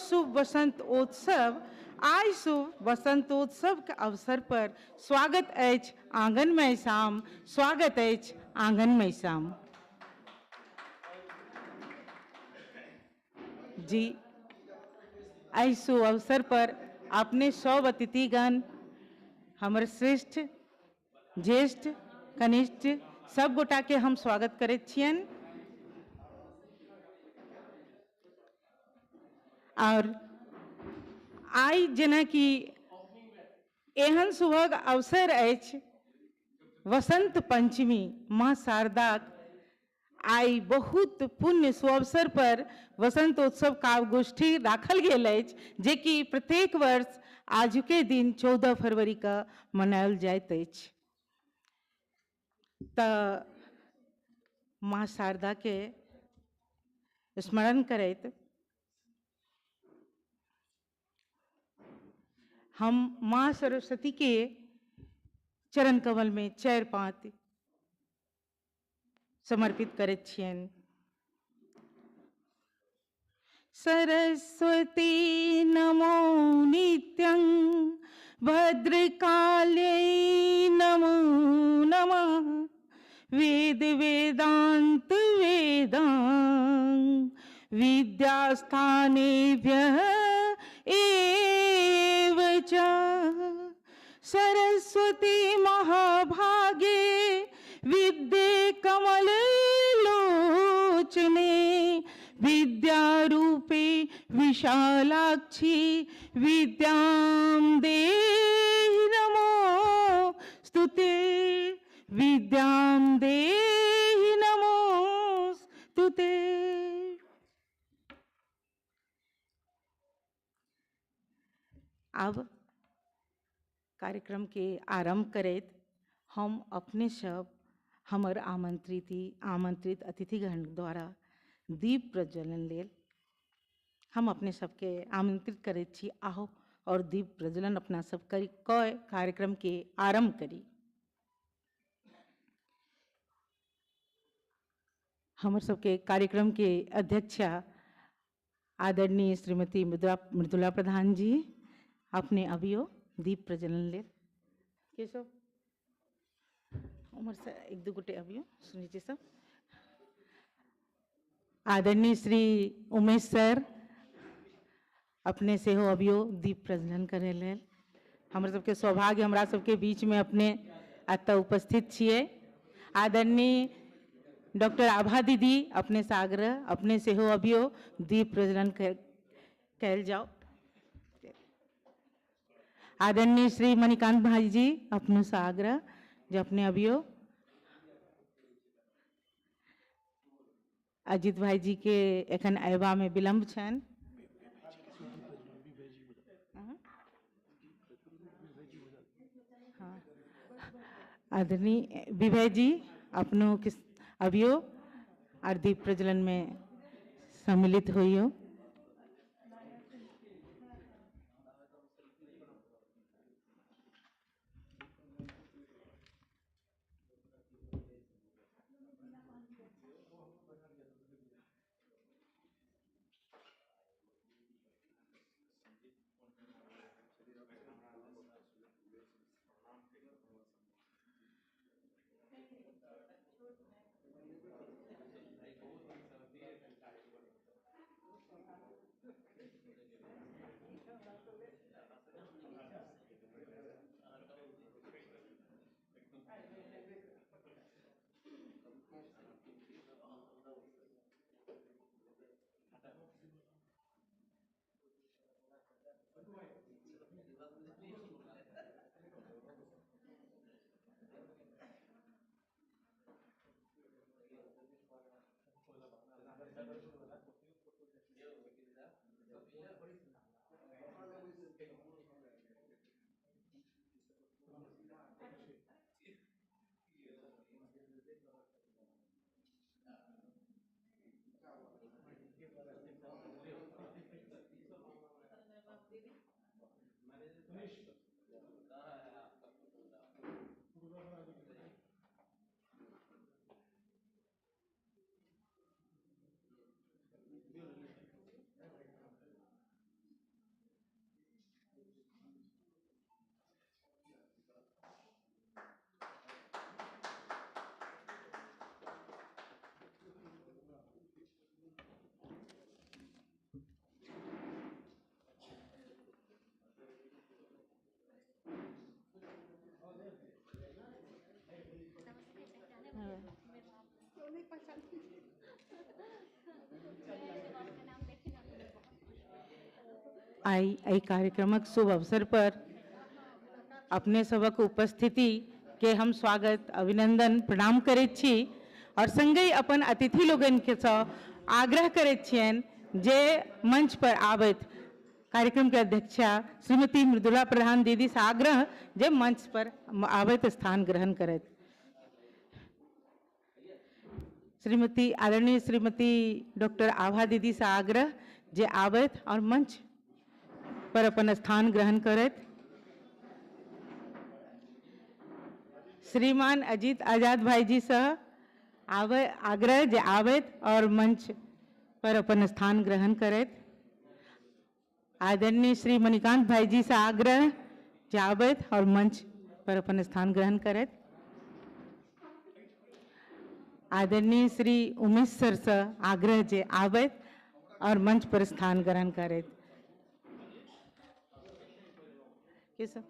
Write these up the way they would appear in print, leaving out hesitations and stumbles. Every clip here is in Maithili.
शुभ वसंतोत्सव, आइ शुभ वसंतोत्सव के अवसर पर स्वागत अछि आंगनमे शाम, स्वागत अछि आंगनमे शाम। जी, एहि शुभ अवसर पर अपने सब अतिथिगण, हमर श्रेष्ठ ज्येष्ठ कनिष्ठ सब गोटा के हम स्वागत करैत छियनि। और आइ जेनाकि एहन शुभक अवसर अछि वसंत पंचमी, माँ शारदाक आइ बहुत पुण्य सुअवसर पर वसंतोत्सव काव्य गोष्ठी राखल गेल अछि, जेकि प्रत्येक वर्ष आजुके दिन 14 फरवरी के मनायल जाइत अछि। तऽ माँ शारदा के स्मरण करैत हम माँ सरस्वती के चरण कमल में 4 पाँति समर्पित करैत छियनि। सरस्वती नमो नित्यं भद्रकाल्यै नमो नमः, वेद वेदांत वेदांग विद्यास्थानेभ्यः एव च। सरस्वती महाभागे विद्ये कमललोचने, विद्यारूपे विशालाक्षी विद्यां देहि नमोस्तुते, विद्यां देहि नमोस्तुते। अब कार्यक्रम के आरंभ करैत हम अपने सब हमर आमंत्रित अतिथिगण द्वारा दीप प्रज्वलन लेल हम अपने सबके आमंत्रित करैत छी। आहो और दीप प्रज्वलन अपना सब करी कऽ कार्यक्रम के आरंभ करी। हमर सबके कार्यक्रम के अध्यक्षा आदरणीय श्रीमती मृदुला प्रधान जी, अपने अबियो दीप प्रज्वलन लेल। केशव उम्र से एक दू गोटे अबियो सुनै छी सब। आदरणीय श्री उमेश सर, अपने सेहो अबियो दीप प्रज्वलन करै लेल। हमर सबके सौभाग्य हमरा सबके बीच में अपने एतऽ उपस्थित छियै। आदरणीय डॉक्टर आभा दीदी, अपने से आग्रह, अपने सेहो अबियो दीप प्रज्वलन कयल जाओ। आदरणीय श्री मणिकांत भाई जी, अपने से आग्रह जे अपने अबियो। अजित भाई जी के एखन अयबा में विलम्ब छनि। हाँ, आदरणीय विभय जी, अपनो किस अबियो और दीप प्रज्वलन में सम्मिलित होइयो। आइ एहि कार्यक्रमक शुभ अवसर पर अपने सबक उपस्थिति के हम स्वागत अभिनंदन प्रणाम करैत छी और संगहि अपन अतिथि लोकनिके सँ आग्रह करैत छियनि जे मंच पर आबथि। कार्यक्रम के अध्यक्षा श्रीमती मृदुला प्रधान दीदी से आग्रह जे मंच पर आबैत स्थान ग्रहण करैत। श्रीमती आदरणीय श्रीमती डॉक्टर आभा दीदी से आग्रह जे आबैत और मंच पर अपन स्थान ग्रहण करैत। श्रीमान अजीत आजाद भाई जी से आबै आग्रह जे आबैत और मंच पर अपन स्थान ग्रहण करैत। आदरणीय श्री मणिकांत भाई जी से आग्रह जे आबैत और मंच पर अपन स्थान ग्रहण करैत। आदरणीय श्री उमेश सर से आग्रह जे आबैत और मंच पर स्थान ग्रहण करैत। के सर?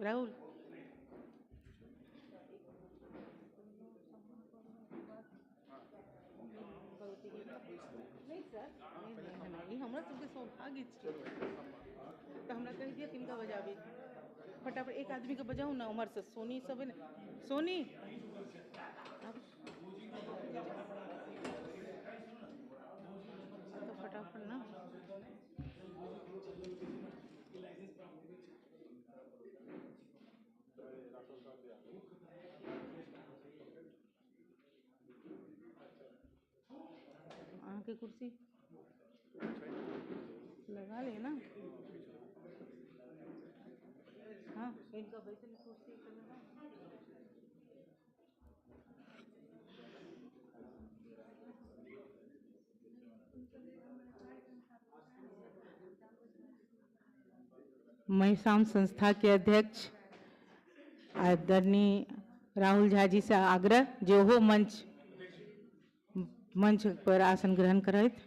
राहुल नहीं सर, नहीं, हमरा सबके सौभाग्य छै। तऽ हमरा कहि दिअ किनका बजाबी, फटाफट एक आदमी के बजाउ ना उम्हर से। सोनी सब है ना, सोनी तो फटाफट ना। अहाँके कुर्सी लगा ले ना। हाँ, इनका बैसल कुर्सी लगा। महिसाम संस्था के अध्यक्ष आदरणीय राहुल झा जी से आग्रह जे ओहो मंच मंच पर आसन ग्रहण करैत।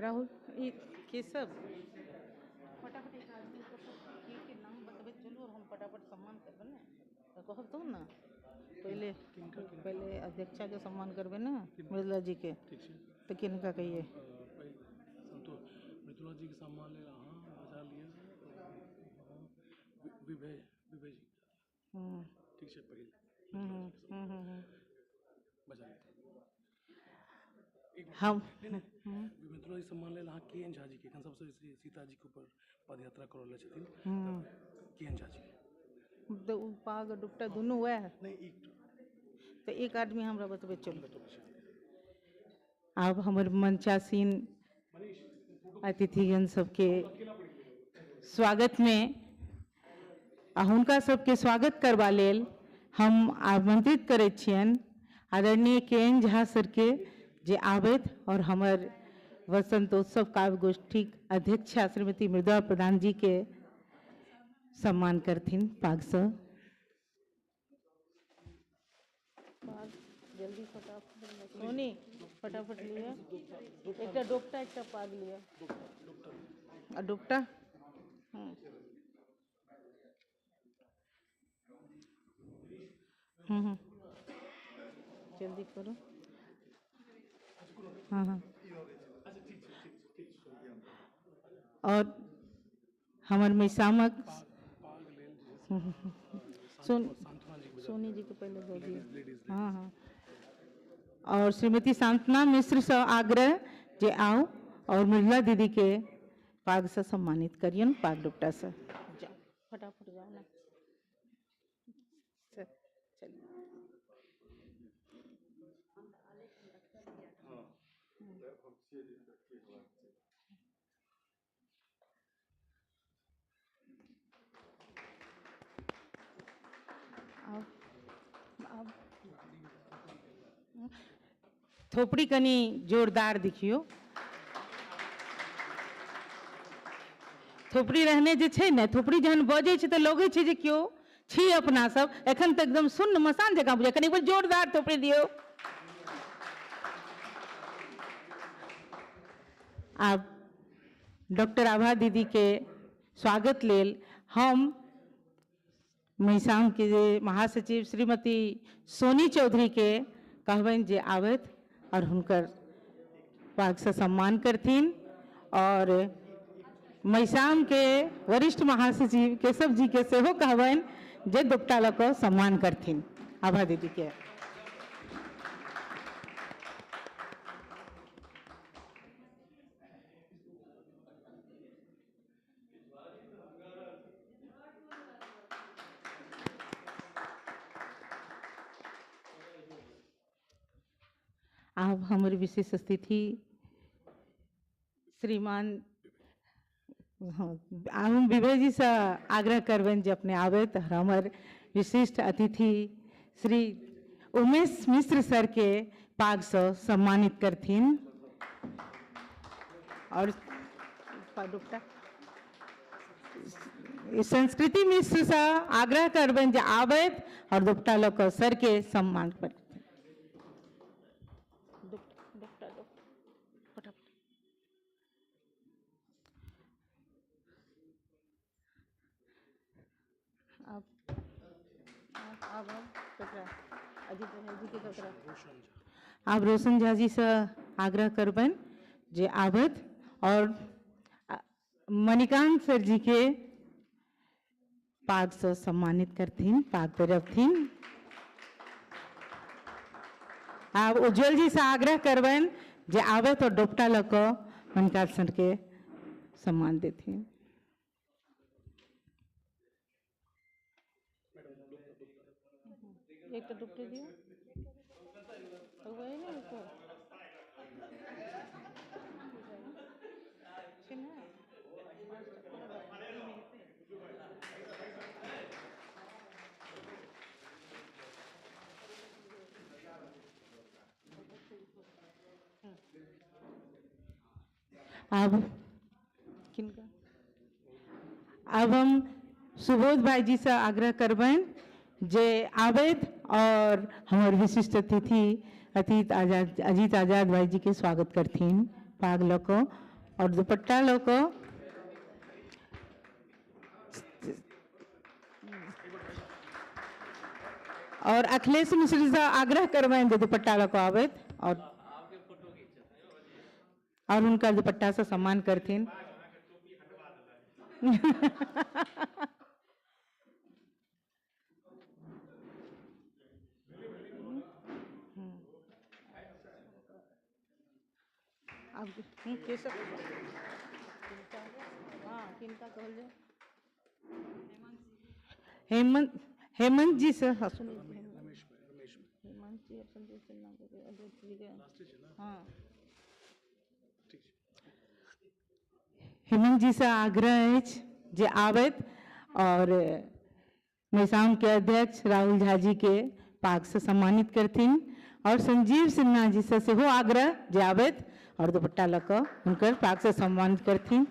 राहुल ई केशव फटाफट एक आदमी के के नाम बतबैत चलू और हम फटाफट सम्मान करबै ने, तऽ कहब तब ने। पहले पहले अध्यक्षा के सम्मान करबै ने, मृदुला जी के, तऽ किनका कहिए? मृदुला जी के सम्मान लेल अहाँ बजा लिअ विभय जी। ठीक छै, पहिल बजा लिअ। हम मृदुला जी सम्मान लेल अहाँ के एन झा जी के, एखन सबसँ बेसी सीता जी के ऊपर पदयात्रा कऽ रहल छथिन, के एन झा जी। तऽ ओ पाग दुपट्टा दुनू वएह? नहि, एक तऽ एक आदमी हमरा बतबै चलू। आब हमर मंचासीन अतिथिगण सबके स्वागत में आ हुनका सबके स्वागत करबा लेल हम आमंत्रित करैत छियनि आदरणीय के एन झा सर के जे आबैत और हमर वसंतोत्सव काव्य गोष्ठीक अध्यक्षा श्रीमती मृदुला प्रधान जी के सम्मान करथिन पागसँ। जल्दी फटाफट सोनी फटाफट लिअ, एकटा डोपटा एकटा पाग लिअ आ डोपटा। जल्दी करो। हाँ हाँ। और हमर मैसामक सोनी जी के पहले दऽ दियौ। हाँ हाँ। और श्रीमती सांत्वना मिश्र से आग्रह जे आउ और मृदुला दीदी के पाग से सम्मानित करियन, पाग दुपट्टा से। जाओ फटाफट जाओ ना सर, चलिए। अब थोपड़ी कनी जोरदार देखियो। थोपड़ी रहने जे छै ने, थोपड़ी जहन बजै छै तऽ लगै छै जे केओ छी अपना सब। एखन तऽ एकदम शून्य मसान जकाँ बुझाइ। कनी एक बेर जोरदार थोपड़ी दियौ। आब डॉक्टर आभा दीदी के स्वागत लेल हम महिसाम के जे महासचिव श्रीमती सोनी चौधरी के कहबनि जे आबथि और हुनकर पागसँ सम्मान करथिन। और महिसाम के वरिष्ठ महासचिव केशव जी के सेहो कहबनि जे दुपट्टा लऽ कऽ सम्मान करथिन आभा दीदी के। आब हमर विशेष अतिथि श्रीमान हम विभय जी से आग्रह करबनि जे अपने आबथि और हमर विशिष्ट अतिथि श्री उमेश मिश्र सर के पागसँ सम्मानित करथिन। और संस्कृति मिश्र से आग्रह करबनि जे आबथि और दुपट्टा लऽ कऽ सर के सम्मान करथिन। आब रोशन झा जी से आग्रह करबनि जे आबथि और मणिकांत सर जी के पागसँ सम्मानित करथिन, पाग पहिरबथिन। आब उज्जवल जी से आग्रह करबनि जे आबथि और डोपटा लऽ कऽ मणिकांत सर के सम्मान देथिन। एक डुपटे दियो वही ना अब किनका अब हम सुबोध भाई जी से आग्रह करबनि जे आबथि और हमर विशिष्ट अतिथि अतीत आजाद अजीत आजाद भाई जी के स्वागत करथिन पाग लऽ कऽ और दुपट्टा लऽ कऽ। और अखिलेश मिश्र से आग्रह करबनि जे दुपट्टा लऽ कऽ आबथि और हुनकर दुपट्टा से सम्मान करथिन। अब केशव हाँ किनका कहल जाए हेमंत हेमंत जी से हाँ सुनिए हेमंत जी हाँ हेमंत जी से आग्रह अछि जे आबथि और महिसाम के अध्यक्ष राहुल झा जी के पाग से सम्मानित करथिन। और संजीव सिन्हा जी से सेहो आग्रह जे आबथि और दुपट्टा लऽ कऽ हुनकर पाग से सम्मानित करथिन।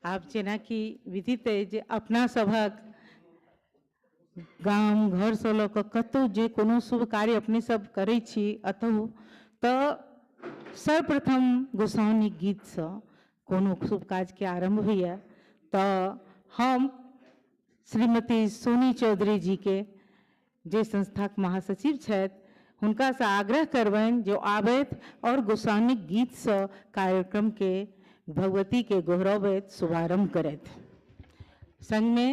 आब जेनाकि विदित अछि जे अपना सभक गाम घरसँ लऽ कऽ कतहु जे कोनो शुभ कार्य अपने सब करै छी अतहु तऽ सर्वप्रथम गोसाउनिक गीतसँ कोनो शुभ काजके आरम्भ होइए। तऽ हम श्रीमती सोनी चौधरी जी के जे संस्थाक महासचिव छथि हुनकासँ आग्रह करबनि जे आबथि और गोसाउनिक गीतसँ कार्यक्रम के भगवती के गोहरबैत शुभारंभ करथि। संगमे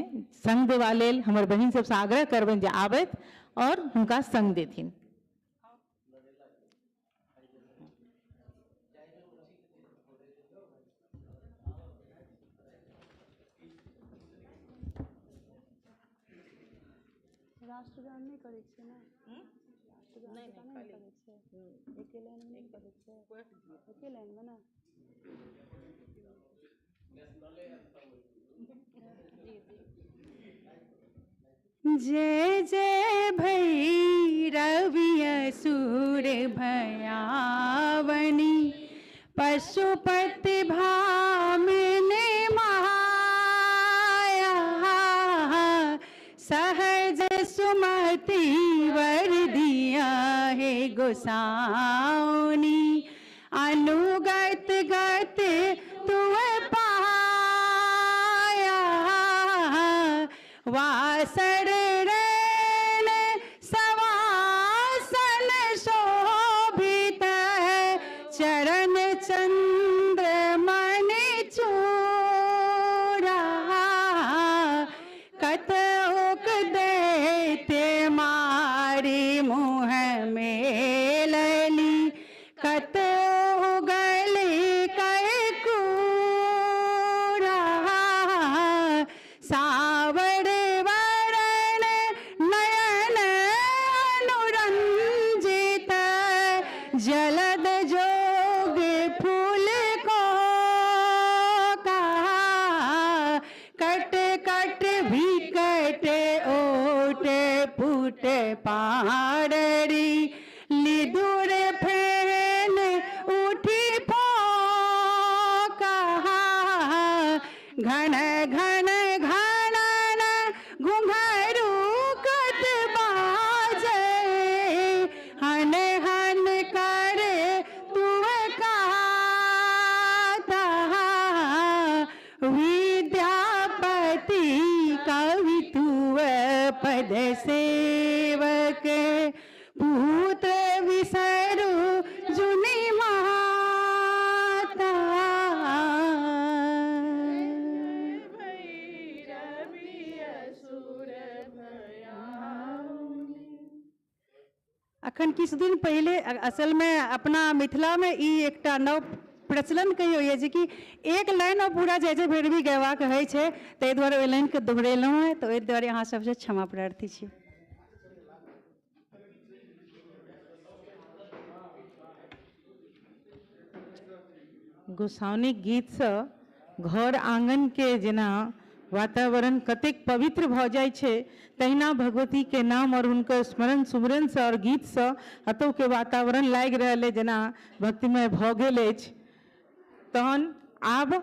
संग देवा लेल हमर बहिन सबसँ आग्रह करबनि जे आबथि और हुनका संग देथिन। राष्ट्रगान नहि करै छियै ने? राष्ट्रगान नहि करै छियै, एके लाइनमे नहि करै छियै, एके लाइनमे ने। जय जय भैरवि असुर भयावनी, पशुपति भामिनी माया, सहज सुमति वर दिया है गोसाउनी, अनुगत गत तुव पाया, वासर रैन सवासन शोभित, चरण चंद्र मणि चूरा, कतउक दैत्य मारी मुँह मेलली, कत उगली कै कूरा, सावर वरण नयन अनुरंजित, जलद जोग फूल को का, कट कट विकट ओट पुट पाररी, लिदुर फेन उठी फोका, घन घन घनन घुंघरू कत बाजे, हन हन करे तुव काता, विद्यापति कवि तुव पद सेवक, पुत्र विसरु जुनि माता। अखन किछु दिन पहिले असलमे अपना मिथिलामे ई एकटा नव प्रचलन कहियो यऽ जे कि एक लाइन आओर पूरा जय जय भैरवी गयबाक होइ छै, ताहि दुआरे ओहि लाइनके दोहरेलहुँ हेँ, तऽ ओहि दुआरे अहाँ सबसँ क्षमा प्रार्थी छी। गोसाउनिक गीतसँ घर आँगनके जेना वातावरण कतेक पवित्र भऽ जाइ छै, तहिना भगवतीके नाम और हुनकर स्मरण सुमिरनसँ और गीतसँ एतौके वातावरण लागि रहल अइ जेना भक्तिमय भऽ गेल अछि। तहन आब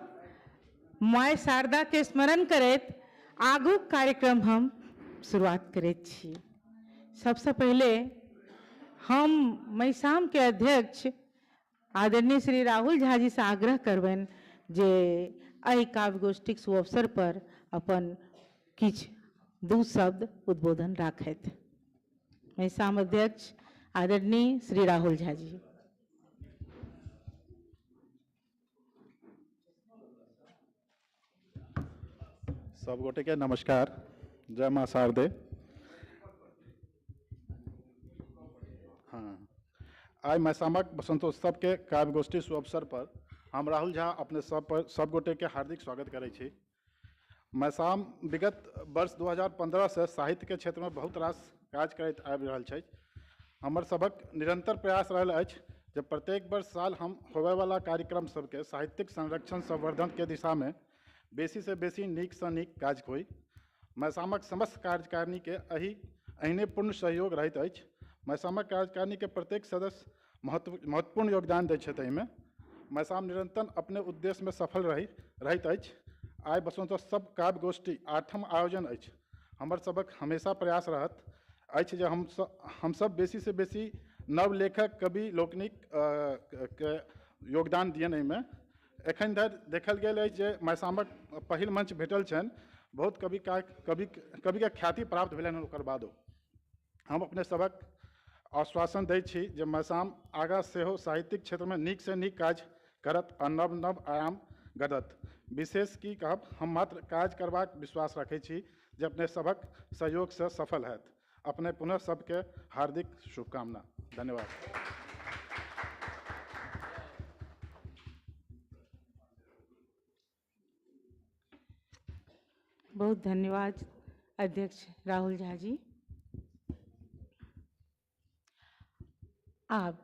माय शारदाके स्मरण करैत आगूक कार्यक्रम हम शुरुआत करैत छी। सबसँ पहिले हम मैसामके अध्यक्ष आदरणीय श्री राहुल झा जी से आग्रह करबनि जे एहि काव्य गोष्ठीक सुअवसर पर अपन किछु दू शब्द उद्बोधन राखथि। मैसाम अध्यक्ष आदरणीय श्री राहुल झा जी। सब गोटे के नमस्कार, जय माँ शारदे। हाँ, आइ मैसामक वसंतोत्सव के काव्य गोष्ठी सुअवसर पर हम राहुल झा अपने सब पर सब गोटे के हार्दिक स्वागत करै छी। मैसाम विगत वर्ष 2015 से साहित्य के क्षेत्र में बहुत रास काज करैत आबि रहल छै। हमर सबक निरंतर प्रयास रहल अछि जे प्रत्येक वर्ष साल हम होबयवला कार्यक्रम सबके साहित्यिक संरक्षण संवर्धन के दिशा में बेसी से बेसी नीक सँ नीक काज होइ। मैसामक समस्त कार्यकारिणी के एहिने पूर्ण सहयोग रहैत अछि। मैसामक कार्यकारिणी के प्रत्येक सदस्य महत्वपूर्ण योगदान दै छथि। एहिमे मैसाम निरंतर अपने उद्देश्य में सफल रहैत अछि। आइ वसंतोत्सव काव्य गोष्ठी 8म आयोजन अछि। हमर सबक हमेशा प्रयास रहत अछि जे हमसब बेसी से बेसी नव लेखक कवि लोकनिक के योगदान दियनि। एहिमे एखन धरि देखल गेल अछि जे मैसामक पहिल मंच भेटल छनि, बहुत कविके ख्याति प्राप्त भेलनि। ओकर बादो हम अपने सबक आश्वासन दै छी जे मैसाम आगाँ सेहो साहित्यिक क्षेत्रमे नीक से नीक काज करत आ नव नव आयाम गढ़त। विशेष की कहब, हम मात्र काज करबाक विश्वास रखै छी जे अपने सबक सहयोगसँ सफल हैत। अपने पुनः सबके हार्दिक शुभकामना। धन्यवाद। बहुत धन्यवाद अध्यक्ष राहुल झा जी। आब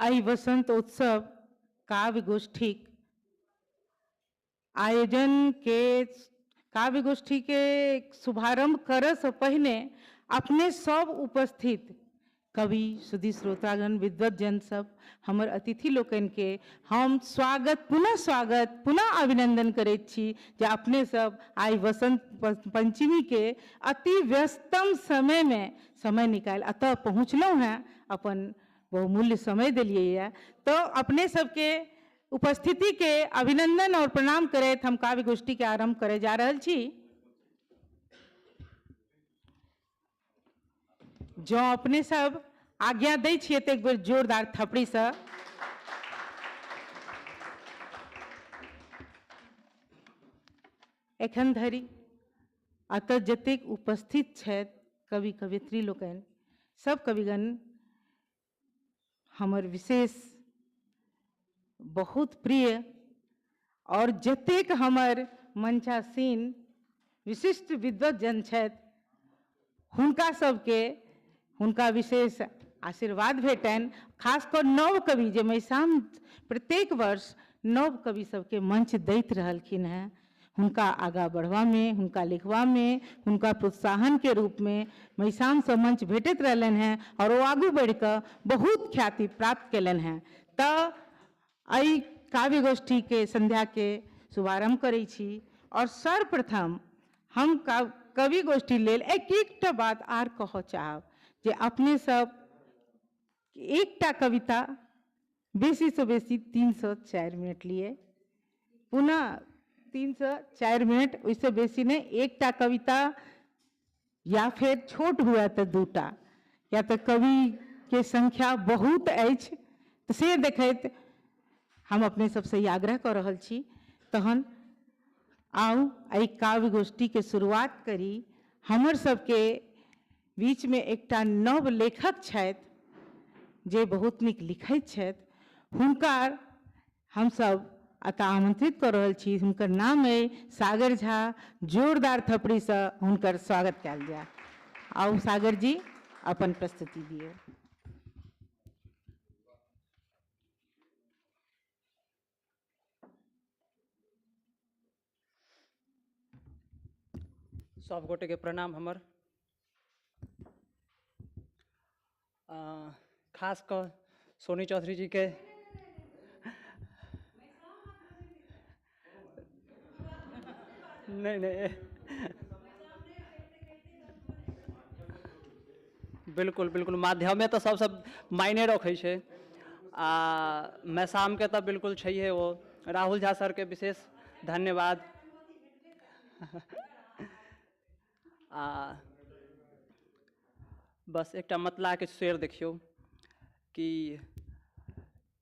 एहि वसंत उत्सव काव्य गोष्ठीक आयोजन के काव्य गोष्ठीके शुभारम्भ करऽसँ पहिने अपने सब उपस्थित कवि, सुधी श्रोतागण, विद्वज्जन सब, हमर अतिथि लोकनिके हम स्वागत, पुनः स्वागत, पुनः अभिनंदन करैत छी जे अपने सब आइ वसंत पंचमी के अति व्यस्तम समय में समय निकालि एतऽ पहुँचलहुँ हेँ, अपन बहुमूल्य समय देलियै। तो अपने सबके उपस्थिति के अभिनंदन और प्रणाम करैत हम काव्य गोष्ठी के आरंभ करे जा रहल छी। जँ अपने सब आज्ञा दै छियै तऽ एक बेर जोरदार थपड़ीसँ एखन धरि एतऽ जतेक उपस्थित छथि कवि कवयित्री लोकनि, सब कविगण हमर विशेष बहुत प्रिय और जतेक हमर मंचासीन विशिष्ट विद्वज्जन छथि हुनका सबके हुनका विशेष आशीर्वाद भेटनि। खास कऽ नव कवि जे मैसाम प्रत्येक वर्ष नव कवि सबके मंच दैत रहलखिन हेँ, हुनका आगाँ बढ़बामे, हुनका लिखबामे, हुनका प्रोत्साहनके रूपमे मैसामसँ मंच भेटैत रहलनि हेँ और ओ आगू बढ़िकऽ बहुत ख्याति प्राप्त कयलनि हेँ। तऽ एहि काव्य गोष्ठीके संध्याके शुभारम्भ करै छी और सर्वप्रथम हम कवि गोष्ठी लेल एक एकटा बात आर कहऽ चाहब जे अपने सब एकटा कविता बेसीसँ बेसी 3 से 4 मिनट लिए, पुनः 3 से 4 मिनट, ओहिसँ बेसी नहि। एकटा कविता या फिर छोट हुए तऽ दूटा, या तऽ कवि के संख्या बहुत अछि, तऽ से देखैत हम अपने सबसँ ई आग्रह कऽ रहल छी। तहन आउ एहि काव्य गोष्ठीके शुरुआत करी। हमर सबके बीचमे एकटा नव लेखक छथि जे बहुत नीक लिखैत छथि, हुनका हमसब एतऽ आमंत्रित कऽ रहल छी। हुनकर नाम अइ सागर झा। जोरदार थपड़ीसँ हुनकर स्वागत कयल जाय। आउ सागर जी, अपन प्रस्तुति दियौ। सब गोटे के प्रणाम हमर, खास कऽ सोनी चौधरी जी के। नहीं नहीं, बिल्कुल बिल्कुल, माध्यमे तऽ सबसँ मायने रखै छै आ मैसामके तऽ बिल्कुल छैहे ओ। राहुल झा सरके विशेष धन्यवाद। आ बस एकटा मतलाके शेर देखियौ कि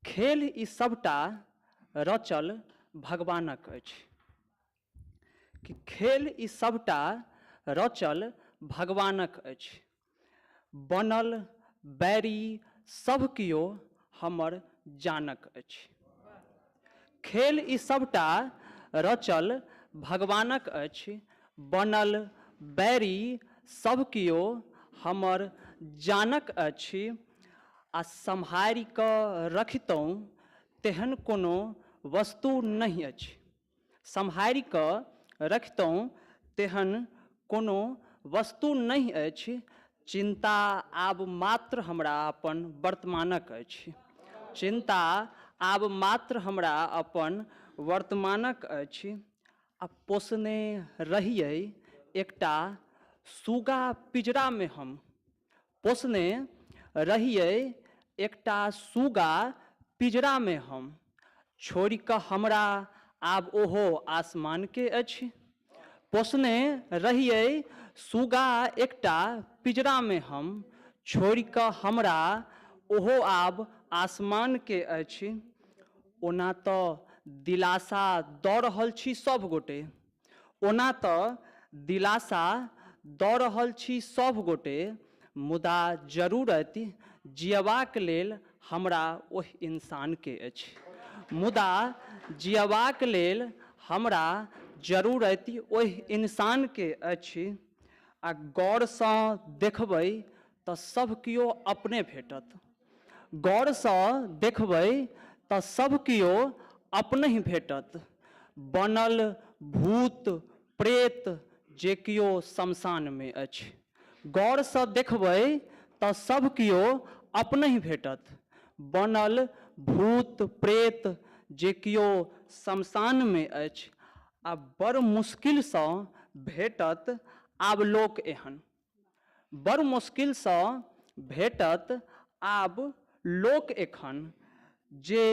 खेल ई सबटा रचल भगवानक अछि, कि खेल ई सबटा रचल भगवानक अछि, बनल बैरी सब कियो हमर जानक अछि। खेल ई सबटा रचल भगवानक अछि, बनल बैरी सब कियो हमर जानक अछि, आ सम्हारि कऽ रखितहुँ तेहन कोनो वस्तु नहि अछि, सम्हारि कऽ रखितहुँ तेहन कोनो वस्तु नहि अछि, चिन्ता आब मात्र हमरा अपन वर्तमानक अछि, चिन्ता आब मात्र हमरा अपन वर्तमानक अछि। आ पोसने रहियै एकटा सुगा पिजरामे हम, पोसने रहियै एकटा सुगा पिजरामे हम, छोड़ि कऽ हमरा आब ओहो आसमानके अछि। पोसने रहियै सुगा एकटा पिजरामे हम, छोड़ि कऽ हमरा ओहो आब आसमानके अछि। ओना तऽ दिलासा दऽ रहल छी सब गोटे, ओना तऽ दिलासा दऽ रहल छी सब गोटे, मुदा जरूरति जियबाक लेल हमरा ओहि इंसानके अछि, मुदा जियबाक लेल हमरा जरूरति ओहि इंसानके अछि। आ गौरसँ देखबै तऽ सब कियो अपने भेटत, गौरसँ देखबै तऽ सब कियो अपनहि भेटत, बनल भूत प्रेत जे किओ शमशानमे अछि। गौरसँ देखबै तऽ सभ किओ अपनहि भेटत, बनल भूत प्रेत जे किओ शमशानमे अछि। आ बड़ मुश्किलसँ भेटत आब लोक एहन, बड़ मुश्किलसँ भेटत आब लोक एखन, जे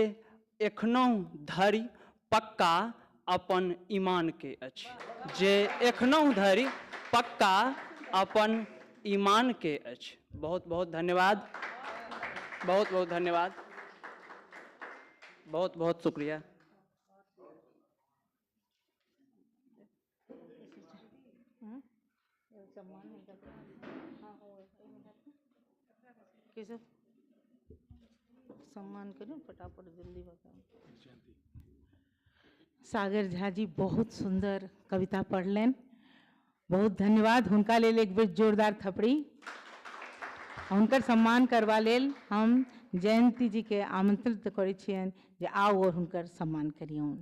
एखनहुँ धरि पक्का अपन ईमानके अछि, जे एखनहुँ धरि पक्का अपन ईमानके अछि। बहुत बहुत धन्यवाद, बहुत बहुत धन्यवाद, बहुत बहुत शुक्रिया। केशव सम्मान करू फटाफट जल्दी बताओ। सागर झा जी बहुत सुंदर कविता पढ़लनि, बहुत धन्यवाद हुनका लेल, एक बेर जोरदार थपड़ी। हुनकर सम्मान करबा लेल हम जयंती जी के आमंत्रित करै छियनि जे आउ और हुनकर सम्मान करियौन।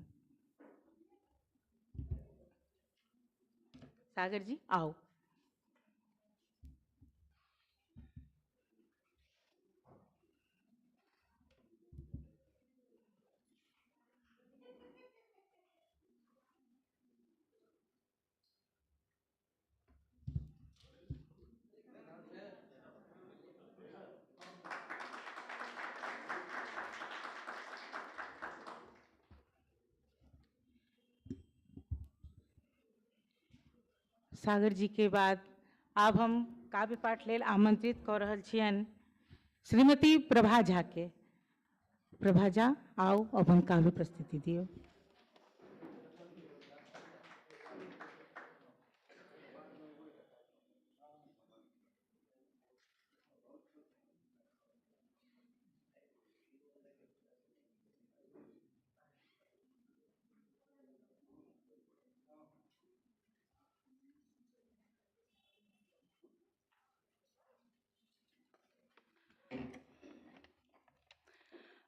सागर जी आउ। सागर जी के बाद आब हम काव्य पाठ लेल आमंत्रित कऽ रहल छियनि श्रीमती प्रभा झा के। प्रभा झा आउ, अपन काव्य प्रस्तुति दियौ।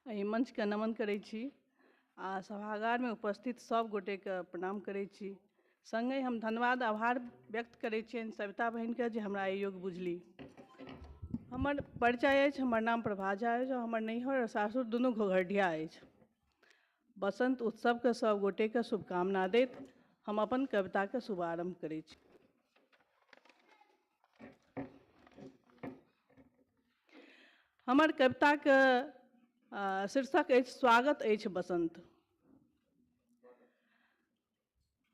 एहि मंचके नमन करै छी आ सभागारमे उपस्थित सब गोटेके प्रणाम करै छी। संगहि हम धन्यवाद आभार व्यक्त करै छियनि सविता बहिनके जे हमरा एहि योग्य बुझली। हमर परिचय अछि, हमर नाम प्रभा झा अछि, हमर नैहर आओर सासुर दुनू घोघरडिया अछि। बसंत उत्सवके सब गोटेके शुभकामना दैत हम अपन कविताके शुभारम्भ करै छी। हमर कविताके शीर्षक अछि स्वागत अछि बसंत।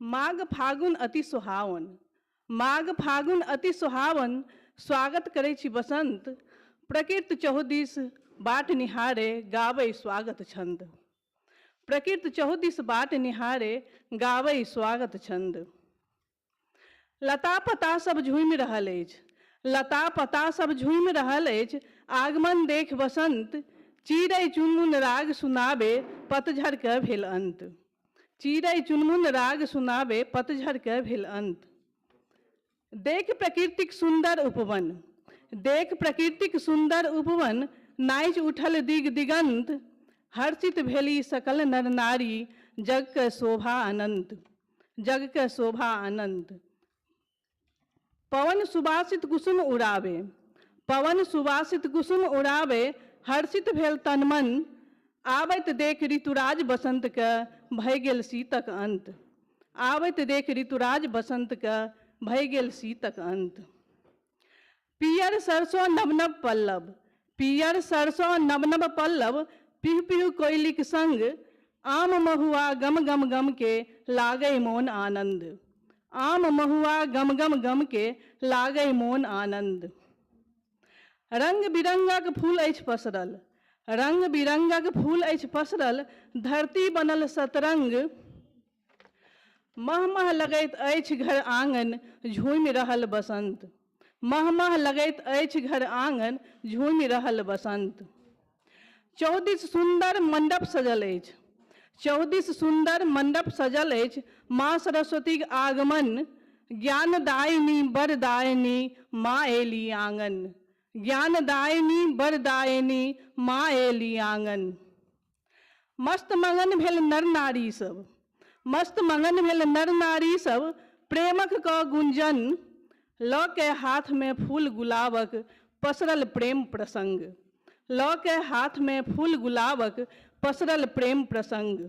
माघ फागुन अति सुहावन, माघ फागुन अति सुहावन, स्वागत करै छी बसंत। प्रकृति चहुदिस बाट निहारे गाबै स्वागत छंद, प्रकृति चहुदिस बाट निहारे गाबै स्वागत छंद। लता पता सब झूमि रहल अछि, लता पता सब झूमि रहल अछि, आगमन देख बसंत। चिड़ै चुनमुन राग सुनाबे पतझड़ के भेल अंत, चिड़ै चुनमुन राग सुनाबे पतझड़ के भेल अंत। देख प्रकृतिक सुंदर उपवन, देख प्रकृतिक सुंदर उपवन, नाचि उठल दिग दिगंत। हर्षित भेली सकल नर नारी, जग के शोभा अनंत, जग के शोभा अनंत। पवन सुवासित कुसुम उड़ावे, पवन सुवासित कुसुम उड़ावे, हर्षित भेल तन मन। आबैत देख ऋतुराज बसंत के भय गेल शीतक अंत, आबैत देख ऋतुराज बसंत के भय गेल शीतक अंत। पियर सरसों नव नव पल्लव, पियर सरसों नव नव पल्लव, पिहु पिहु कोयलिक संग। आम महुआ गम गम गम के लागै मोन आनंद, आम महुआ गम गम गम के लागै मोन आनंद। रंग बिरंगक फूल अछि पसरल, रंग बिरंगक फूल अछि पसरल, धरती बनल सतरंग। मह मह लगैत अछि घर आंगन झूमि रहल बसंत, मह मह लगैत अछि घर आंगन झूमि रहल बसंत। चौदिस सुंदर मंडप सजल अछि, चौदिस सुंदर मंडप सजल अछि, माँ सरस्वतीक आगमन। ज्ञानदायिनी वरदायिनी माँ एली आंगन, ज्ञानदायिनी वरदायिनी माँ एली आंगन। मस्त मगन भेल नर नारी सब, मस्त मगन भेल नर नारी सब, प्रेमक क गुंजन, लऽ के हाथमे फूल गुलाबक पसरल प्रेम प्रसंग, लऽ के हाथमे फूल गुलाबक पसरल प्रेम प्रसंग।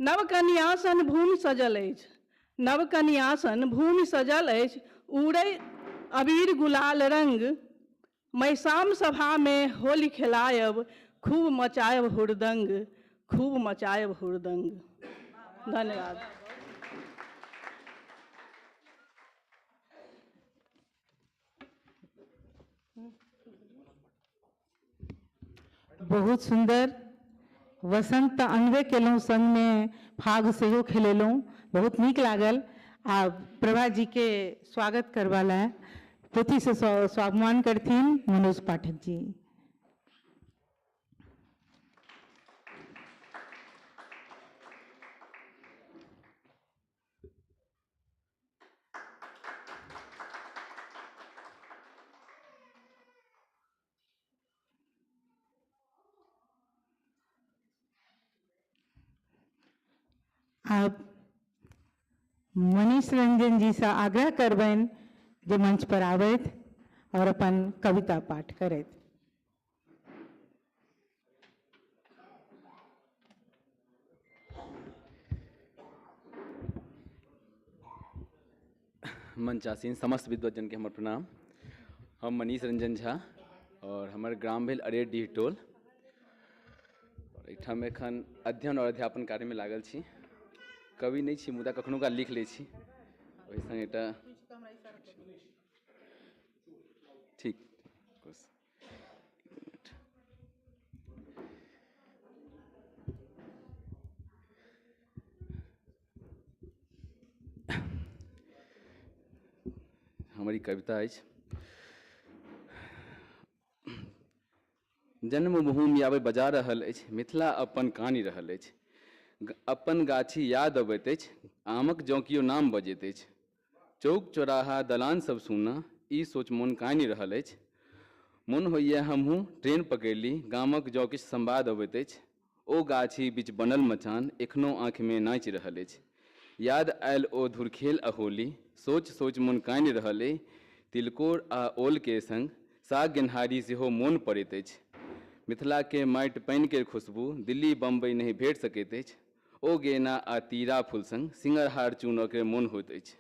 नवकन्यासन भूमि सजल अछि, नवकन्यासन भूमि सजल अछि, उड़ै अबीर गुलाल रंग। मैसाम सभामे होली खेलायब, खूब मचायब हुड़दंग, खूब मचायब हुड़दंग। धन्यवाद। बहुत सुन्दर। वसंत तऽ अनबे केलहुँ, संगमे फाग सेहो खेलेलहुँ, बहुत नीक लागल। आ प्रभा जी के स्वागत करबा लए पोथीसँ स्वागमान करथिन मनोज पाठक जी। आब मनीष रंजन जी से आग्रह करबनि जे मंच पर आबथि और अपन कविता पाठ करथि। मंचासीन समस्त विद्वजन के हमर प्रणाम। हम मनीष रंजन झा और हमर ग्राम भेल अरेर डीह टोल और एहिठाम एखन अध्ययन और अध्यापन कार्यमे लागल छी। कवि नहि छी मुदा कखनो काल लिख लै छी, ओहि संग एकटा ठीक हमर ई कविता अछि। जन्मभूमि आबे बजा रहल अछि, मिथिला अपन कानि रहल अछि। अपन गाछी याद अबैत अछि, आमक जँ केओ नाम बजैत अछि। चौक चौराहा दलान सब सुना, ई सोच मोन कानि रहल अछि। मोन होइए हमहूँ ट्रेन पकड़ि ली, गामक जँ किछु संवाद अबैत अछि। ओ गाछी बीच बनल मचान एखनो आँखिमे नाचि रहल अछि। याद आयल ओ धुरखेल आ होली, सोच सोच मोन कानि रहल अछि। तिलकोर आ ओल के संग साग गेन्हारी सेहो मोन पड़ैत अछि। मिथिला के माटि पानि के खुशबू दिल्ली बम्बई नहि भेट सकैत अछि। ओ गेना आ तीरा फूल संग सिंगरहार चूनऽ के मोन होइत अछि।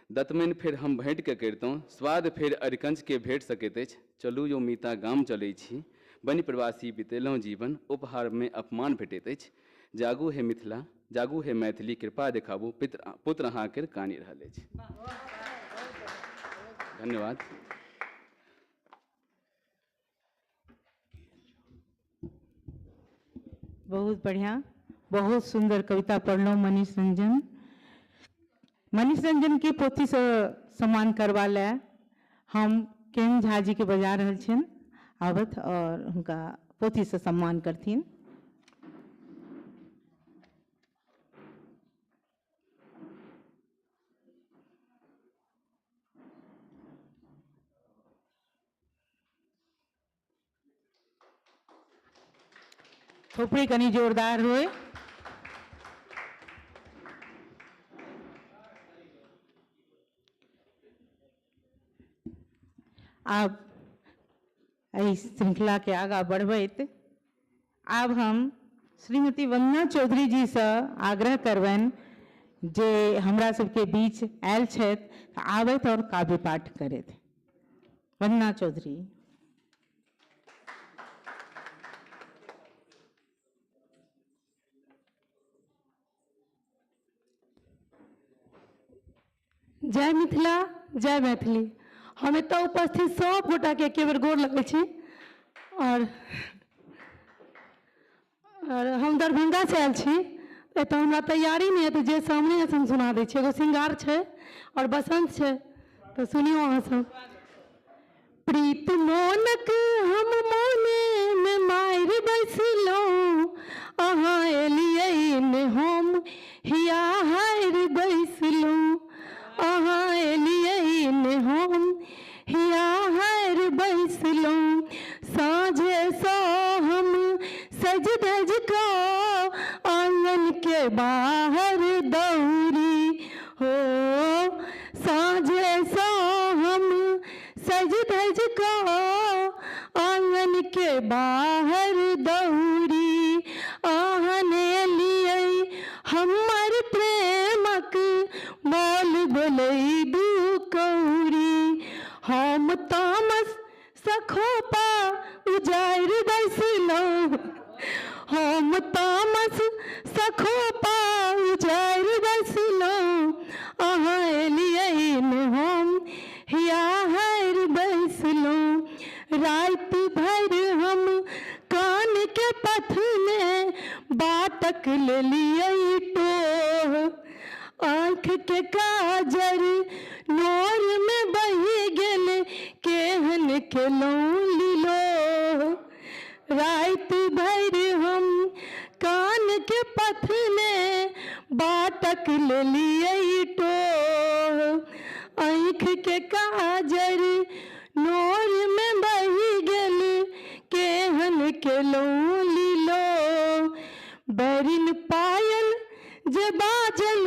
दतमनि फेर हम भेंट के करितहुँ, स्वाद फेर अरिकंच के भेट सकैत अछि। चलू यौ मीता गाम चलै छी, बनि प्रवासी बितेलहुँ जीवन, उपहारमे अपमान भेटैत अछि। जागू हे मिथिला, जागू हे मैथिली, कृपा देखाबू, पुत्र अहाँके कानि रहल अछि। धन्यवाद। बहुत बढ़िया, बहुत सुंदर कविता पढ़लहुँ मनीष रंजन। मनीष रंजन के पोथीसँ सम्मान करबा लए हम केन झा जी के बजा रहल छियनि, आबथि और हुनका पोथीसँ सम्मान करथिन। थोपड़ी कनी जोरदार होय। आब एहि श्रृंखला के आगाँ बढ़बैत आब हम श्रीमती वंदना चौधरी जी से आग्रह करबनि जे हमरा सबके बीच आयल छथि, आबथि और काव्य पाठ करथि। वंदना चौधरी। जय मिथिला, जय मैथिली। हम एतऽ उपस्थित सब गोटाके एके बेर गोर लगै छी। और हम दरभंगासँ आयल छी, एतऽ हमरा तैयारी नहि है तऽ जे सामने है से हम सुना दै छी। एगो श्रृंगार छै और बसंत छै, तऽ सुनियौ अहाँ सब। प्रीत मोनक हम मोनेमे मारि बैसलहुँ, अहाँ एलियै ने हम हिया हारि बैसलहुँ। अहाँ एलियै ने हम हिया हारि बैसलहुँ। साँझेसँ हम सज धज कऽ आँगन के बाहर दौड़ी, के बाहर दौड़ी। अहाँ ने एलियै हमर प्रेमक मोल भेलै 2 कौड़ी। हम तामस सखोपा उजारि बैसलहुँ, हम तामस सखोपा उजारि बैसलहुँ। अहाँ एलियै ने हम हिया हारि बैसलहुँ। राति भरि हम कान के पथने बाटक लेलियै टोह। आँख के काजर नोर में बहि गेल केहन केलहुँ लीलो। राति भरि हम कान के पथने बाटक लेलियै टोह। आँख के काजर नोर में बहि गेल केहन केलहुँ लीलो। बैरिन पायल जे बाजल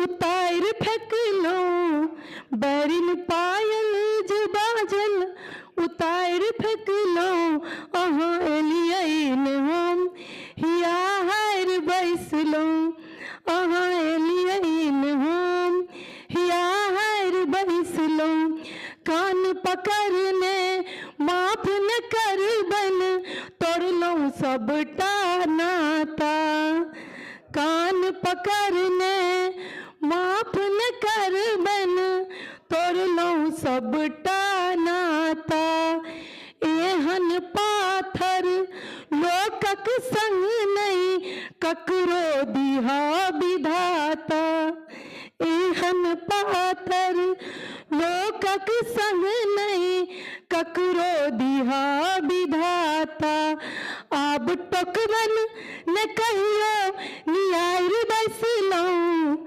उतारि फेकलहुँ, बैरिन पायल जे बाजल उतारि फेकलहुँ। अहाँ एलियै ने हम हिया हारि बैसलहुँ, अहाँ एलियै ने हम हिया हारि बैसलहुँ। कान पकड़ने माफ न करबन तोड़लहुँ सबटा नाता। कान पकड़ने माफ न करबन तोड़लहुँ सबटा नाता। एहन पाथर लोकक संग नहीं ककरो दिहा विधाता। एहन पाथर लोकक संग नहीं ककरो दिहा विधाता। आब टोकबन न कहियो नियारि बैसलहुँ,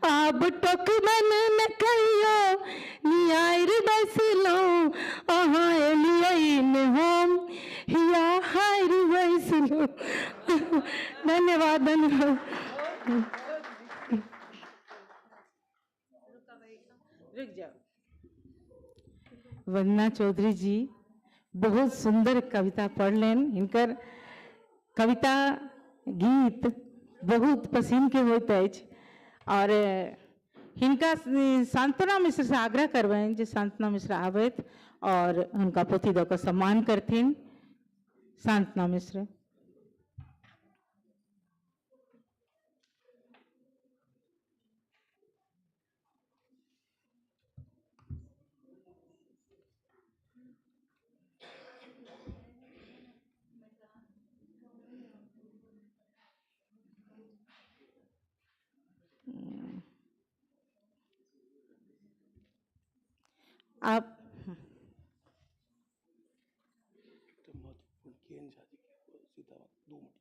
आब टोकबन न कहियो नियारि बैसलहुँ। अहाँ एलियै ने हम हिया हारि बैसलहुँ। धन्यवाद धन्यवाद। रुक जाओ। वंदना चौधरी जी बहुत सुंदर कविता पढ़लनि। हिनकर कविता गीत बहुत पसिन के होइत अछि और हिनका सांत्वना मिश्र से आग्रह करबनि जे सांत्वना मिश्र आबथि और हुनका पोथी दऽ कऽ सम्मान करथिन। सांत्वना मिश्र। आप महत्वपूर्ण के एन झा जी के सीता 2 मिनट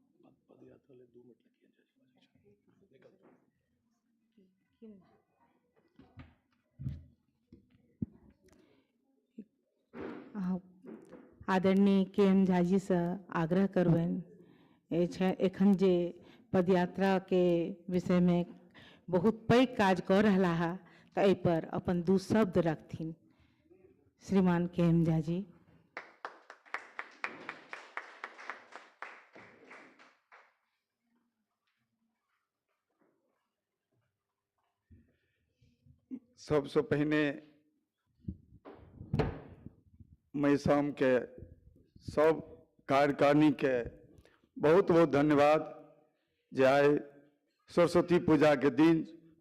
लिखा पदयात्रा ले 2 मिनट लिखिए निकल। आदरणीय के एम झा जी से आग्रह करबनि एखन जे पदयात्रा के विषय में बहुत पैघ काज कऽ रहला है तऽ एहि पर अपन 2 शब्द रखथिन श्रीमान के एम झा जी। सबसे पहिने मैसाम के सब कार्यकारिणी के बहुत बहुत धन्यवाद जे आइ सरस्वती पूजा के दिन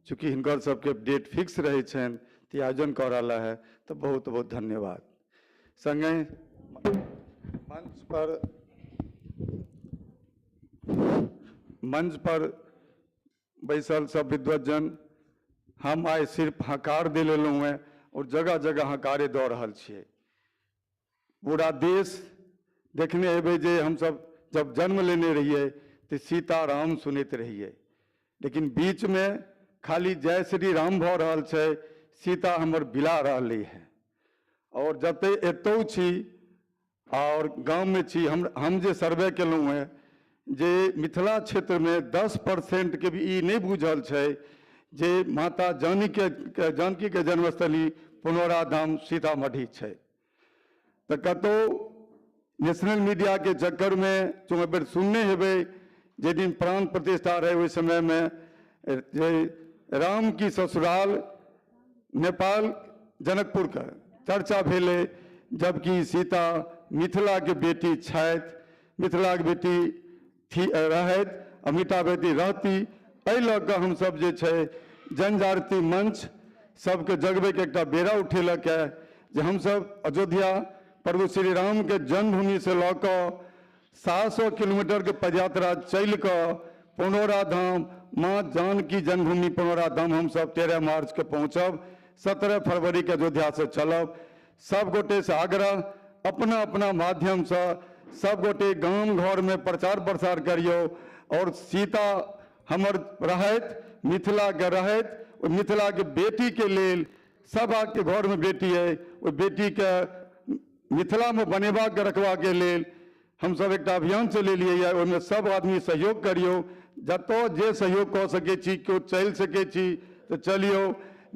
चूँकि हिनकर सबके डेट फिक्स रहे छनि तऽ आयोजन कऽ रहल है तो बहुत बहुत धन्यवाद। संगहि मंच पर बैसल सब विद्वज्जन, हम आइ सिर्फ हकार दे लेलहुँ हेँ और जगह जगह हकारे दऽ रहल छियै। पूरा देश देखने हेबै जे हमसब जब जन्म लेने रहियै तऽ सीता राम सुनैत रहियै, लेकिन बीचमे खाली जय श्री राम भऽ रहल छै, सीता हमर बिला रहलै है। और जते एतौ छी और गाँवमे छी, हम जे सर्वे केलहुँ हेँ जे मिथिला क्षेत्रमे 10% के भी ई नहि बुझल छै जे माता जानकी के जन्मस्थली पुनौरा धाम सीतामढ़ी छै। तऽ कतहु नेशनल मीडियाके चक्करमे जो एक बेर सुनने हेबै, जे दिन प्राण प्रतिष्ठा रहै ओहि समयमे जे राम की ससुराल नेपाल जनकपुरके चर्चा भेलै, जबकि सीता मिथिलाके बेटी छथि, मिथिलाके बेटी थी रहथि आ मिथिला बेटी रहती। एहि लऽ कऽ हमसब जे छै जनजागृति मंच सबके जगबैके एकटा बेड़ा उठेलक है जे हमसब अयोध्या प्रभु श्री रामके जन्मभूमिसँ लऽ कऽ 700 किलोमीटरके पदयात्रा चलि कऽ पुनौरा धाम माँ जानकी जन्मभूमि पुनौरा धाम हमसब 13 मार्चके पहुँचब, 17 फरवरीके अयोध्यासँ चलब। सब गोटेसँ आग्रह अपना अपना माध्यमसँ सब गोटे गाम घरमे प्रचार प्रसार करियौ और सीता हमर रहथि, मिथिलाके रहथि, ओहि मिथिलाके बेटीके लेल सब आपके घरमे बेटी अइ, ओहि बेटीके मिथिलामे बनेबाक रखबाके लेल हमसब एकटा अभियान चलेलियै यऽ, ओहिमे सब आदमी सहयोग करियौ। जतऽ जे सहयोग कऽ सकै छी, केओ चलि सकै छी तऽ चलियौ,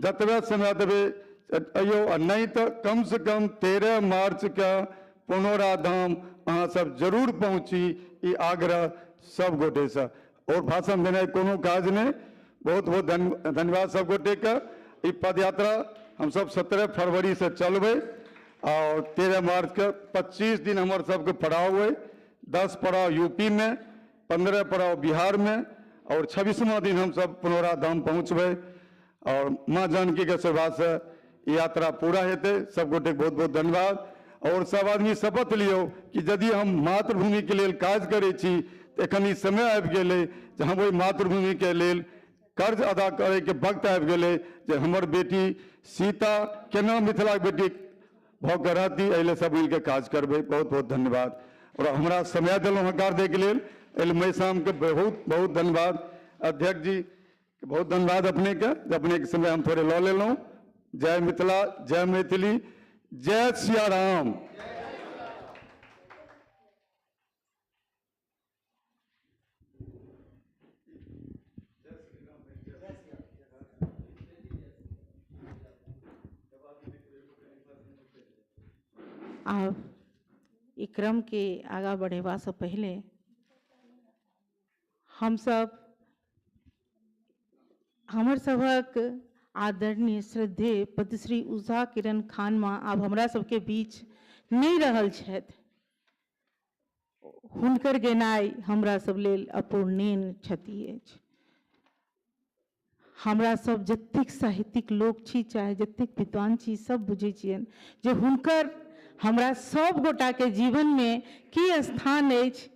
जतबे समय देबै अइयौ, आ नहि तऽ कमसँ कम 13 मार्चके पुनौरा धाम अहाँ सब जरूर पहुँची, ई आग्रह सब गोटेसँ। और भाषण देनाइ कोनो काज नहि। बहुत बहुत धन्यवाद सब गोटेके। ई पदयात्रा हमसब 17 फरवरीसँ चलबै और 13 मार्चके 25 दिन हमर सबके पड़ाव अइ, 10 पड़ाव यूपीमे, 15 पड़ाव बिहारमे और 26वां दिन हमसब पुनौरा धाम पहुँचबै और माँ जानकीके आशीर्वादसँ ई यात्रा पूरा हेतै। सब गोटेके बहुत बहुत धन्यवाद। और सब आदमी शपथ लियौ कि यदि हम मातृभूमिके लेल काज करै छी तऽ एखन ई समय आबि गेलै जे हम ओहि मातृभूमिके लेल कर्ज अदा करैके वक्त आबि गेलै जे हमर बेटी सीता केना मिथिलाके बेटी भऽ कऽ रहती, एहि लेल सब मिलके काज करबै। बहुत बहुत धन्यवाद। और हमरा समय देलहुँ हकार दैके लेल, एहि लेल मैसामके बहुत बहुत धन्यवाद। अध्यक्ष जी बहुत धन्यवाद अपनेके, जे अपनेके समय हम थोड़े लऽ लेलहुँ। जय मिथिला, जय मैथिली, जय सिया राम। आब ई क्रमके आगाँ बढ़ेबासँ पहिले हमसब हमर सभक आदरणीय श्रद्धेय पद्मश्री उषा किरण खान माँ आब हमरा सबके बीच नहि रहल छथि। हुनकर गेनाइ हमरा सब लेल अपूर्णीय क्षति अछि। हमरा सब जतेक साहित्यिक लोक छी, चाहे जतेक विद्वान छी, सब बुझै छियनि जे हुनकर हमरा सब गोटाके जीवनमे की स्थान अछि,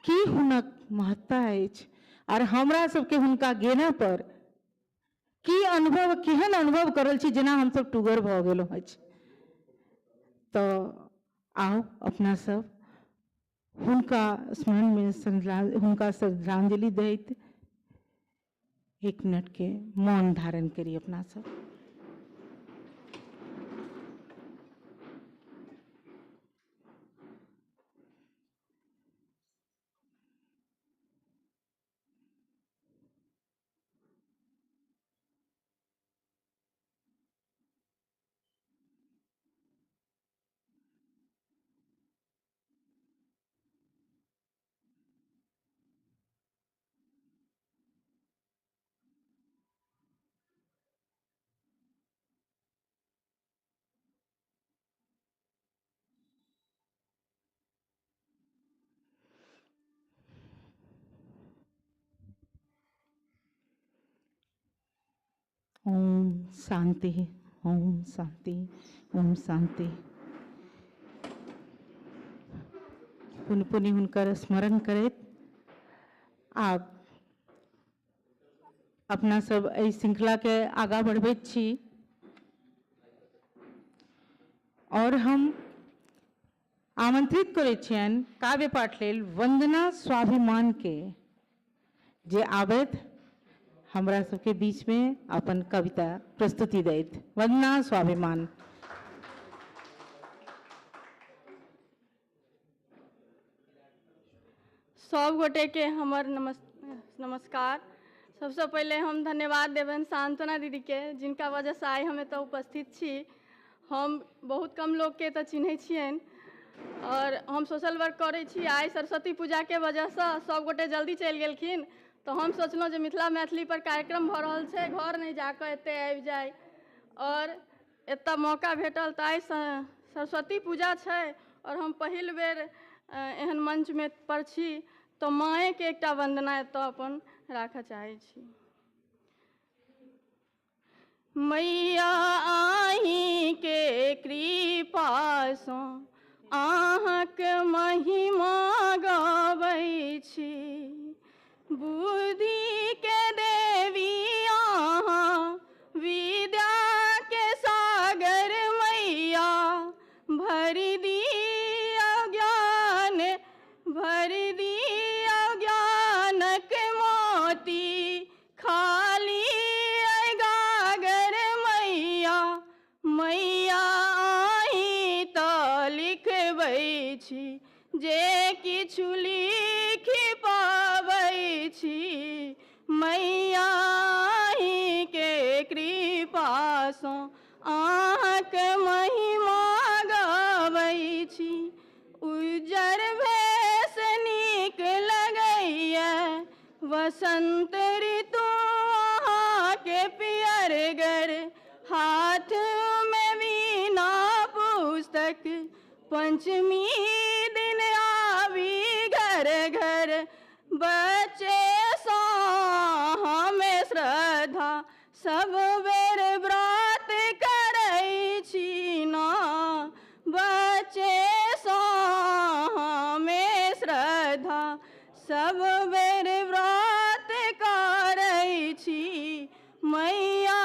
की हुनक महत्ता अछि, और हमरा सबके हुनका गेना पर की अनुभव, केहन अनुभव करल छी, जेना हमसब टुगर भऽ गेलहुँ अछि। तऽ आउ अपना सब हुनका स्मरणमे हुनका श्रद्धांजलि दैत 1 मिनट के मौन धारण करी अपना सब। ओम शांति, ओम शांति, ओम शांति। पुनि पुनि हुनकर स्मरण करैत आब अपना सब एहि श्रृंखलाके आगाँ बढ़बैत छी और हम आमंत्रित करै छियनि काव्य पाठ लेल वंदना स्वाभिमान के, जे आबैत हमरा सबके बीच में अपन कविता प्रस्तुति दैत। वंदना स्वाभिमान। सब गोटे के हमर नमस्कार। सबसे पहले हम धन्यवाद देबनि सांत्वना दीदी के, जिनका वजह से आइ हम एतऽ उपस्थित छी। हम बहुत कम लोकके एतऽ चिन्है छियनि आओर हम सोशल वर्क करै छी। आइ सरस्वती पूजाके वजहसँ सभगोटे जल्दी चलि गेलखिन, तऽ हम सोचलहुँ जे मिथिला मैथिली पर कार्यक्रम भऽ रहल छै, घर नहि जाकऽ एतऽ आबि जाइ। आओर एतऽ मौका भेटल तऽ आइ सरस्वती पूजा छै आओर हम पहिल बेर एहन मंचमे पर छी, तऽ माँएके एकटा वन्दना एतऽ अपन राखऽ चाहै छी। मैया अहीँके कृपासँ अहाँक महिमा गबै छी, बुद्धिके देवी अहाँ, विद्याके सागर मैया, भरि दिअ ज्ञान, भरि दिअ ज्ञानक मोती, खाली गागर मैया। मैया अहीं तऽ लिखबै छी, जे किछु लिखि पाबै छी, मैया अहीँके कृपासँ अहाँक महिमा गबै छी। उज्जर भेष नीक लगैए, वसंत ऋतु अहाँके पियरगर, हाथ में वीणा पुस्तक, पंचमी दिन आबी घर घर, बच्चे सँ हमें श्रद्धा, सब बेर व्रत करै छी ना, बच्चे सँ हमें श्रद्धा, सब बेर व्रत करै छी, मैया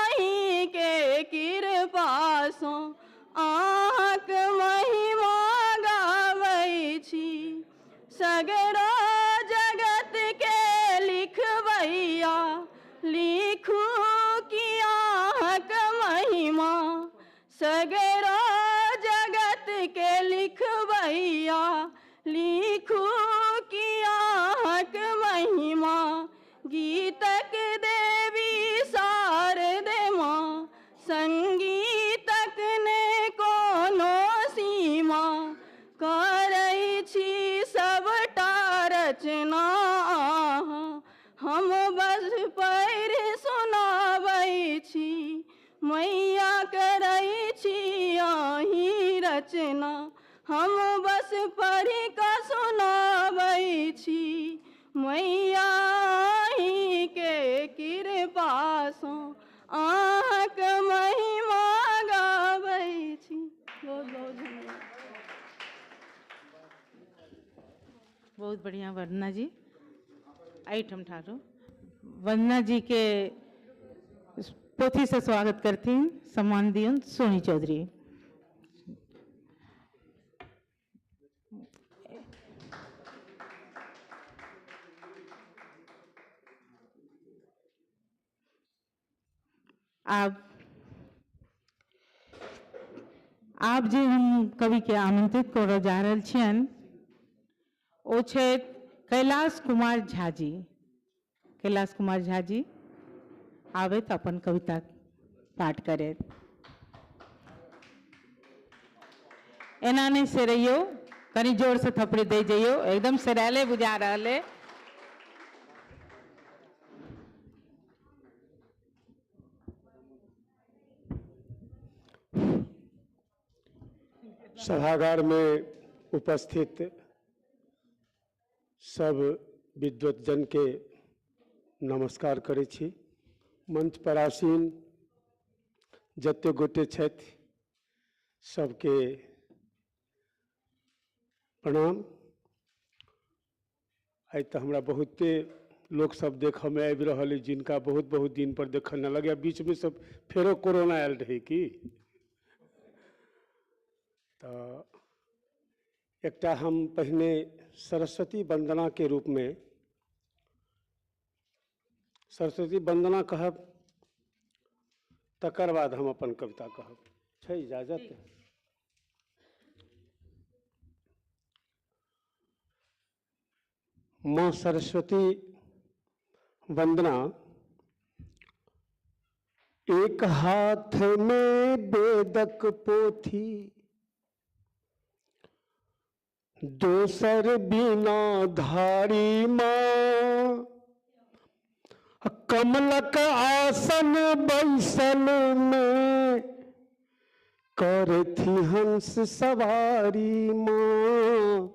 अहीँके कृपासँ अहाँक महिमा गाबै छी। सगरो जगत के लिखबैया, लिखू कि अहाँक महिमा, सगरो जगत के लिखबैया, लिखू कि अहाँक महिमा, गीतक देवी शारदे माँ, संगीतक ने कोनो सीमा, करै छी सबटा रचना अहाँ, हम बस पढ़ि सुनाबै छी, मैया करै छी अहीं रचना, हम बस पढ़ि कऽ सुनाबै छी, मैया अहीँके कृपासँ अहाँक महिमा गाबै छी। बहुत बहुत धन्यवाद। बहुत बढ़िया वंदना जी, एहिठाम ठाढ़ू। वंदना जी के पोथी से स्वागत करथिन, सम्मान दियन सोनी चौधरी। आब जे हम कवि के आमंत्रित करऽ जा रहल छियनि ओ छथि कैलाश कुमार झा जी। कैलाश कुमार झा जी आबैत अपन कविता पाठ करैत। एना नहि सेरैयौ, कनि जोर से थपड़ी दै जइयौ, एकदम सेरायले बुझा रहल है। सभागार में उपस्थित सब विद्वतजन के नमस्कार करै छी। मंच पर आसीन जते गोटे छथि सबके प्रणाम। आइ तऽ हमरा बहुते लोक सब देखऽ में आबि रहल अछि जिनका बहुत बहुत दिन पर देखऽ न लगैया। बीच में सब फेरो कोरोना आयल रहै की, तऽ एकटा हम पहिने सरस्वती वंदना के रूप में सरस्वती वंदना कहब, तकर बाद हम अपन कविता कहब। छै इजाजत? माँ सरस्वती वंदना। एक हाथ में वेदक पोथी, दोसर बिना धारी माँ, कमलक आसन बैसल में करथि हंस सवारी माँ,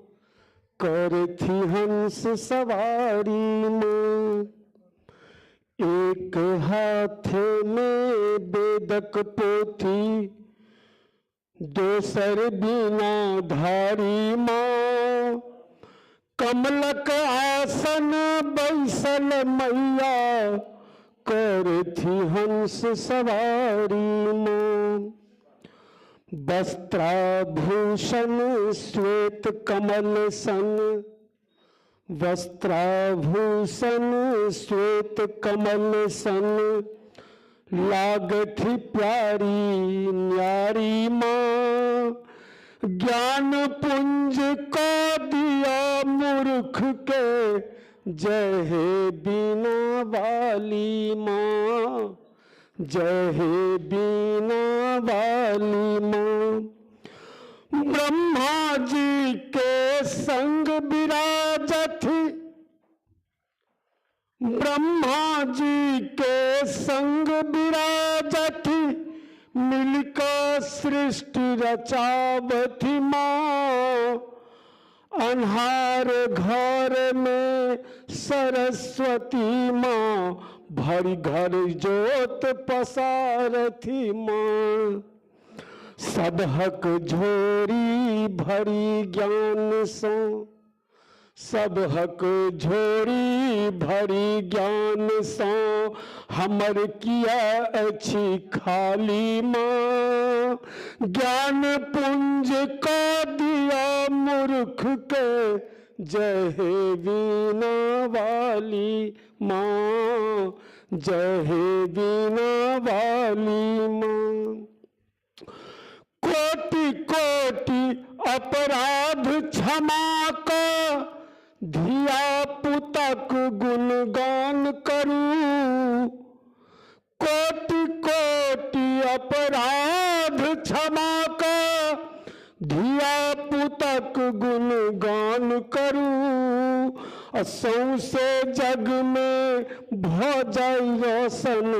करथि हंस सवारी माँ। एक हाथ में वेदक पोथी, दोसर बिना धारी माँ, कमलक आसन बैसल मैया करथि हंस सवारी माँ। वस्त्राभूषण श्वेत कमल सन, वस्त्राभूषण श्वेत कमल सन, लागथि प्यारी न्यारी माँ। ज्ञान पुंज को दिया मूर्ख के, जय हे बीना वाली माँ, जय हे बीना वाली माँ। ब्रह्मा जी के संग विराजथि, ब्रह्मा जी के संग विराजथि, मिलकर सृष्टि रचावथि माँ। अन्हार घर में सरस्वती माँ, भरी घर जोत पसारथि माँ। सबहक झोरी भरी ज्ञान सो, सबहक झोरी भरी ज्ञान सो, हमर किया अछि खाली माँ। ज्ञान पुंज को दिया मूर्ख के, जय हे वीणा वाली माँ, जय हे वीणा वाली माँ। कोटि कोटि अपराध क्षमा का, धिया पुतक गुणगान करू। कोटि कोटि अपराध क्षमा का, धिया पुतक गुणगान करू। सौंसे जग में भ जाय रोशन,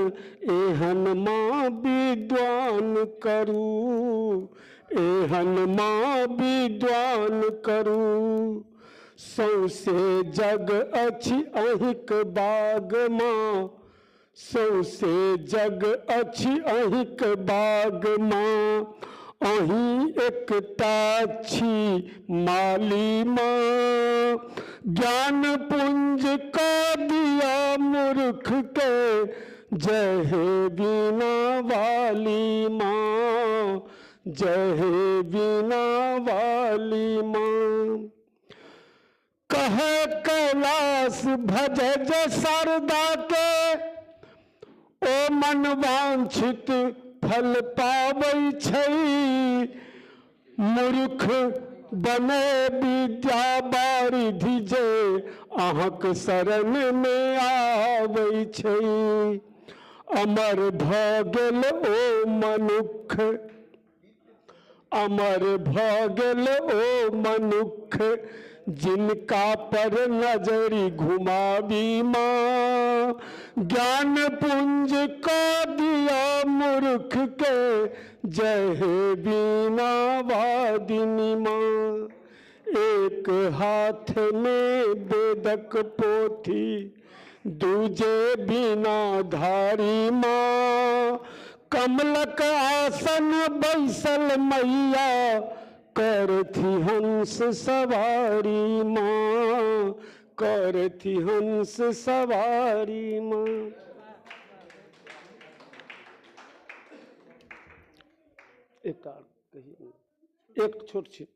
एहन माँ विद्वान करू, एहन माँ विद्वान करू। सौंसे जग अछि अहिक बाग माँ, सौंसे जग अछि अहिक बाग माँ, अहीं एकटा छी माली माँ। ज्ञान पुंज का दिया मूर्ख के, जय हे वीणा वाली माँ, जय हे वीणा वाली माँ। कहे कैलाश भज जय शारदा के, ओ मन वांछित फल पाबै छै। मूर्ख बने विद्या बारिधि जे, अहाँक शरण में आबै छै। अमर भऽ गेल ओ मनुख, अमर भऽ गेल ओ मनुख, जिनका पर नजरि घुमाबी माँ। ज्ञान पुंज को दिया मूर्ख के, जय हे वीणा वादिनी माँ। एक हाथ में वेदक पोथी, दूजे बिना धारी माँ। कमलक आसन बैसल मैया, करथि हंस सवारी माँ, करथि हंस सवारी माँ। एक कहिए, एक छोट छी।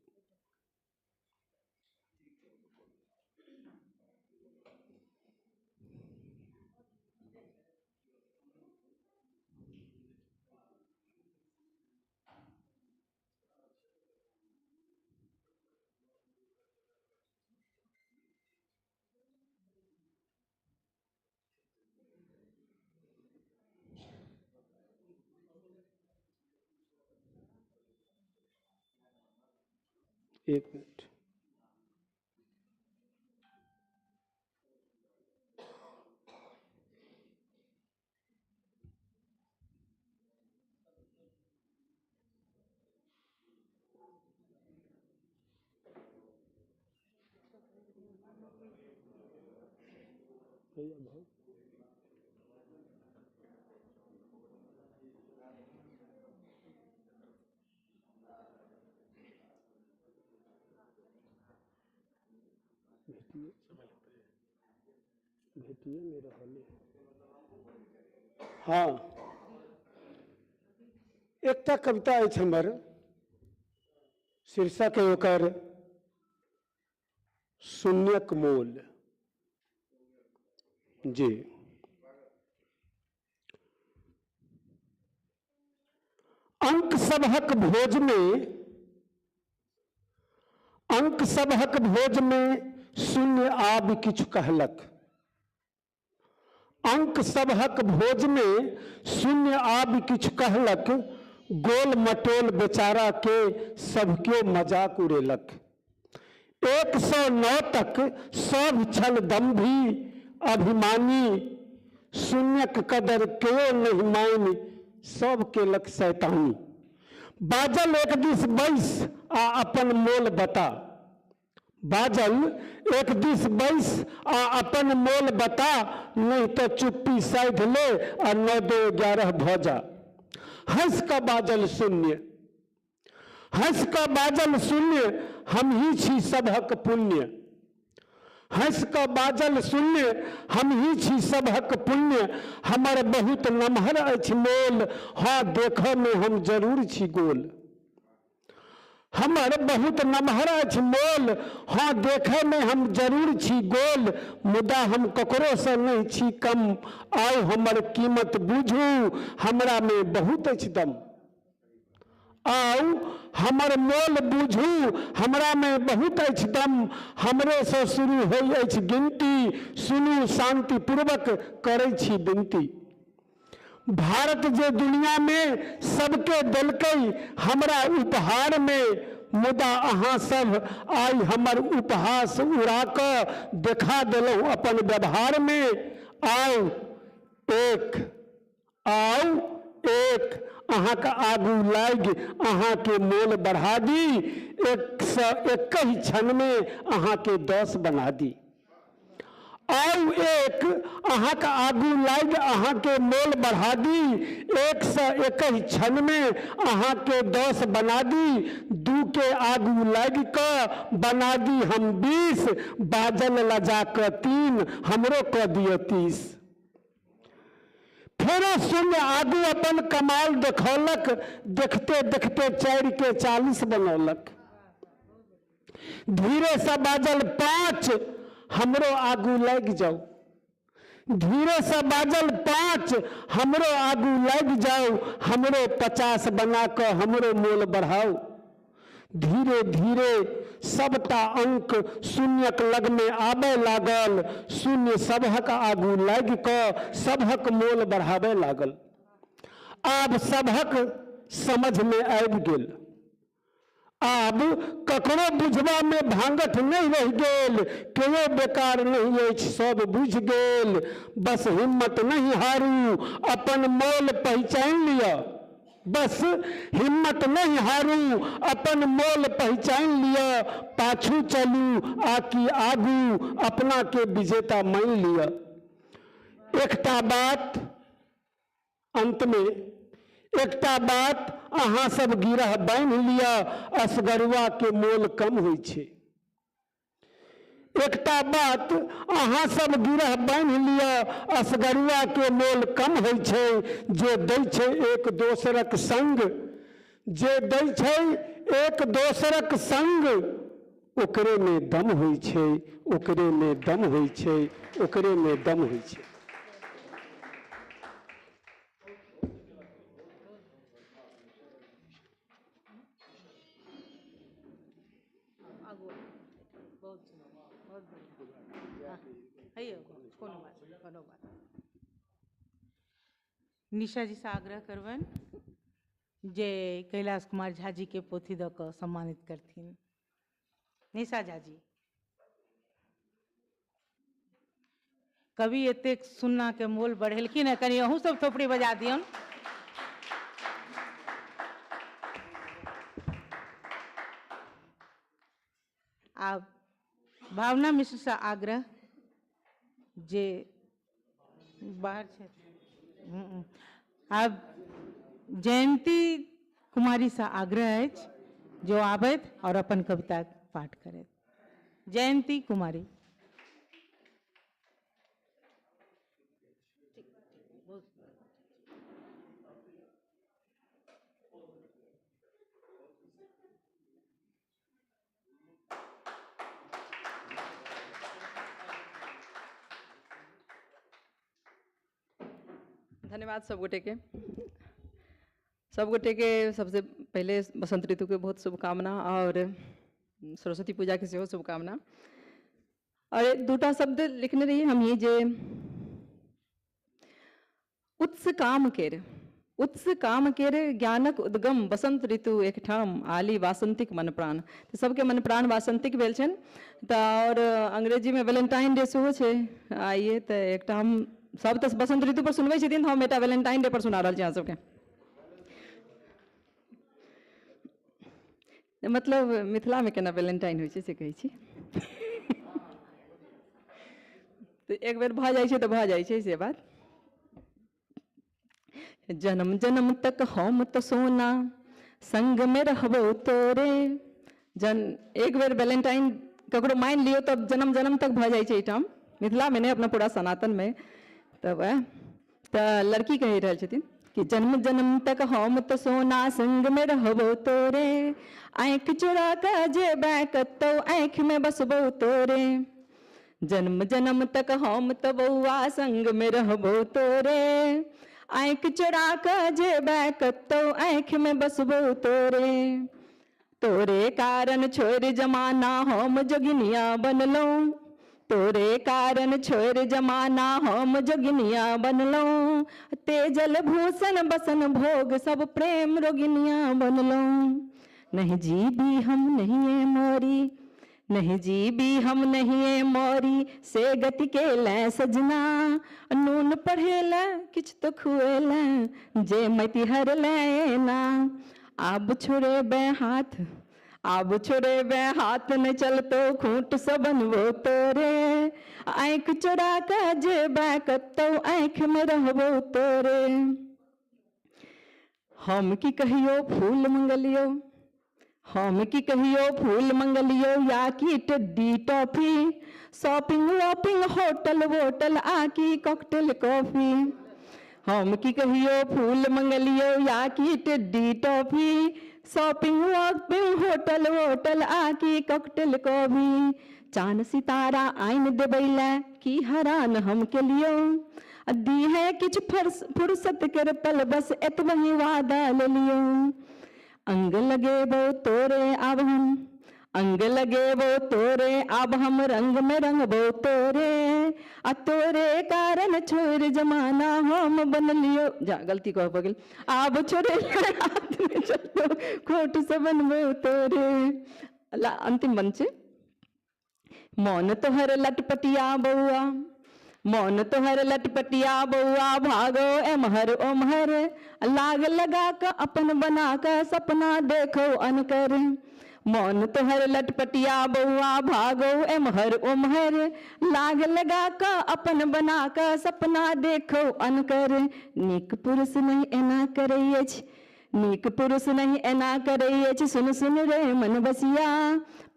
एक मिनट। भेटिए नहि रहल। हँ, एकटा कविता अछि हमर, शीर्षक है ओकर शून्यक मोल। जी, अंक सबहक भोज में, अंक सबहक भोज में शून्य आबि किछु कहलक। अंक सबहक भोज में शून्य आबि किछु कहलक, गोल मटोल बेचारा के सबके मजाक उड़ेलक। 109 तक सब छल दम्भी अभिमानी, शून्यक कदर केओ नहीं मानि सब केलक शैतानी। बाजल एक दिस बैस आ अपन मोल बता, बाजल एक दिस बैस आ अपन मोल बता, नहीं तो चुप्पी साधि ले आ 9 2 11 भ जा। हंस का बाजल शून्य, हंस का बाजल शून्य, हम ही छी सबहक पुण्य। हंस का बाजल शून्य, हम ही छी सबहक पुण्य, हमर बहुत नमहर अछि मोल, हाँ देखऽ में हम जरूर छी गोल। हमर बहुत नमहर अछि मोल, हाँ देखे में हम जरूर छी गोल, मुदा हम ककरोसँ नहीं छी कम, आउ हमर कीमत बुझू हमरा में बहुत अछि दम। आउ हमर मोल बुझू हमरा में बहुत अछि दम, हमरेसँ शुरू होइ अछि गिनती, सुनू शांतिपूर्वक करै छी विनती। भारत जे दुनिया में सबके देलकै हमरा उपहार में, मुदा अहाँ सब आइ हमर उपहास उड़ा कऽ देखा देलहुँ अपन व्यवहार में। आउ एक, आउ एक, अहाँके आगू लागि अहाँके मोल बढ़ा दी, 101 क्षण में अहाँके 10 बना दी। आउ एक, अहाँके आगू लागि अहाँके मोल बढ़ा दी, 101 क्षण में अहाँके 10 बना दी, 2 के आगू लागि कऽ बना दी हम 20, बाजल लजा कऽ 3 हमरो कऽ दिअ 30। फेरो शून्य आगू अपन कमाल देखौलक, देखते देखते 4 के 40 बनौलक। धीरे से बाजल 5 हमरो आगू लागि जाउ, धीरे से बाजल 5 हमरो आगू लागि जाउ, हमरो 50 बना कऽ हमरो मोल बढ़ाउ। धीरे धीरे सबटा अंक शून्यक लग में आबय लागल, शून्य सबहक आगू लागि कऽ सबहक मोल बढ़ाबय लागल। आब सबहक समझ में आबि गेल, आब ककरो बुझबा में भांगठ नहीं रहि गेल, केओ बेकार नहीं अछि सब बुझि गेल। बस हिम्मत नहीं हारू अपन मोल पहचानि लिअ, बस हिम्मत नहीं हारू अपन मोल पहचानि लिअ, पाछू चलू आकि आगू अपना के विजेता मानि लिअ। एकटा बात अंत में, एकटा बात अहाँ सब गिरह बान्हि लिअ, असगरुआ के मोल कम होइ छै। एकटा बात अहाँ सब गिरह बान्हि लिअ, असगरुआ के मोल कम होइ छै। जे दै छै एक दोसरक संग, जे दै छै एक दोसरक संग, ओकरे में दम होइ छै, ओकरे में दम होइ छै, ओकरे में दम होइ छै। निशा जी से आग्रह करबनि जे कैलाश कुमार झा जी के पोथी दऽ कऽ सम्मानित करथिन। निशा झा जी, कवि एतेक सुन्ना के मोल बढ़ेलखिन है, कनि अहूँ सब थोपड़ी बजा दियौन। आब भावना मिश्र से आग्रह जे बाहर छथि। आब जयंती कुमारीसँ आग्रह अछि जो आबथि आओर अपन कविता पाठ करथि। जयंती कुमारी। धन्यवाद सब गोटेके सबसे पहले बसंत ऋतु के बहुत शुभकामना और सरस्वती पूजा के सेहो शुभकामना। और दूटा शब्द लिखने रहिए हम ये जे उत्स काम केर ज्ञानक उद्गम बसंत ऋतु एकठाम आली वासंतिक मन प्राण। तो सबके मन प्राण वासंतिक भेल छनि। तो और अंग्रेजी में वैलेंटाइन डे सेहो छै आइए। तो एकटा हम सब तो बसंत ऋतु पर सुनबै छथिन, हम एकटा वैलेंटाइन डे पर सुना रहल छी अहाँ सबके। मतलब मिथिला में केना वैलेंटाइन होइ छै से कहै छी। तो एक बेर भऽ जाइ छै तऽ भऽ जाइ छै से बात। जन्म जन्म तक हम तो सोना संग में रहबो तोरे। जन एक बेर वैलेंटाइन ककरो मानि लियौ तब जन्म जन्म तक भऽ जाइ छै एहिठाम मिथिला में नहि, अपना पूरा सनातन में। तब वएह तऽ लड़की कहि रहल छथिन कि जन्म जन्म तक हम तो सोना संग में रहबो तोरे, आँखि चुरा कऽ जेबै कतौ आँखि में बसबो तोरे। जन्म जन्म तक हम तो बौआ संग में रहबो तोरे, आँखि चुरा कऽ जेबै कतौ आँखि में बसबो तोरे। तोरे कारण छोड़ि जमाना हम जोगिनिया बनलहुँ, तोरे कारण छोड़ि जमाना हम जोगिनिया बनलहुँ। तेजल भूषण बसन भोग सब प्रेम रोगिनिया बनलहुँ। नहीं जीबी हम नहीं मोरी, नहीं जीबी हम नहीं मोरी से गति के लै सजना। नून पढ़ेला किछु तो खुएला जे मति हर लेना। आब छोड़ेबै हाथ, आब छोड़ेबै हाथ न चलतो खूंट से बनबो तोरे। आँखि चोरा कऽ जेबै कतौ आँखि में रहबो तोरे। हम की कहियो फूल मंगलियो, हम की कहियो फूल मंगलियो या की टिड्डी टॉफी। शॉपिंग वॉपिंग होटल वोटल आ की कॉकटेल कॉफी। हम की कहियो फूल मंगलियो या की टिड्डी टॉफी। शॉपिंग वॉपिंग होटल वोटल आ की कॉकटेल कॉफी। चांद सितारा आइन देबै लै की हरान हम के लियो। दी है किछु फुर्सत के पल बस एतबही वादा ले लियो। अंग लगेबो तोरे आब हम, अंग लगेबो तोरे आब हम रंग में रंगबो तोरे। आ तोरे कारण छोड़ जमाना हम बनलियो। जा गलती कह पगल। आब छोड़े हाथ में चलतो खोट से बनबो तोरे। अंतिम बन छै। मौन तोहर लटपटिया बौआ, मौन तोहर लटपटिया बौआ भागो एमहर ओमहर। लाग लगा कऽ अपन बना कऽ सपना देखो अनकर। मौन तोहर लटपटिया बौआ भागो एमहर ओमहर। लाग लगा कऽ अपन बना कऽ सपना देखो अनकर। नीक पुरुष नहीं एना करै अछि, नीक पुरुष नहीं एना करै अछि। सुन सुन रे मन बसिया,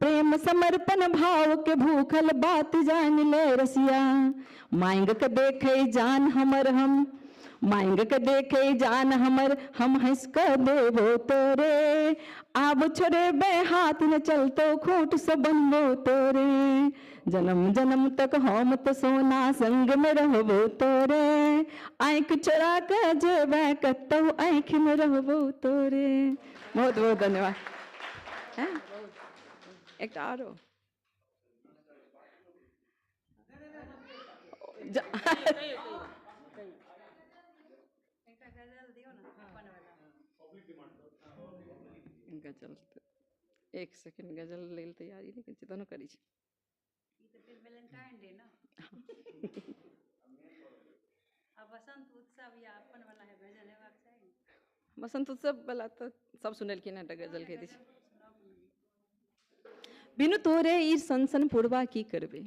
प्रेम समर्पण भाव के भूखल बात जान ले रसिया। मांग के देखे जान हमर हम, मांग के देखे जान हमर हम हंस के देबो तोरे। आब छोड़ेबै हाथ न चलतो खूंट से बनबो तोरे। जन्म जन्म तक हम तो सोना संग में रहबो तोरे। आँखि चोरा के जेबै कतौ आँखि में रहबो तोरे। बहुत बहुत धन्यवाद। एकटा आरो गजल एक सेकेंड गजल लेल तैयारी लेकिन तहनो करै छी। बसंत उत्सव वाला तऽ सब सुनेलखिन हँ, गजल कहि दै छी। बिनु तोरे ई सनसन पुरबा की करबै,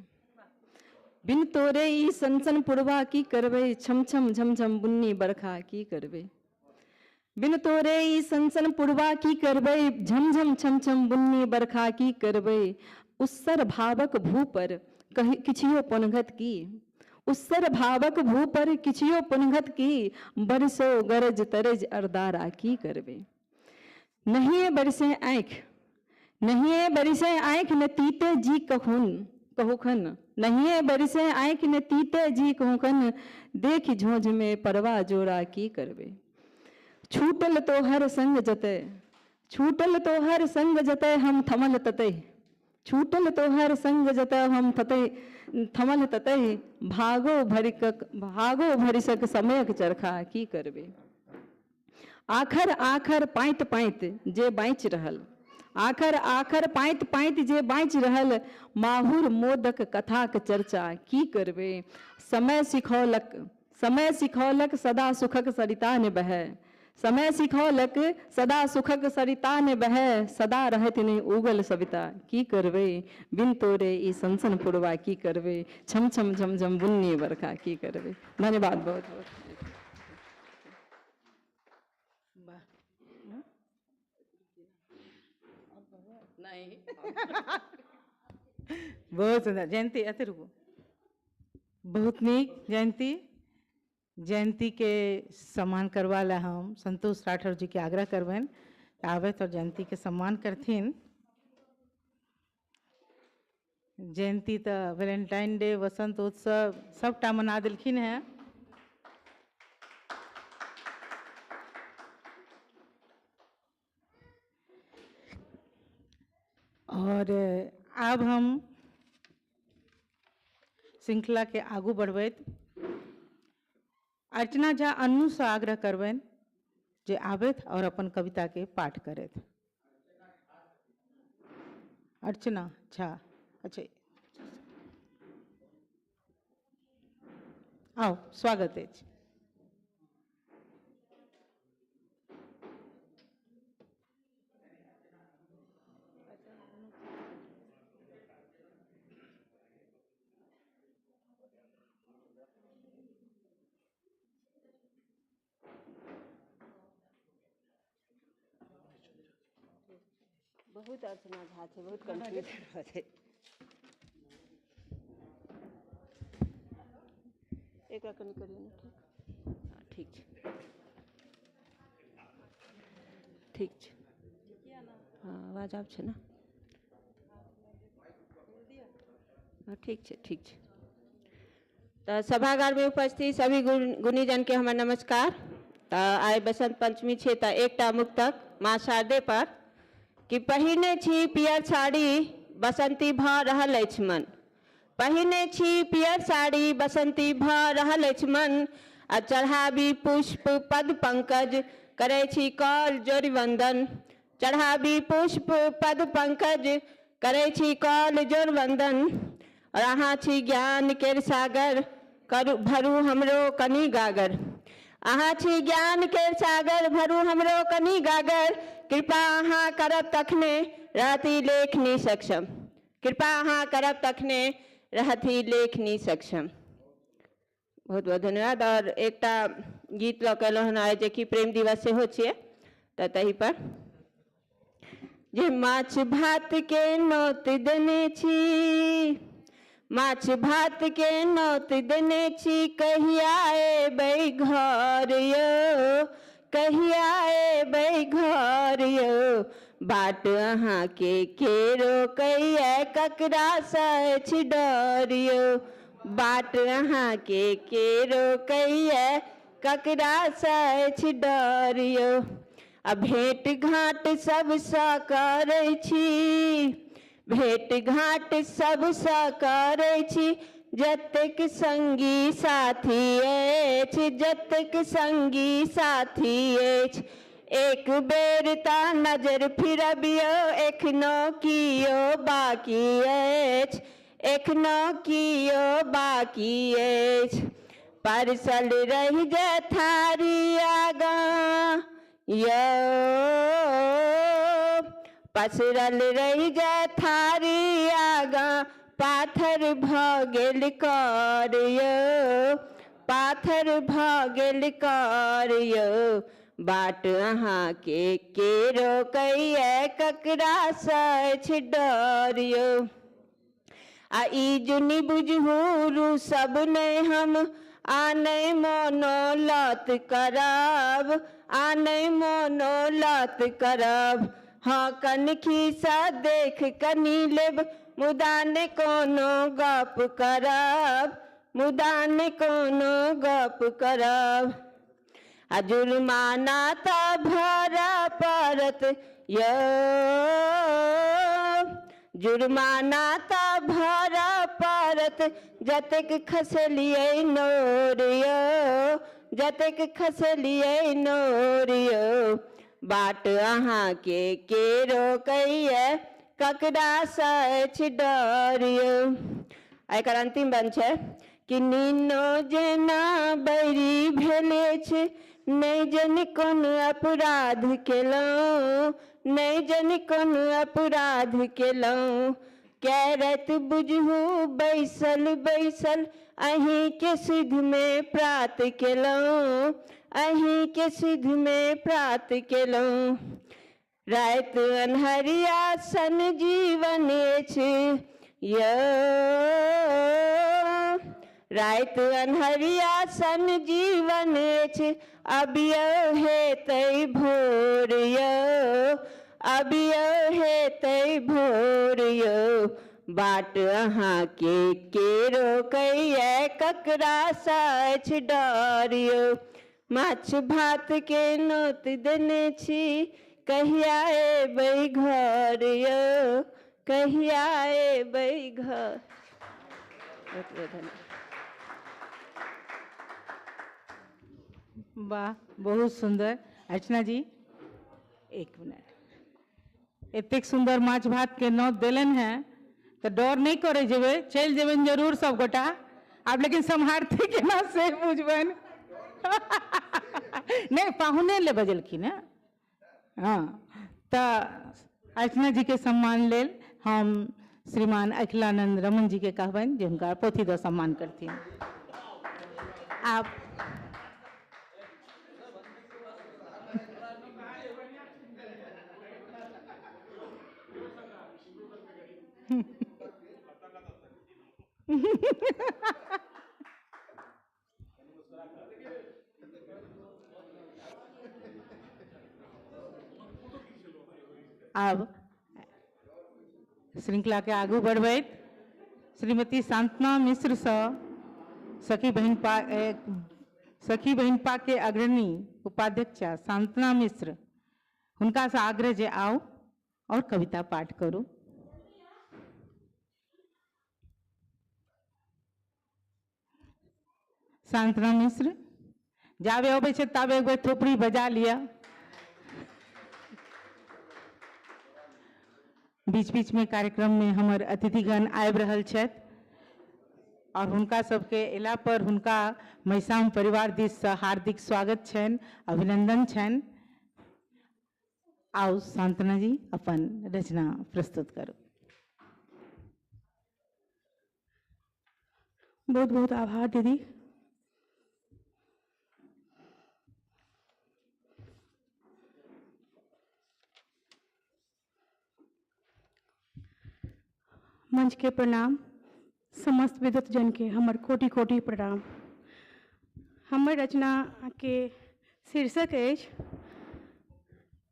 बिन तोरे ई सनसन पुरवा की करबै, छम छम झमझम बुन्नी बरखा की करबै। बिन तोरे ई सनसन पुरवा की करबै, झमझम छम छम बुन्नी बरखा की करबै। उत्सर भावक भू पर कही किछियो पनघत की, उत्सर भावक भू पर किछियो पनघत की, बरसो गरज तरज अरदारा की करबै। नहिए बरसे आँखि, नहिए बरसे आँखि न तीते जी कहुन कहुखन, नहिए बरसे आँखि न तीते जी कहुखन, देख झोंझ में परवा जोड़ा की करबै। छूटल तोहर संग जतय, छूटल तोहर संग जतय हम थमल ततय, छूटल तोहर संग जतय हम ततय थमल ततय, भागो भरिक भागो भरिसक समयक चरखा की करबै। आखर आखर पाँति पाँति जे बाँचि रहल, आखर आखर पाँति पाँति जे बाँचि रहल, माहुर मोदक कथाक चर्चा की करबै। समय सिखौलक, समय सिखौलक सदा सुखक सरिता ने बहै, समय सिखौलक सदा सुखक सरिता ने बहै, सदा रहत नहि उगल सविता की करबै। बिन तोरे ई सनसन पुरवा की करबै, छम छम झमझम बुन्नी बरखा की करबै। धन्यवाद बहुत बहुत। बहुत सुंदर जयंती, अति रुकू, बहुत नीक जयंती। जयंती के सम्मान करवा ला हम संतोष राठौर जी के आग्रह करबनि आबथि और जयंती के सम्मान करथिन। जयंती तो वैलेंटाइन डे, वसंत उत्सव सबटा मना देलखिन हैं। और अब हम श्रृंखला के आगू बढ़बैत अर्चना झा अन्नू से आग्रह करबनि जे आबथि और अपन कविता के पाठ करथि। अर्चना झा, अच्छा आओ, स्वागत अछि। बहुत अर्चना झा छै, बहुत कंफ्यूजन हो छै। एक बार कनि करियौ ने। ठीक, हाँ ठीक छै, ठीक छै, हाँ आवाज आब छै ने, हाँ ठीक छै, ठीक छै। तऽ सभागारमे उपस्थित सभी गुणीजनके हमर नमस्कार। तऽ आइ बसंत पंचमी छै, तऽ एकटा मुक्तक माँ शारदे पर कि पहिने छी पियर साड़ी बसंती भऽ रहल अछि मन, पहिने छी पियर साड़ी बसंती भऽ रहल अछि मन, आ चढ़ाबी पुष्प पद पंकज करै छी कल जोड़ि वंदन, चढ़ाबी पुष्प पद पंकज करै छी कल जोड़ि वंदन, और अहाँ छी ज्ञान केर सागर करू भरू हमरो कनि गागर, अहाँ छी ज्ञान केर सागर भरू हमरो कनि गागर, कृपा अहाँ करब तखने रहती लेखनी सक्षम, कृपा अहाँ करब तखने रहती लेखनी सक्षम। बहुत बहुत धन्यवाद। और एकटा गीत लऽ कऽ एलहुँ हन आइ, जेकि प्रेम दिवस सेहो छियै, तऽ ताहि पर जे माछ भात के नोत देने छी, माछ भात के नोत देने छी, कहिया एबै घर यौ, कहिया एबै घर यौ, बाट अहाँके के रोकैया ककरा सँ अछि डर यौ, बाट अहाँके के रोकैया ककरा सँ अछि डर यौ, आ भेंट घाट सबसँ करै छी, भेंट घाट सबसँ करै छी, जतेक संगी साथी अछि, जतेक संगी साथी अछि, एक बेर तऽ नजर फिरबियौ एखनो कियो बाकी अछि, एखनो कियो बाकी अछि, परसल रहि जाय थारी आगाँ यौ, पसरल रहि जाय थारी आगाँ, पाथर भऽ गेल कर यौ, पाथर भऽ गेल कर यौ, बाट अहाँके के रोकैए ककरासँ अछि डर यौ। आ ई जुनि बुझहू सब नहि हम आ नहि मोनो लत करब, आ नहि मोनो लत करब, हाँ कनखीसँ देख कनी लेब मुदा ने कोनो गप करब, मुदा ने कोनो गप करब। आ जुर्माना तऽ भरऽ पड़त यौ, जुर्माना तऽ भरऽ पड़त जतेक खसेलियै नोर यौ, जतेक खसेलियै नोर यौ, बाट अहाँके के रोकैए ककरासँ अछि डर यौ। एकर अंतिम बंद छै कि नीनो जेना बैरी भेल अछि, नहि जानि कोन अपराध केलहुँ, नहि जानि कोन अपराध केलहुँ, कै राति बुझू बैसल बैसल अहीँके सुधिमे प्रात केलहुँ, अहीँके सुधिमे प्रात केलहुँ। राति अन्हरिया सन जीवन अछि यौ, राति अन्हरिया सन जीवन अछि, अबियौ हेतै भोर यौ, अबियौ हेतै भोर यौ, बाट अहाँके के रोकैए ककरासँ अछि डर यौ। माछ भात के नोत देने छी कहिया एबै घर यौ, कहिया एबै घर। वाह, बहुत सुंदर। अर्चना जी एक मिनट, एतेक सुंदर माछ भात के नोत देलनि हैं तो डर नहीं करे जेबै, चलि जेबनि जरूर सब गोटा आब, लेकिन सम्हारते केना से बुझबनि। नहीं पाहुने ले बजलखिन हैं। हाँ, तो अर्चना जी के सम्मान लेल हम श्रीमान अखिलानंद रमन जी के कहबनि जे हुनका पोथी दऽ सम्मान करथिन। आप आब श्रृंखला के आगू बढ़बैत श्रीमती सांत्वना मिश्र सँ सखी बहिनपा के अग्रणी उपाध्यक्षा सांत्वना मिश्र, हुनका से आग्रह जे आओ और कविता पाठ करू। सांत्वना मिश्र जाबे अबै छै ताबे एक बेर थोपड़ी बजा लिअ। बीच बीच में कार्यक्रम में हमर अतिथिगण आबि रहल छथि और हुनका सबके अयला पर हुनका मैसाम परिवार दिस से हार्दिक स्वागत छनि, अभिनंदन छनि। आउ सांत्वना जी अपन रचना प्रस्तुत करू। बहुत बहुत आभार दीदी। मंच के प्रणाम, समस्त विद्वतजन के हमर कोटि कोटि प्रणाम। हमर रचना के शीर्षक अछि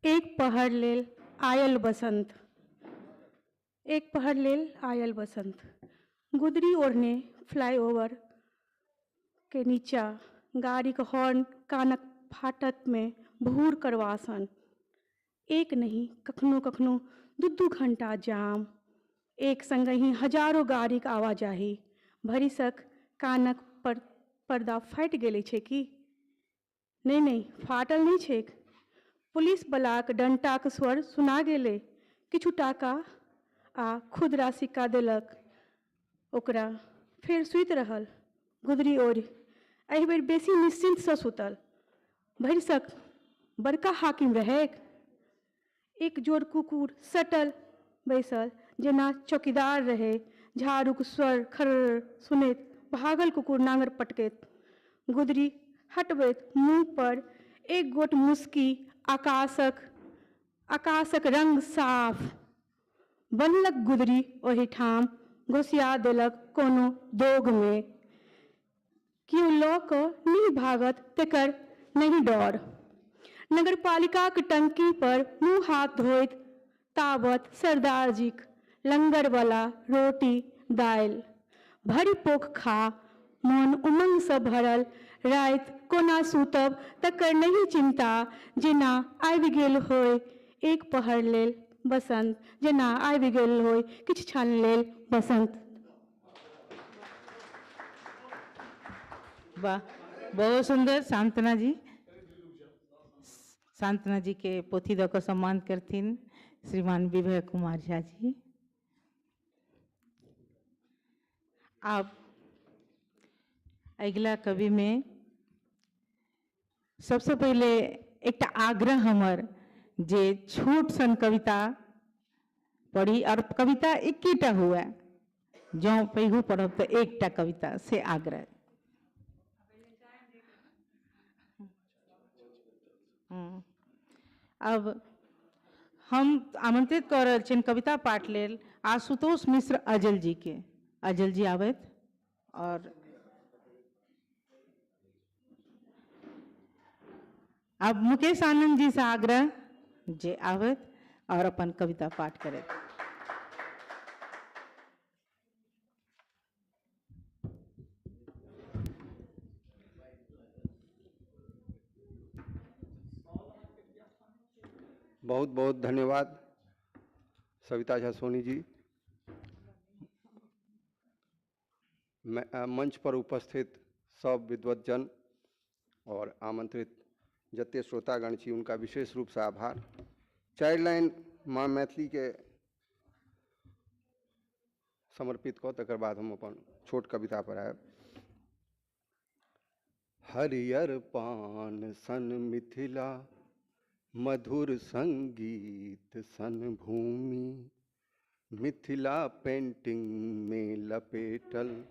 एक पहर लेल आयल बसंत। एक पहर लेल आयल बसंत, गुदरी ओढ़ने फ्लाईओवर के नीचा गाड़ी के हॉर्न कानक फाटक में भूर करवासन। एक नहीं कखनो कखनो दू दू घंटा जाम, एक संग ही हजारों गाड़ीके आवाजाही। भरिसक कानक पर पर्दा फाटि गेलै छै की? नहि नहि, फाटल नहि छैक। पुलिस बलाक डंटाक स्वर सुना गेलै। किछु टाका आ खुदरा सिक्का देलक ओकरा। फेर सुति रहल गुदरी ओढ़ि। एहि बेर बेसी निश्चिन्तसँ सुतल। भरिसक बड़का हाकिम रहैक। एक जोड़ कुकुर सटल बैसल जेना चौकीदार रहे, झाड़ूक स्वर खर्र सुनैत भागल कुकुर नांगर पटकैत, गुदरी हटबैत मुँह पर एक गोट मुस्की, आकाशक आकाशक रंग साफ। बनलक गुदरी ओहिठाम, घोसिया देलक कोनो दोगमे। केओ लऽ कऽ नहि भागत तेकर नहि डर। नगरपालिकाक टंकी पर मुँह हाथ धोइत ताबत सरदारजीक लंगरवला रोटी दालि भरि पोख खा मोन उमंगसँ भरल। राति कोना सूतब तकर नहि चिंता, जेना आबि गेल होय एक पहर लेल बसंत, जेना आबि गेल होय किछु क्षण लेल बसंत। वाह, बहुत सुंदर सांत्वना जी। सांत्वना जी के पोथी दऽ कऽ सम्मान करथिन श्रीमान विभय कुमार झा जी। आब अगिला कवि में सबसे पहिले एकटा आग्रह हमर जे छोट सन कविता पढ़ी और कविता एकेटा हुए, जँ पैघो पढ़ब तऽ एकटा कविता, से आग्रह। अब हम आमंत्रित कऽ रहल छियनि कविता पाठ लेल आशुतोष मिश्र अजल जी के। अजल जी आबथि और अब मुकेश आनंद जी से आग्रह जे आबथि और अपन कविता पाठ करथि। बहुत बहुत धन्यवाद सविता झा सोनी जी। मंच पर उपस्थित सब विद्वज्जन और आमंत्रित जते श्रोतागण छी उनका विशेष रूप से आभार। 4 लाइन माँ मैथिली के समर्पित कऽ तकर बाद हम अपन छोट कविता पर आयब। हरियर पान सन मिथिला, मधुर संगीत सन भूमि, मिथिला पेंटिंग में लपेटल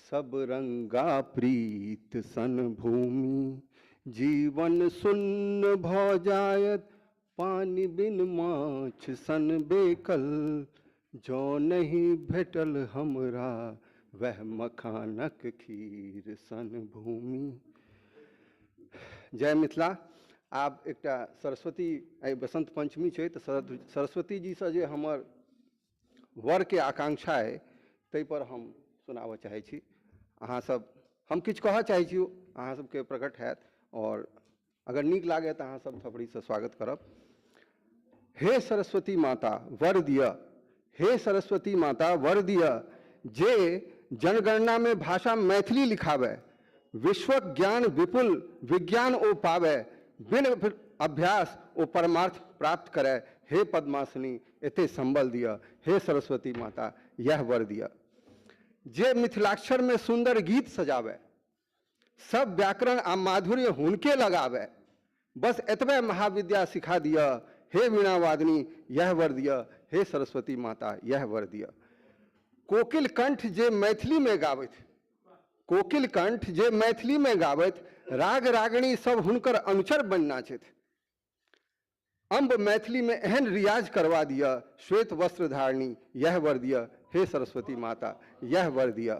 सब रंगा प्रीत सन भूमि। जीवन सुन्न भ जायत पानि बिन माछ सन बेकल, जँ नहीं भेटल हमरा वह मखानक खीर सन भूमि। जय मिथिला। आब एकटा सरस्वती, आइ बसंत पंचमी छै तऽ सरस्वती जीसँ जे हमर वरके आकांक्षा अइ ताहि पर हम सुनाबऽ चाहै छी। अहाँ सब, हम किछु कहऽ चाहै छी, अहाँ सबके प्रकट हैत और अगर नीक लागै तऽ अहाँ सब थपड़ीसँ स्वागत करब। हे सरस्वती माता वर दिअ, हे सरस्वती माता वर दिअ, जे जनगणना में भाषा मैथिली लिखावे, विश्वक ज्ञान विपुल विज्ञान ओ पावे, बिन अभ्यास ओ परमार्थ प्राप्त करे, हे पद्मासनी एते संबल दिअ, हे सरस्वती माता यह वर दिअ। जे मिथिलाक्षर में सुंदर गीत सजावे, सब व्याकरण आ माधुर्य हुनके लगावे, बस एतबे महाविद्या सिखा दिअ, हे वीणावादिनी यह वर दिअ, हे सरस्वती माता यह वर दिअ। कोकिल कंठ जे मैथिली में गाबथि, कोकिल कंठ जे मैथिली में गाबथि, राग रागिणी सब हुनकर अनुचर बनि नाचथि। अम्ब मैथिली में एहन रियाज करवा दिअ, श्वेत वस्त्र धारणी यह वर दिअ, हे सरस्वती माता यह वर दिअ।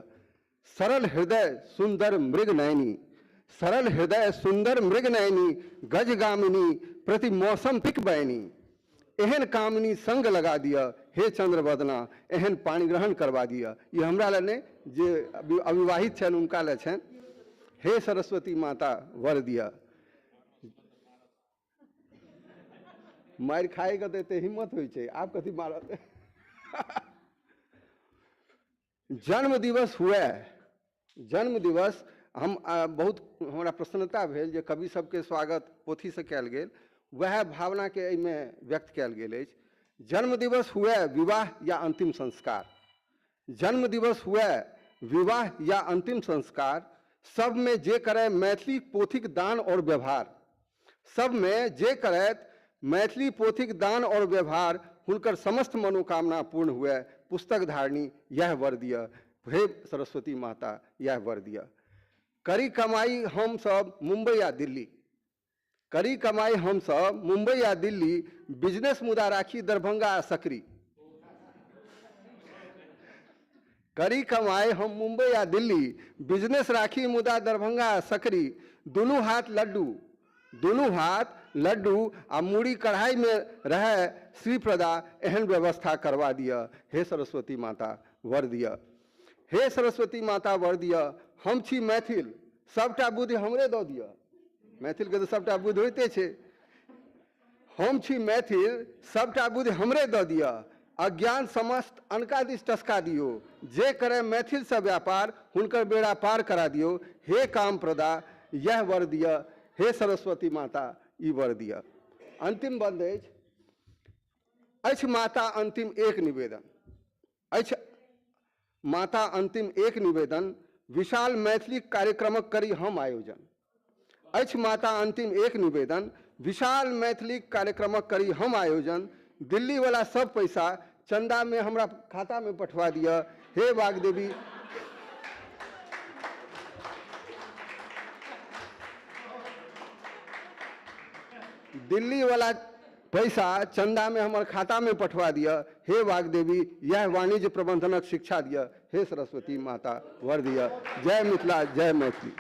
सरल हृदय सुंदर मृग नयनी, सरल हृदय सुंदर मृग नयनी, गजगामिनी प्रति मौसम पिक बैनी, एहन कामिनी संग लगा दिअ, हे चंद्रवदना एहन पाणिग्रहण करवा दिअ। ये हमरा लए नहि, जे अविवाहित छनि हुनका लए छनि। हे सरस्वती माता वर दिअ। मारि खाएके तऽ एते हिम्मत होइ छै, आब कथी मारत। जन्म दिवस हुए, जन्म दिवस, हम बहुत हमरा प्रसन्नता भेल जे कवि सबके स्वागत पोथीसँ कयल गेल, वएह भावनाके एहिमे व्यक्त कयल गेल अछि। जन्म दिवस हुए विवाह या अंतिम संस्कार, जन्म दिवस हुए विवाह या अंतिम संस्कार, सब में जे करे मैथिली पोथीक दान और व्यवहार, सब में जे करैत मैथिली पोथीक दान और व्यवहार, हुनकर समस्त मनोकामना पूर्ण हुए, पुस्तक धारणी यह वर दिअ, हे सरस्वती माता यह वर दिअ। करी कमाई हम सब मुंबई आ दिल्ली, करी कमाई हम सब मुंबई आ दिल्ली, बिजनेस मुदा राखी दरभंगा आ सकरी। करी कमाई हम मुंबई आ दिल्ली, बिजनेस राखी मुदा दरभंगा आ सकरी। दुनू हाथ लड्डू, दुनू हाथ लड्डू आ मूड़ी कढ़ाई में रहे श्रीप्रदा, एहन व्यवस्था करवा दिअ, हे सरस्वती माता वर दिअ। हे सरस्वती माता वर दिअ, हम छी मैथिल, सबटा बुद्धि हमरे दऽ दिअ। मैथिलके तऽ सबटा बुद्धि होइते छै। हम छी मैथिल, सबटा बुद्धि हमरे दऽ दिअ, अज्ञान समस्त अनका दिस टसका दियौ, जे करे मैथिलसँ व्यापार हुनकर बेड़ा पार करा दियौ, हे कामप्रदा यह वर दिअ, हे सरस्वती माता ई वर दिअ। अंतिम बंद अछि, अछि माता अंतिम एक निवेदन, अछि माता अंतिम एक निवेदन, विशाल मैथिली कार्यक्रमक करी हम आयोजन। अछि माता अंतिम एक निवेदन, विशाल मैथिली कार्यक्रमक करी हम आयोजन, दिल्ली वाला सब पैसा चंदा में हमरा खाता में पठवा दिअ, हे वाग्देवी। दिल्ली वाला पैसा चंदा में हमर खाता में पठवा दिअ, हे वाग्देवी, यह वाणिज्य प्रबंधनक शिक्षा दिअ, हे सरस्वती माता वर दिअ। जय मिथिला, जय मैथिली।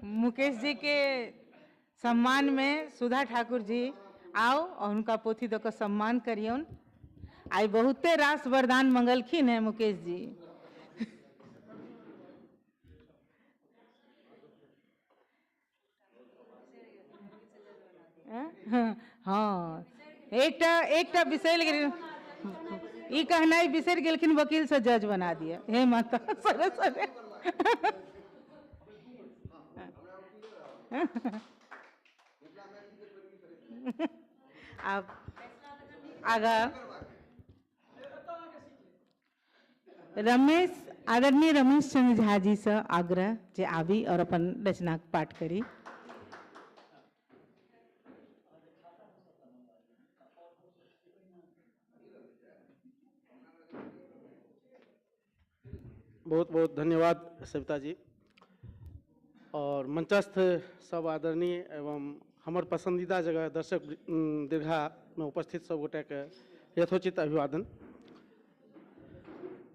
मुकेश जी के सम्मान में सुधा ठाकुर जी आओ और उनका पोथी दऽ कऽ सम्मान करियौन। आइ बहुते रास वरदान मंगलखिन है मुकेश जी। हाँ, एकटा एकटा बिसरि गेल, ई कहनाइ बिसरि गेलखिन, वकील से जज बना दिया, हे माता सरस्वती। आब आगा रमेश, आदरणीय रमेश चंद्र झा जी से आग्रह जे आबी और अपन रचनाक पाठ करी। बहुत बहुत धन्यवाद सविता जी और मंचस्थ सब आदरणीय एवं हमर पसंदीदा जगह दर्शक दीर्घा में उपस्थित सब गोटे के यथोचित अभिवादन।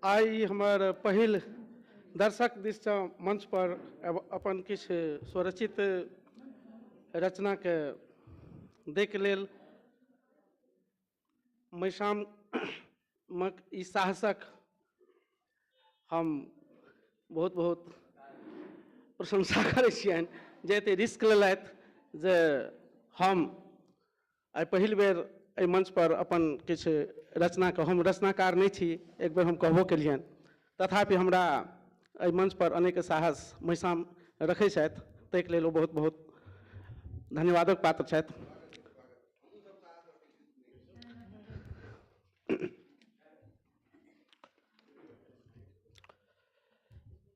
आइ हमर पहिल दर्शक दिससँ मंच पर अपन किछु स्वरचित रचना के दैके लेल मैसामक ई साहसक हम बहुत बहुत प्रशंसा करै छियनि जे एते रिस्क लेलथि जे हम आइ पहिल बेर एहि मंच पर अपन किछु रचनाके, हम रचनाकार नहि छी, एक बेर हम कहबो केलियनि, तथापि हमरा एहि मंच पर अनेक साहस मैसाम रखै छथि, ताहिके लेल ओ बहुत बहुत धन्यवादक पात्र छथि।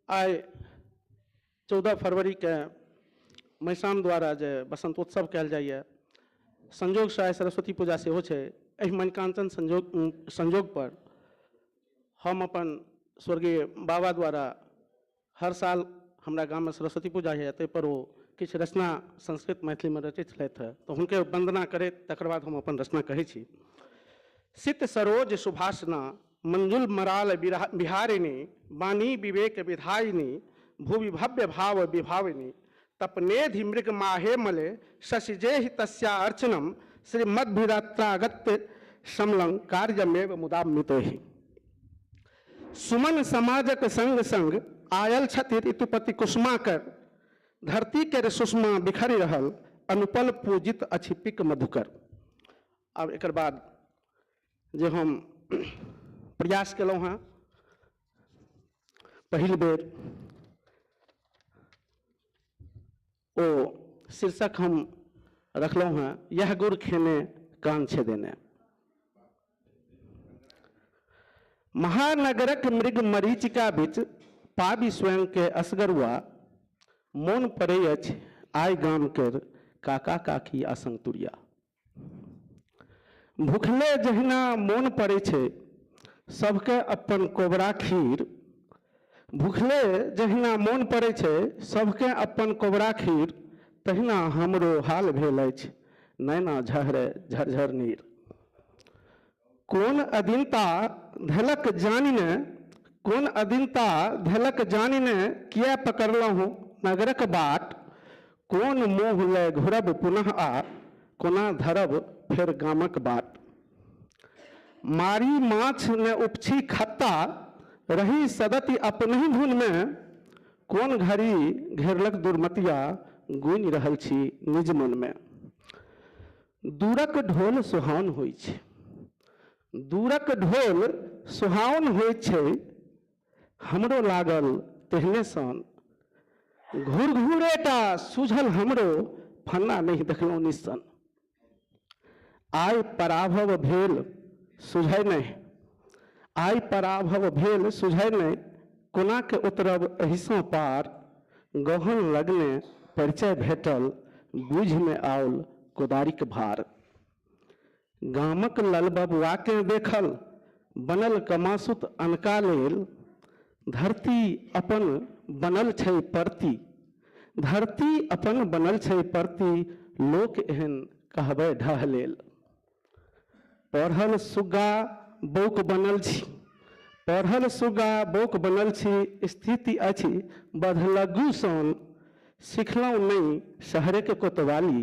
आइ 14 फरवरी के मैसाम द्वारा जे बसंतोत्सव कयल जाइए, संजोगसँ आइ सरस्वती पूजा सेहो छै। एहि मनकांचन संजोग पर हम अपन स्वर्गीय बाबा द्वारा हर साल हमरा गाममे सरस्वती पूजा होइए, ताहि पर ओ किछु रचना संस्कृत मैथिलीमे रचैत छलथि हेँ, तऽ हुनके वंदना करैत तकर बाद हम अपन रचना कहै छी। सित सरोज सुभाषना मंजुल मराल बिहारिणी, वाणी विवेक विधायिनी, भुवि भव्य भाव विभाविनी, तपनेधि मृग माहे मले शशिजेहि तस्या अर्चनम, श्रीमद्भिरात्रागत्य समलं कार्यमेव मुदामितोहि। सुमन समाजक संग संग आयल छथि ऋतुपति कुसुमाकर, धरती के सुषमा बिखरि रहल अनुपल पूजित अछि पिक मधुकर। आब एकर बाद जे हम प्रयास केलहुँ हँ पहिल बेर, ओ शीर्षक हम रखलहुँ हँ, यह गुड़ खेने कान छेदेने। महानगरक मृग मरीचिका बिच पाबि स्वयं के असगरुआ, मोन पड़ै अछि आइ गाम केर काका काकी आ संगतुरिया। भुखले जहिना मोन पड़ै छै सबके अपन कोबरा खीर, भुखले जहिना मोन पड़ै छै सबके अपन कोबरा खीर, तहिना हमरो हाल भेल अछि नैना झहरे झरझर नीर। कोन अदिनता धेलक जानिने, कोन अदिनता धेलक जानिने, किया पकड़लहुँ नगरक बाट, कोन मोह लय घुरब पुनः आ कोना धरब फेर गामक बाट। मारी माछ ने उपछी खत्ता, रही सदति अपनहि धुन में, कोन घड़ी घेरलक दुर्मतिया, गुनि रहल छी निज मन में। दूरक ढोल सुहावन होइ छै, दूरक ढोल सुहावन होइ छै, हमरो लागल तेहने सन, घुरघुरेटा सूझल हमरो, फन्ना नहि देखलहुँ निस्सन। आइ पराभव भेल सुझै नहि, आइ पराभव भेल सुझै नहि, कोना के उतरब एहिसँ पार, गहन लगने परिचय भेटल, बुझिमे आओल कोदारिक भार। गामक ललबबुआके देखल, बनल कमासुत अनका लेल, धरती अपन बनल छै परती, धरती अपन बनल छै परती, लोक एहन कहबै ढह लेल। पढ़ल सुग्गा बौक बनल छी, पढ़ल सुग्गा बौक बनल छी, स्थिति अछि बधलग्गू सन, सिखलहुँ नहि शहरेके कोतवाली,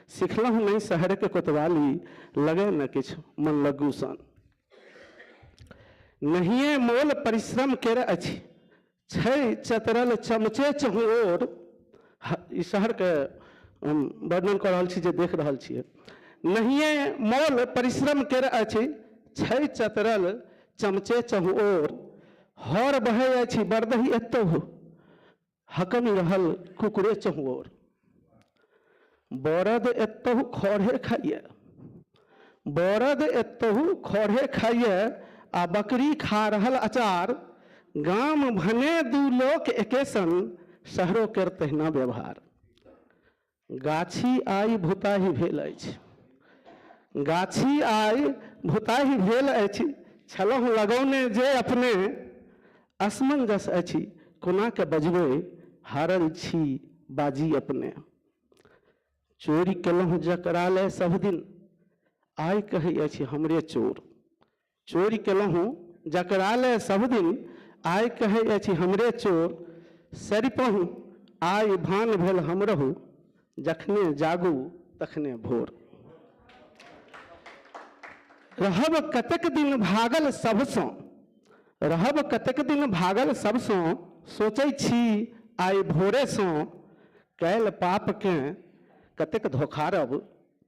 सिखलहुँ नहि शहरके कोतवाली, लगे न किछु मन लग्गू सन। नहिए मोल परिश्रम केर अछि, छै चतरल चमचे चहुओर, ई शहरके हम वर्णन कऽ रहल छी जे देख रहल छियै। नहिए मोल परिश्रम केर अछि, छै चतरल चमचे चहुओर, हर बहै अछि बरदही एतहु, हकमि रहल कुकुरे चहुओर। बरद एतहु खड़े खाइए, बरद एतहु खड़े खाइए, आ बकरी खा रहल अचार, गाम भने दू लोक एके सन, शहरो केर तहिना व्यवहार। गाछी आइ भूताही भेल अछि, गाछी आइ भूताही भेल अछि, छलहुँ लगौने जे अपने, असमंजस अछि कोना के बजबै, हारल छी बाजी अपने। चोरी केलहुँ जकरा लए सब दिन, आइ कहै अछि हमरे चोर, चोरी केलहुँ जकरा लए सब दिन, आइ कहै अछि हमरे चोर, सरिपहुँ आइ भान भेल हमरहु, जखने जागू तखने भोर। रहब कतेक दिन भागल सबसँ, रहब कतेक दिन भागल सबसँ, सोचै छी आइ भोरेसँ, कैल पापकेँ कतेक धोखारब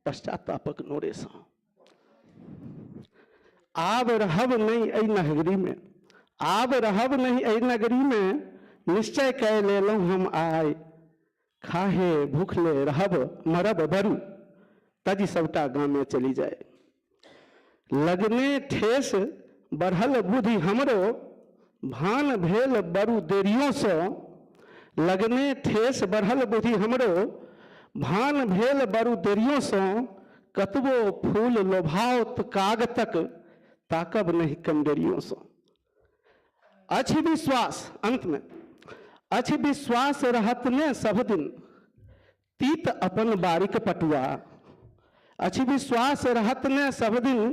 पश्चातापक नोरेसँ। आब रहब नहि एहि नगरीमे, आब रहब नहि एहि नगरीमे, निश्चय कय लेलहुँ हम आइ, खाहे भूखले रहब मरब बरू, तजि सबटा गामे चलि जाय। लगने ठेस बढ़ल बुद्धि हमरो, भान भेल बरू देरियोसँ, लगने ठेस बढ़ल बुद्धि हमरो, भान भेल बरू देरियोसँ, कतबो फूल लोभाओत काग तक, ताकब नहि कमडेरियोसँ। अछि विश्वास, अंतमे अछि विश्वास रहत ने सब दिन, तीत अपन बारीक पटुआ, अछि विश्वास रहत ने सब दिन,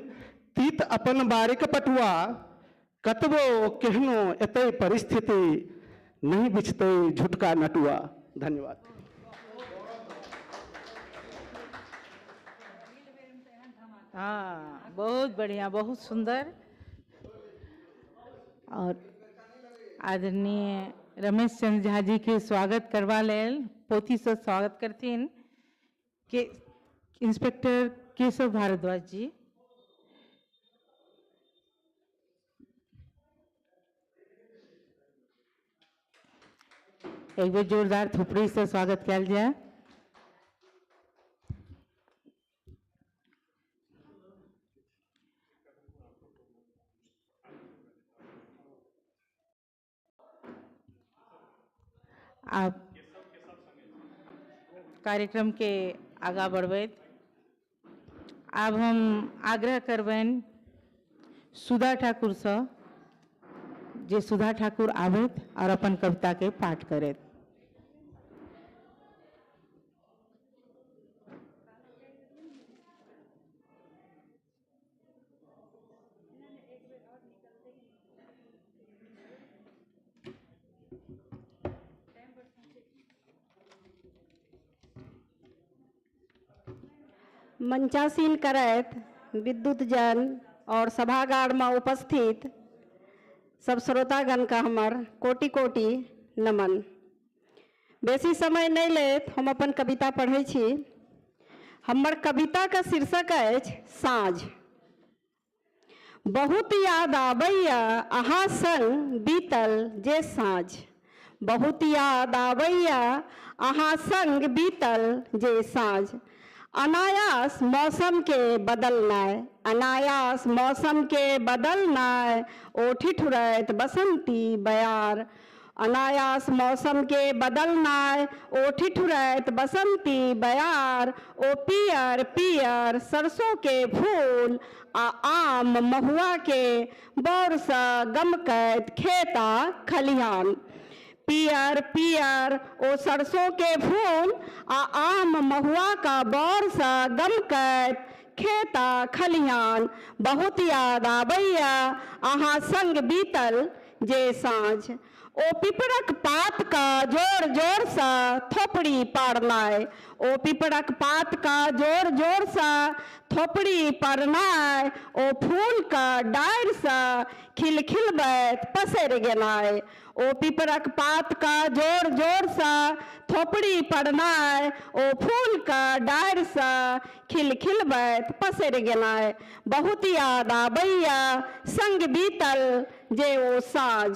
तीत अपन बारीक पटुआ, कतबो केहनो एतै परिस्थिति, नहीं बिछतै झुटका नटुआ। धन्यवाद। हाँ, बहुत बढ़िया, बहुत सुंदर। और आदरणीय रमेश चंद्र झा जी के स्वागत करवा लेल पोथी से स्वागत करथिन के इंस्पेक्टर केशव भारद्वाज जी। एक बेर जोरदार थोपड़ी से स्वागत कयल जाय। आप कार्यक्रम के आगाँ बढ़बैत आब हम आग्रह करबनि सुधा ठाकुरसँ जे सुधा ठाकुर आबथि आओर अपन कविताके पाठ करथि। मंचासीन करैत विद्युत जन और सभागार में उपस्थित सब श्रोतागण का हमर कोटि कोटि नमन। बेसी समय नहीं लेत हम अपन कविता पढ़ै छी। हमर कविता का शीर्षक अछि साँझ। बहुत याद आबैया अहाँ संग बीतल जे साँझ, बहुत याद आबैया अहाँ संग बीतल जे साँझ। अनायास मौसम के बदलनाय, अनायास मौसम के बदलनाय, ओ ठिठुरैत बसंती बयार। अनायास मौसम के बदलनाय, ओ ठिठुरैत बसंती बयार। ओ पियर पियर सरसों के फूल आ आम महुआ के बौर सँ गमकैत खेत आ खलिहान। पियर पियर ओ सरसों के फूल आ आम महुआ का बौर सँ गमकैत खेत आ खलिहान। बहुत याद आबैया अहाँ संग बीतल जे साँझ। ओ पिपरक पात का जोर जोर सँ थोपड़ी पारनाय, ओ पिपरक पात का जोर जोर सँ थोपड़ी पारनाय। ओ फूल का डारि सँ खिलखिलबैत पसरि गेनाय, ओ पिपरक पात का जोर जोर सँ थोपड़ी पड़नाय। ओ फूल का डारि सँ खिलखिलबैत पसरि गेनाय। बहुत याद आबैया संग बीतल जे ओ साँझ।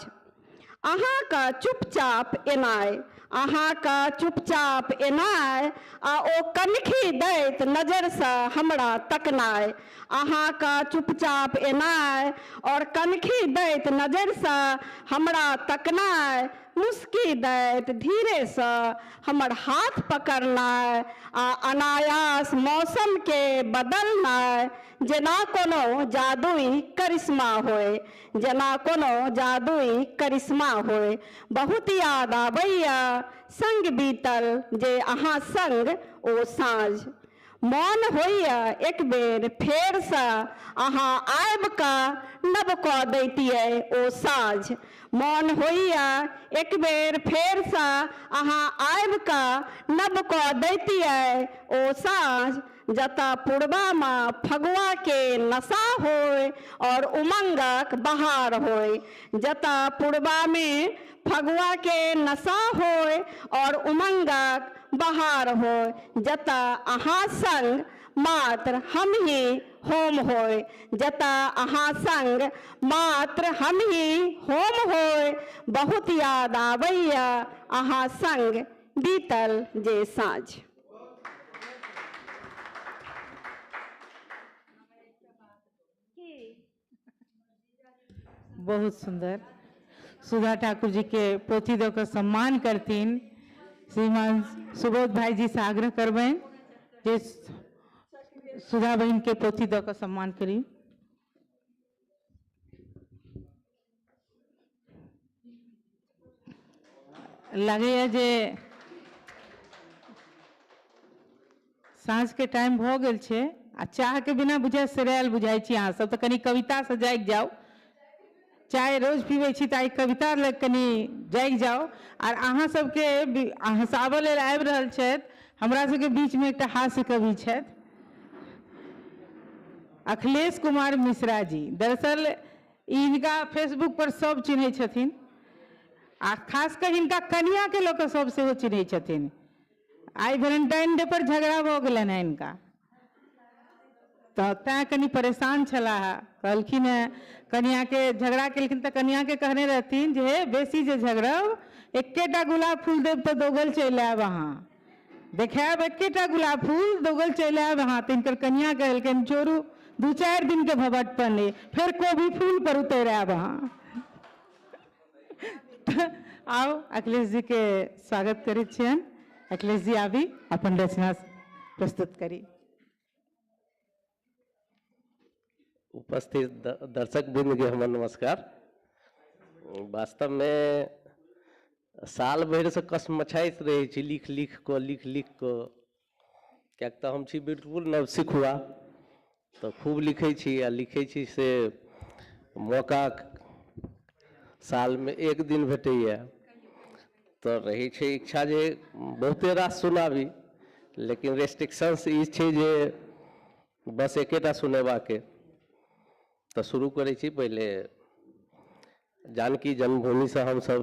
अहाँ का चुपचाप एनाय, अहाँ का चुपचाप एनाय आ ओ कनखी दैत नजरसँ हमरा तकनाय। अहाँ का चुपचाप एनाय और कनखी दैत नजरसँ हमरा तकनाय। मुस्की दैत धीरेसँ हमर हाथ पकड़नाय आ अनायास मौसम के बदलनाय। जेना कोनो जादुई करिश्मा होय, जेना कोनो जादुई करिश्मा होय। बहुत याद आबैया संग बीतल जे अहाँ संग ओ साँझ। मन होइया एक बेर फेरसँ अहाँ आबि कऽ नव कऽ दैतियै ओ साँझ। मन होइया एक बेर फेरसँ अहाँ आबि कऽ नव कऽ दैतियै ओ साँझ। जतऽ पूर्वामे फगुआ के नशा होय और उमंगक बहार होय, जतऽ पूर्वामे फगुआ के नशा होय और उमंगक बहार होय। जतऽ अहाँ संग मात्र हम ही होम होय, जतऽ अहाँ संग मात्र हम ही होम होय। बहुत याद आबैया अहाँ संग बीतल जे साँझ। बहुत सुंदर। सुधा ठाकुर जी के पोथी दऽ कऽ सम्मान करथिन श्रीमान सुबोध भाई जी से आग्रह करबनि जे सुधा बहन के पोथी दऽ कऽ सम्मान करी। लगैया जे साँझ के टाइम भऽ गेल छै आ चाह के बिना बुझाइ सेरायल बुझाइ छी अहाँ सब, तऽ कनि कविता से जागि जाउ। चाय रोज पीबै छी तऽ आइ कविता लग कनि जागि जाउ। आर अहाँ सबके हँसाबऽ लेल आबि रहल छथि हमरा सबके बीचमे एकटा हास्य कवि छथि अखिलेश कुमार मिश्रा जी। दरअसल हिनका फेसबुक पर सब चिन्है छथिन आ खास कऽ हिनका कनियाके लऽ कऽ सब सेहो चिन्है छथिन। आइ वेलेंटाइन डे पर झगड़ा भऽ गेलनि हेँ हिनका, तऽ तैँ कनि परेशान छलाह। कहलखिन हेँ कनियाके झगड़ा केलखिन तऽ कनियाके कहने रहथिन जे हे बेसी जे झगड़ब एकेटा गुलाब फूल देब तऽ दौगल चलि आयब अहाँ, देखायब एकेटा गुलाब फूल दौगल चलि आयब अहाँ। तऽ हिनकर कनिया कहलखिन छोड़ू 2-4 दिनके भवटपन अइ, फेर कोबी फूल पर उतरि आयब अहाँ। आउ अखिलेश जी के स्वागत करै छियनि। अखिलेश जी आबी अपन रचना प्रस्तुत करी। उपस्थित दर्शक वृंद के हमर नमस्कार। वास्तव में साल भरि से कसमछाइत रहै छी लिख लिख कऽ किएक तऽ हम छी बिल्कुल नवसिखुआ, तऽ खूब लिखै छी आ लिखै छी से मौका सालमे एक दिन भेटैए, तऽ रहै छै इच्छा जे बहुते रास सुनाबी, लेकिन रेस्ट्रिक्शंस ई छै जे बस एकेटा सुनेबाके। तऽ शुरू करै छी। पहिले जानकी जन्मभूमिसँ हमसब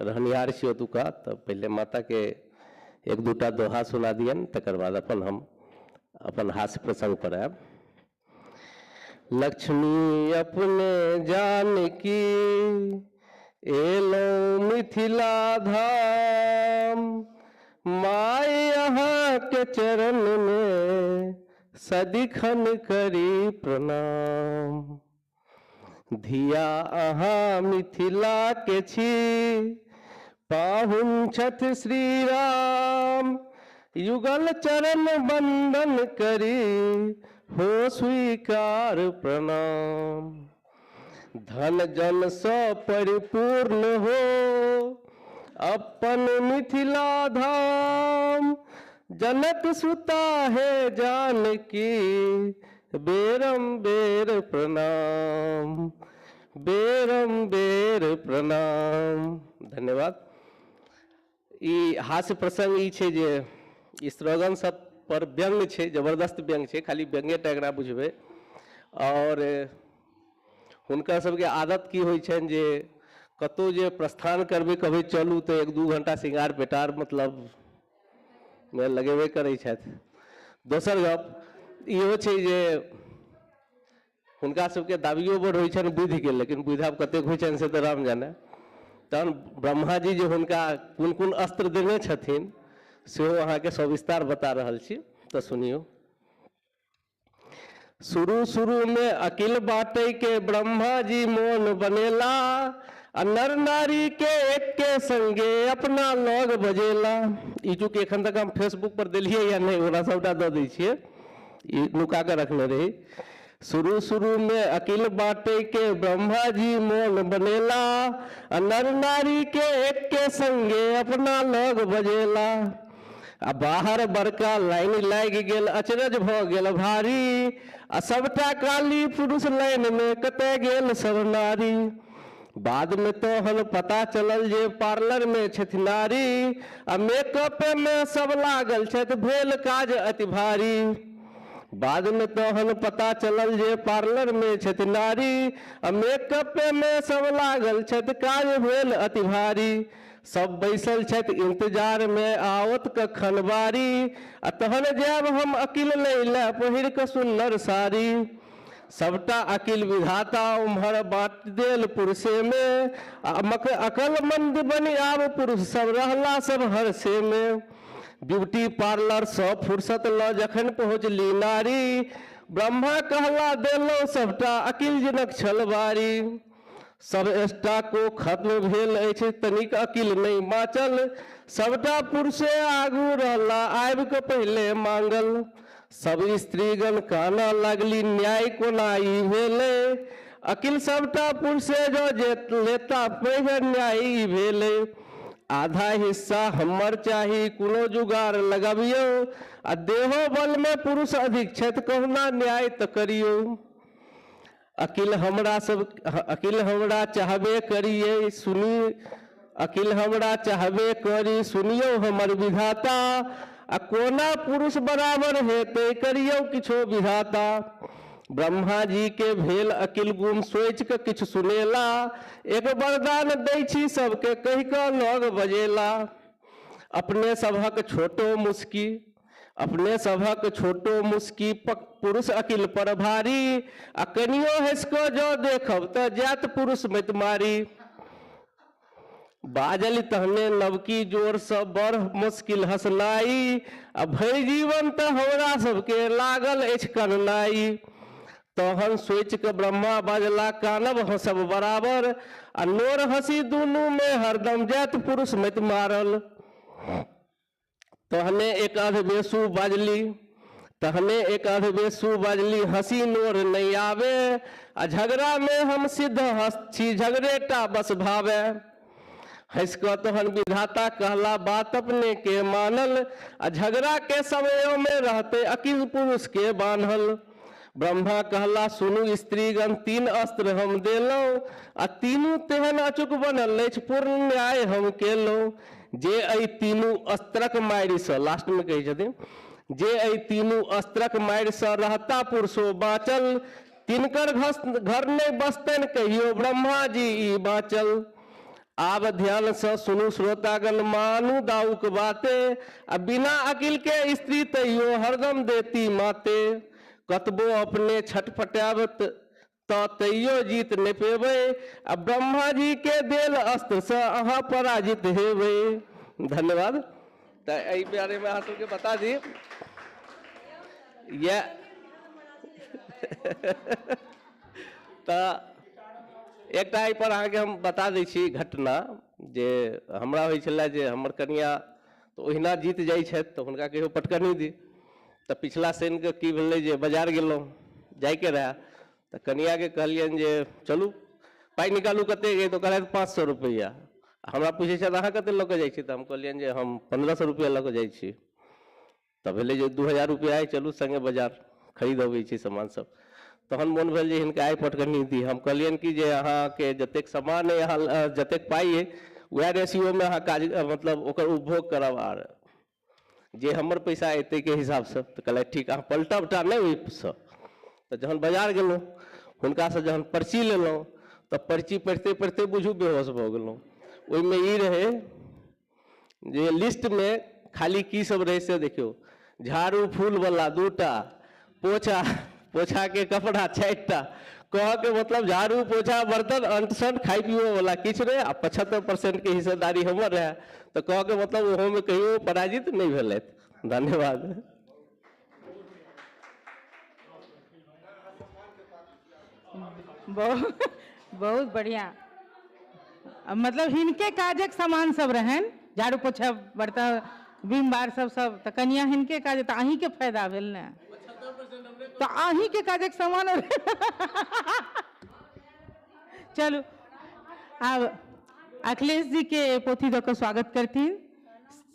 रहनिहार छी ओतुका, तऽ पहिले माताके एक दूटा दोहा सुना दियनि, तकर बाद अपन हम अपन हास्य प्रसंग पर आयब। लक्ष्मी अपने जानकी एलहुँ मिथिला धाम, my अहाँके चरण में सदिखन करी प्रणाम। धिया अहाँ मिथिला के छी, पाहुन छथि श्री राम, युगल चरण बंदन करी हो स्वीकार प्रणाम। धन जन सँ परिपूर्ण हो अपन मिथिला धाम, जनक सुता है जानकी बेरम बेर प्रणाम, बेरम बेर प्रणाम। धन्यवाद। ई हास्य प्रसंग ई छै जे ई स्लोगन सब पर व्यंग्य छै, जबरदस्त व्यंग्य छै, खाली व्यंग्ये टा एकरा बुझबै। और हुनका सबके आदत की होइ छनि जे कतहु जे प्रस्थान करबै, कभी चलू तऽ 1-2 घंटा श्रृंगार पेटार मतलब मे लगेबे करै छथि। दोसर गप इहो छै जे हुनका सबके दाबियो बड़ होइ छनि बुद्धिके, लेकिन बुद्धि आब कतेक होइ छनि से तऽ राम जाने। तहन ब्रह्मा जी जे हुनका कोन कोन अस्त्र देने छथिन सेहो अहाँके सविस्तार बता रहल छी, तऽ सुनियौ। शुरू शुरू में अकिल बाँटै के ब्रह्मा जी मोन बनेला, आ नर नारी के एक के संगे अपना लग बजेला। ई चूँकि एखन तक हम फेसबुक पर देलियै या नहि, ओना सबटा दऽ दै छियै, ई नुका कऽ रखने रही। शुरू शुरू में अकिल बाँटै के ब्रह्मा जी मोन बनेला, आ नर नारी के एक के संगे अपना लग बजेला। आ बाहर बड़का लाइन लागि गेल, अचरज भऽ गेल भारी, आ सबटा काली पुरुष लाइन में कतय गेल सब नारी। बाद में तहन पता चलल जे पार्लर में छथि नारी, आ मेकअप में सब लागल छथि भेल काज अति भारी। बाद में तहन पता चलल जे पार्लर में छथि नारी, आ मेकअप में सब लागल छथि काज भेल अति भारी। सब बैसल छथि इंतजार में आओत कखन बारी, आ तहन जायब हम अकिल लै लए पहिर कऽ सुन्नर साड़ी। सबटा अकिल विधाता उम्हर बाँट देल पुरुषे में, आ अकलमंद बनि आब पुरुष सब रहला सब हर्षे में। ब्यूटी पार्लर सँ फुर्सत लऽ जखन पहुँचली नारी, ब्रह्मा कहला देलहुँ सबटा अकिल जिनक छल बारी। सब स्टॉको खत्म भेल अछि तनिक अकिल नहि बाँचल, सबटा पुरुषे आगू रहला आबि कऽ पहिले मांगल। सब स्त्रीगण कानऽ लागली न्याय कोना ई भेलै, अकिल सबटा पुरुषे जो जे लेता पैघ न्याय ई भेलै। आधा हिस्सा हमर चाही कोनो जुगाड़ लगबियौ, आ देहो बल में पुरुष अधिक छथि कहुना न्याय तऽ करियौ। अकिल हमरा सब अकिल हमरा चाहबे करियै सुनी, अकिल हमरा चाहबे करी सुनियौ हमर विधाता, आ कोना पुरुष बराबर हेतै करियौ किछो विधाता। ब्रह्मा जी के भेल अकिल गुम सोचि कऽ किछु सुनेला, एक वरदान दै छी सबके कहि कऽ लग बजेला। अपने सभक छोटो मुस्की, अपने सभक छोटो मुस्की पुरुष अकिल पर भारी, आ कनियो हँसि कऽ जँ देखब तऽ जायत पुरुष मत मारी। बाजल तहने नवकी जोरसँ बड़ मुश्किल हँसनाइ, आ भरि जीवन तऽ हमरा सबके लागल अछि कननाइ। तहन सोचि कऽ ब्रह्मा बाजला कानब हँसब बराबर, आ नोर हँसी दुनूमे हरदम जायत पुरुष मत मारल। तहने एक अध बेसू बाजली, तहने एक अध बेसू बाजली, हंसी नोर नहीं आवे, आ झगड़ा में हम सिद्ध हस्त छी, झगड़े टा बस भावे। हंसि कऽ तहन विधाता कहला बात अपने के मानल, आ झगड़ा के समयो में रहते अकिल पुरुष के बान्हल। ब्रह्मा कहला सुनू स्त्रीगण, 3 अस्त्र हम देलहुँ, आ तीनू तेहन अचूक बनल अछि, पूर्ण न्याय हम केलहुँ। जे एहि तीनू अस्त्रक मारिसँ, लास्टमे कहै छथिन, जे एहि तीनू अस्त्रक मारिसँ रहता पुरुषो बाँचल, तिनकर घर नहि बसतनि कहियो ब्रह्मा जी ई बाँचल। आब ध्यानसँ सुनू श्रोतागण, मानू दाऊक बाते, आ बिना अकिल के स्त्री तैयो हरदम देती माते। कतबो अपने छटपटायब तऽ तैयो जीत नहि पेबै, आ ब्रह्मा जी के देल अस्त्रसँ अहाँ पराजित हेबै। धन्यवाद। तऽ एहि बारेमे अहाँ सबके बता दी, इएह तऽ एकटा एहिपर अहाँके हम बता दै छी घटना, जे हमरा होइ छलै जे हमर कनिया तऽ ओहिना जीत जाइ छथि तऽ हुनका कहियो पटकनी दी। तऽ पिछला शनिके की भेलै जे बाजार गेलहुँ, जाइके रहए, तऽ कनियाके कहलियनि जे चलू पाइ निकालू कतेक अइ, तऽ कहलथि 500 रुपैआ। हमरा पूछै छथि अहाँ कतेक लऽ कऽ जाइ छी, तऽ हम कहलियनि जे हम 1500 रुपैआ लऽ कऽ जाइ छी। तऽ भेलै जे 2000 रुपैआ अइ, चलू सङ्गे बाजार खरीद अबै छी सामान सब। तहन मोन भेल जे हिनका आइ पटकनी दी। हम कहलियनि कि जे अहाँके जतेक सामान अइ, अहाँ जतेक पाइ अइ वएह रेशियोमे अहाँ काज मतलब ओकर उपभोग करब, आर जे हमर पैसा एतै के हिसाबसँ। तऽ कहलथि ठीक, अहाँ पलटब टा नहि ओहिसँ। तऽ जहन बाजार गेलहुँ, हुनकासँ जहन पर्ची लेलहुँ, तऽ पर्ची पढ़िते पढ़िते बुझू बेहोश भऽ गेलहुँ। ओहिमे ई रहै जे लिस्टमे खाली की सब रहै से देखियौ, झाड़ू फूलवला 2टा, पोछा पोछाके कपड़ा 4टा, कहऽके मतलब झाड़ू पोछा बर्तन अंट संट खाइ पिबैवला किछु नहि, आ 75% के हिस्सेदारी हमर रहए। तऽ कहऽके मतलब ओहोमे कहियो पराजित नहि भेलथि। धन्यवाद। बहुत बहुत बढ़िया। मतलब हिनके काजक सामान सब रहनि, झाड़ू पोछा बर्तन बीम बार सब सब, तऽ कनिया हिनके काज, तऽ अहीँके फायदा भेल ने, तऽ अहीँके काजक सामान। चलू आब अखिलेश जी के पोथी दऽ कऽ स्वागत करथिन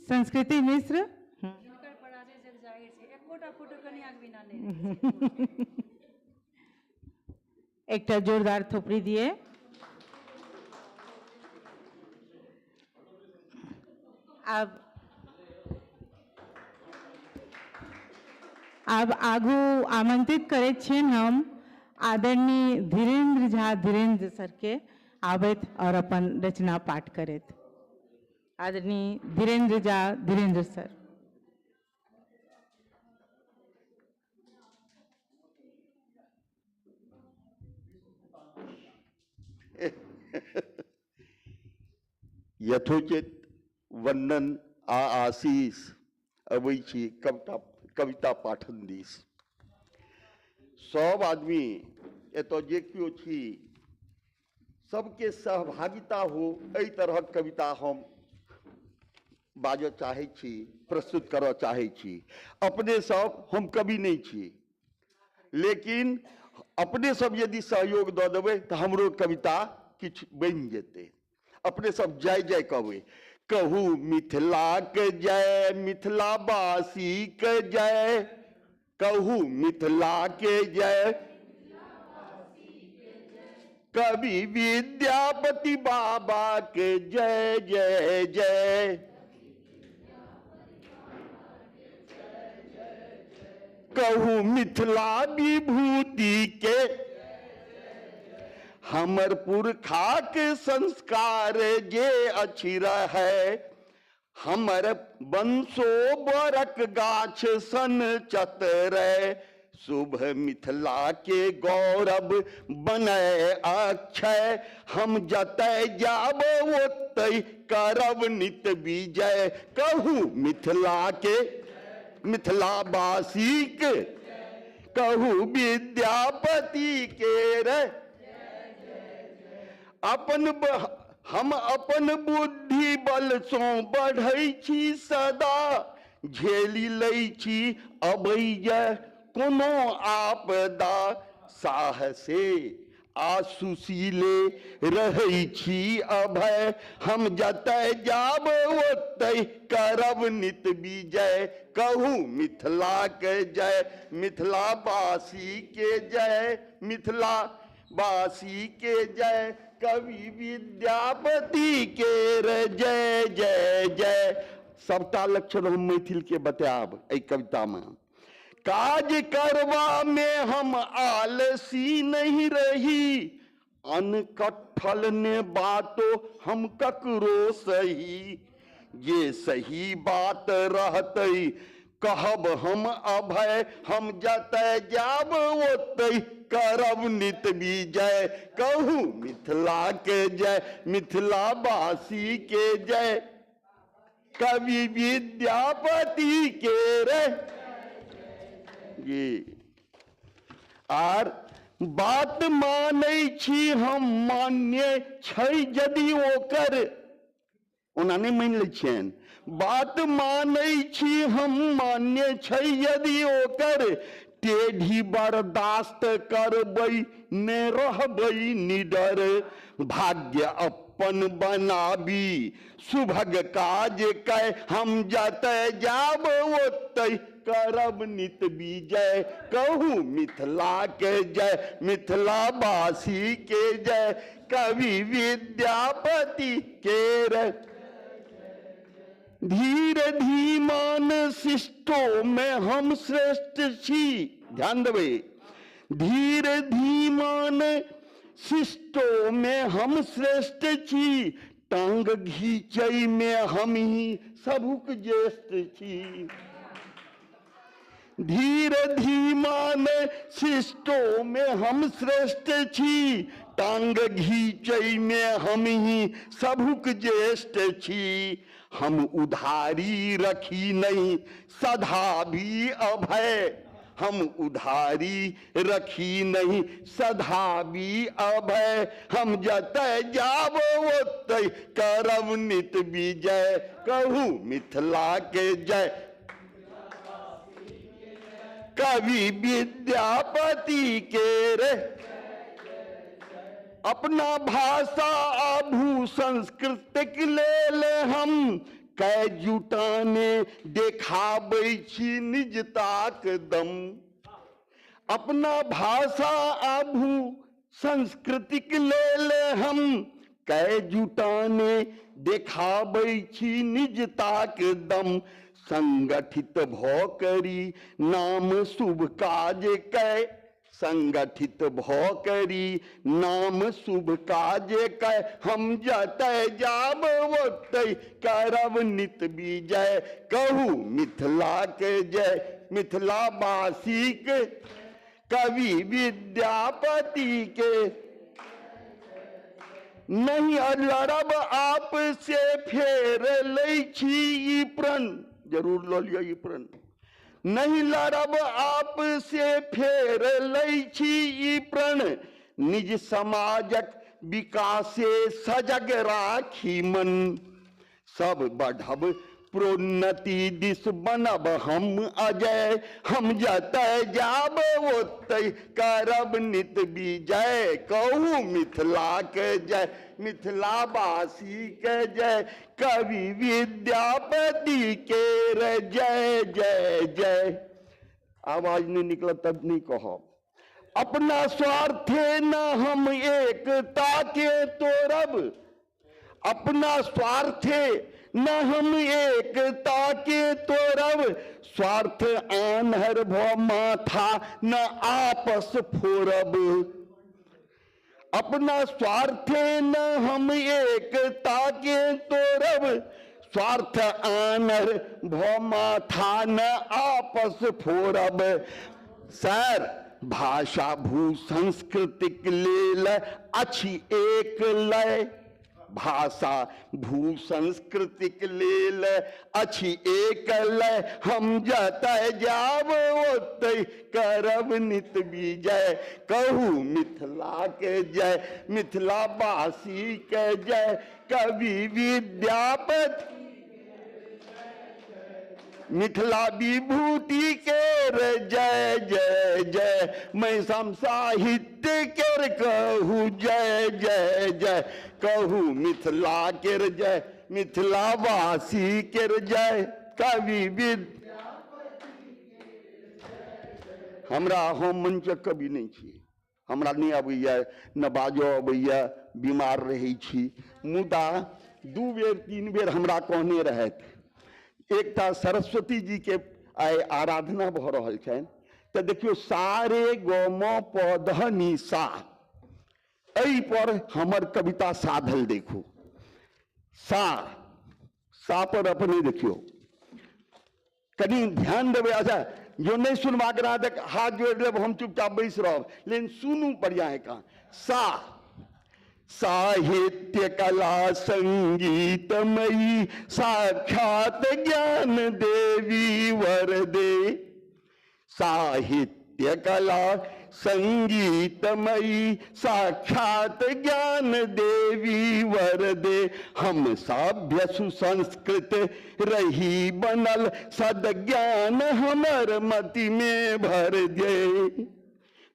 संस्कृति मिश्र। एकटा जोरदार थोपड़ी दिए। आब आगू आमंत्रित करैत छियनि हम आदरणीय धीरेन्द्र झा धीरेन्द्र सर के आबैत और अपन रचना पाठ करैत। आदरणीय धीरेन्द्र झा धीरेन्द्र सर। यथोचित वंदन आ आशीष अबै छी कविता पाठन दिस। सब आदमी एतऽ जे केओ छी सबके सहभागिता हो, एहि तरहक कविता हम बाजऽ चाहै छी, प्रस्तुत करऽ चाहै छी। अपने सब, हम कवि नहि छी, लेकिन अपने सब यदि सहयोग दऽ देबै तऽ हमरो कविता किछु बनि जेतै। अपने सब जय जय कहबै, कहू मिथिला के जय, मिथिलावासी के जय, कहू मिथिला के जय, कवि विद्यापति बाबा के जय जय जय, कहू मिथिला विभूति के, हमर पुरखा के संस्कार जे अछि रहे, हमर वंशो बरक गाछ सन चतरे, शुभ मिथिला के गौरव बनय अक्षय, हम जतय जाब ओतय करब नित विजय, कहू मिथिला के, मिथिलावासी के, कहू विद्यापति के रे। अपन हम अपन बुद्धि बल सो बढ़ै छी सदा, झेली लै छी अबैया कोनो आपदा, साहसे आ सुशीले रहै छी अभय, हम जतय जाब ओतय करब नित विजय। कहू मिथिला के जय, मिथिला वासी के जय, मिथिला वासी के जय, कवि विद्यापति के जय जय जय। सबटा लक्षण हम मैथिल के बतायब एहि कविता में। काज करवा में हम आलसी नहीं रही, अनकट्ठल ने बातो हम ककरो सही, ये सही बात रहतई कहब हम अभय, हम जतय जाब ओतय करब नित विजय। कहू मिथिला के जय, मिथिला वासी के जय, कवि विद्यापति के रे जी। आर बात मानै छी हम मान्य छै यदि ओकर, ओना नहि मानि लै छियनि, बात मानै छी हम मान्य छै यदि ओकर, टेढ़ी बर्दाश्त करबै ने रहबै निडर, भाग्य अपन बनाबी सुभग काज कै, हम जतय जाब ओतय करब नित विजय। कहू मिथिला के जय, मिथिला वासी के जय, कवि विद्यापति के रे। धीर धीमान शिष्टो में हम श्रेष्ठ छी, ध्यान देबै, धीर धीमान शिष्टो में हम श्रेष्ठ छी, टांग घीचै में हम ही सबुक ज्येष्ठ छी। धीर धीमान शिष्टो में हम श्रेष्ठ छी, टांग घीचै में हम ही सबुक ज्येष्ठ छी। हम उधारी रखी नहीं सदा भी अभय, हम उधारी रखी नहीं सदा भी अभय, हम जतय जाब ओतय करब नित विजय। कहू मिथिला के जय, कवि विद्यापति के रे। अपना भाषा आभू संस्कृतिक लेल हम कै जुटाने देखाबै छी निजताक दम। अपना भाषा आभू संस्कृतिक लेल हम कै जुटाने देखाबै छी निजताक दम। संगठित भ करी नाम शुभ काज कै, संगठित भ करी नाम शुभ काज कै, हम जतय जाब ओतय करब नित विजय। कहू मिथिला के जय, मिथिला वासी के, कवि विद्यापति के। नहीं लड़ब आप से फेर लै छी ई प्रण, जरूर ल लिअ ई प्रण। नहीं लड़ब आप से फेर लै छी ई प्रण, निज समाजक विकासे सजग राखी मन। सब बढ़ब प्रोन्नति दिस बनब हम अजय, हम जतय जाब ओतय करब नित विजय। कहू मिथिला के जय, मिथिला वासी के जय, कवि विद्यापति के रे जय जय जय। आवाज नहीं निकल तब नहीं कहब। अपना स्वार्थे न हम एकता के तोड़ब, अपना स्वार्थे न हम एकता के तोड़ब, स्वार्थ आन्हर भ माथा न आपस फोड़ब। अपना स्वार्थे न हम एकता के तोड़ब, स्वार्थ आन्हर भ माथा न आपस फोड़ब। सर भाषा भू संस्कृतिक लेल अछि एक लय, भाषा भू संस्कृतिक लेल अछि एक लय, हम जतय जाब ओतय करब नित विजय। कहू मिथिला के जय, मिथिला वासी के जय, कवि विद्यापति। मिथिला विभूति केर जय जय जय, मैसाम साहित्य केर कहू जय जय जय, कहू मिथिला केर जय, मिथिलावासी केर जय, कवि विद। हमरा हम मंचक कवि नहीं छी, हमरा नहीं अबैया, न बाजऽ अबैया, बीमार रहै छी, मुदा 2 बेर 3 बेर हमरा कहने रहथि। एकटा सरस्वती जी के आइ आराधना भऽ रहल छनि, तऽ देखियौ सारे ग म प ध नि सा, एहि पर हमर कविता साधल देखू। सा सा पर अपने देखियौ, कनि ध्यान देबै। अच्छा जो नहीं सुनबाक रहत तऽ हाथ जोड़ि लेब, हम चुपचाप बैस रहब, लेकिन सुनू बढ़िया है। कहाँ सा, साहित्य कला संगीतमयी साक्षात ज्ञान देवी वरदे, साहित्य कला संगीतमयी साक्षात ज्ञान देवी वरदे, हम सभ्य सुसंस्कृत रही बनल, सदज्ञान हमर मति में भर दे।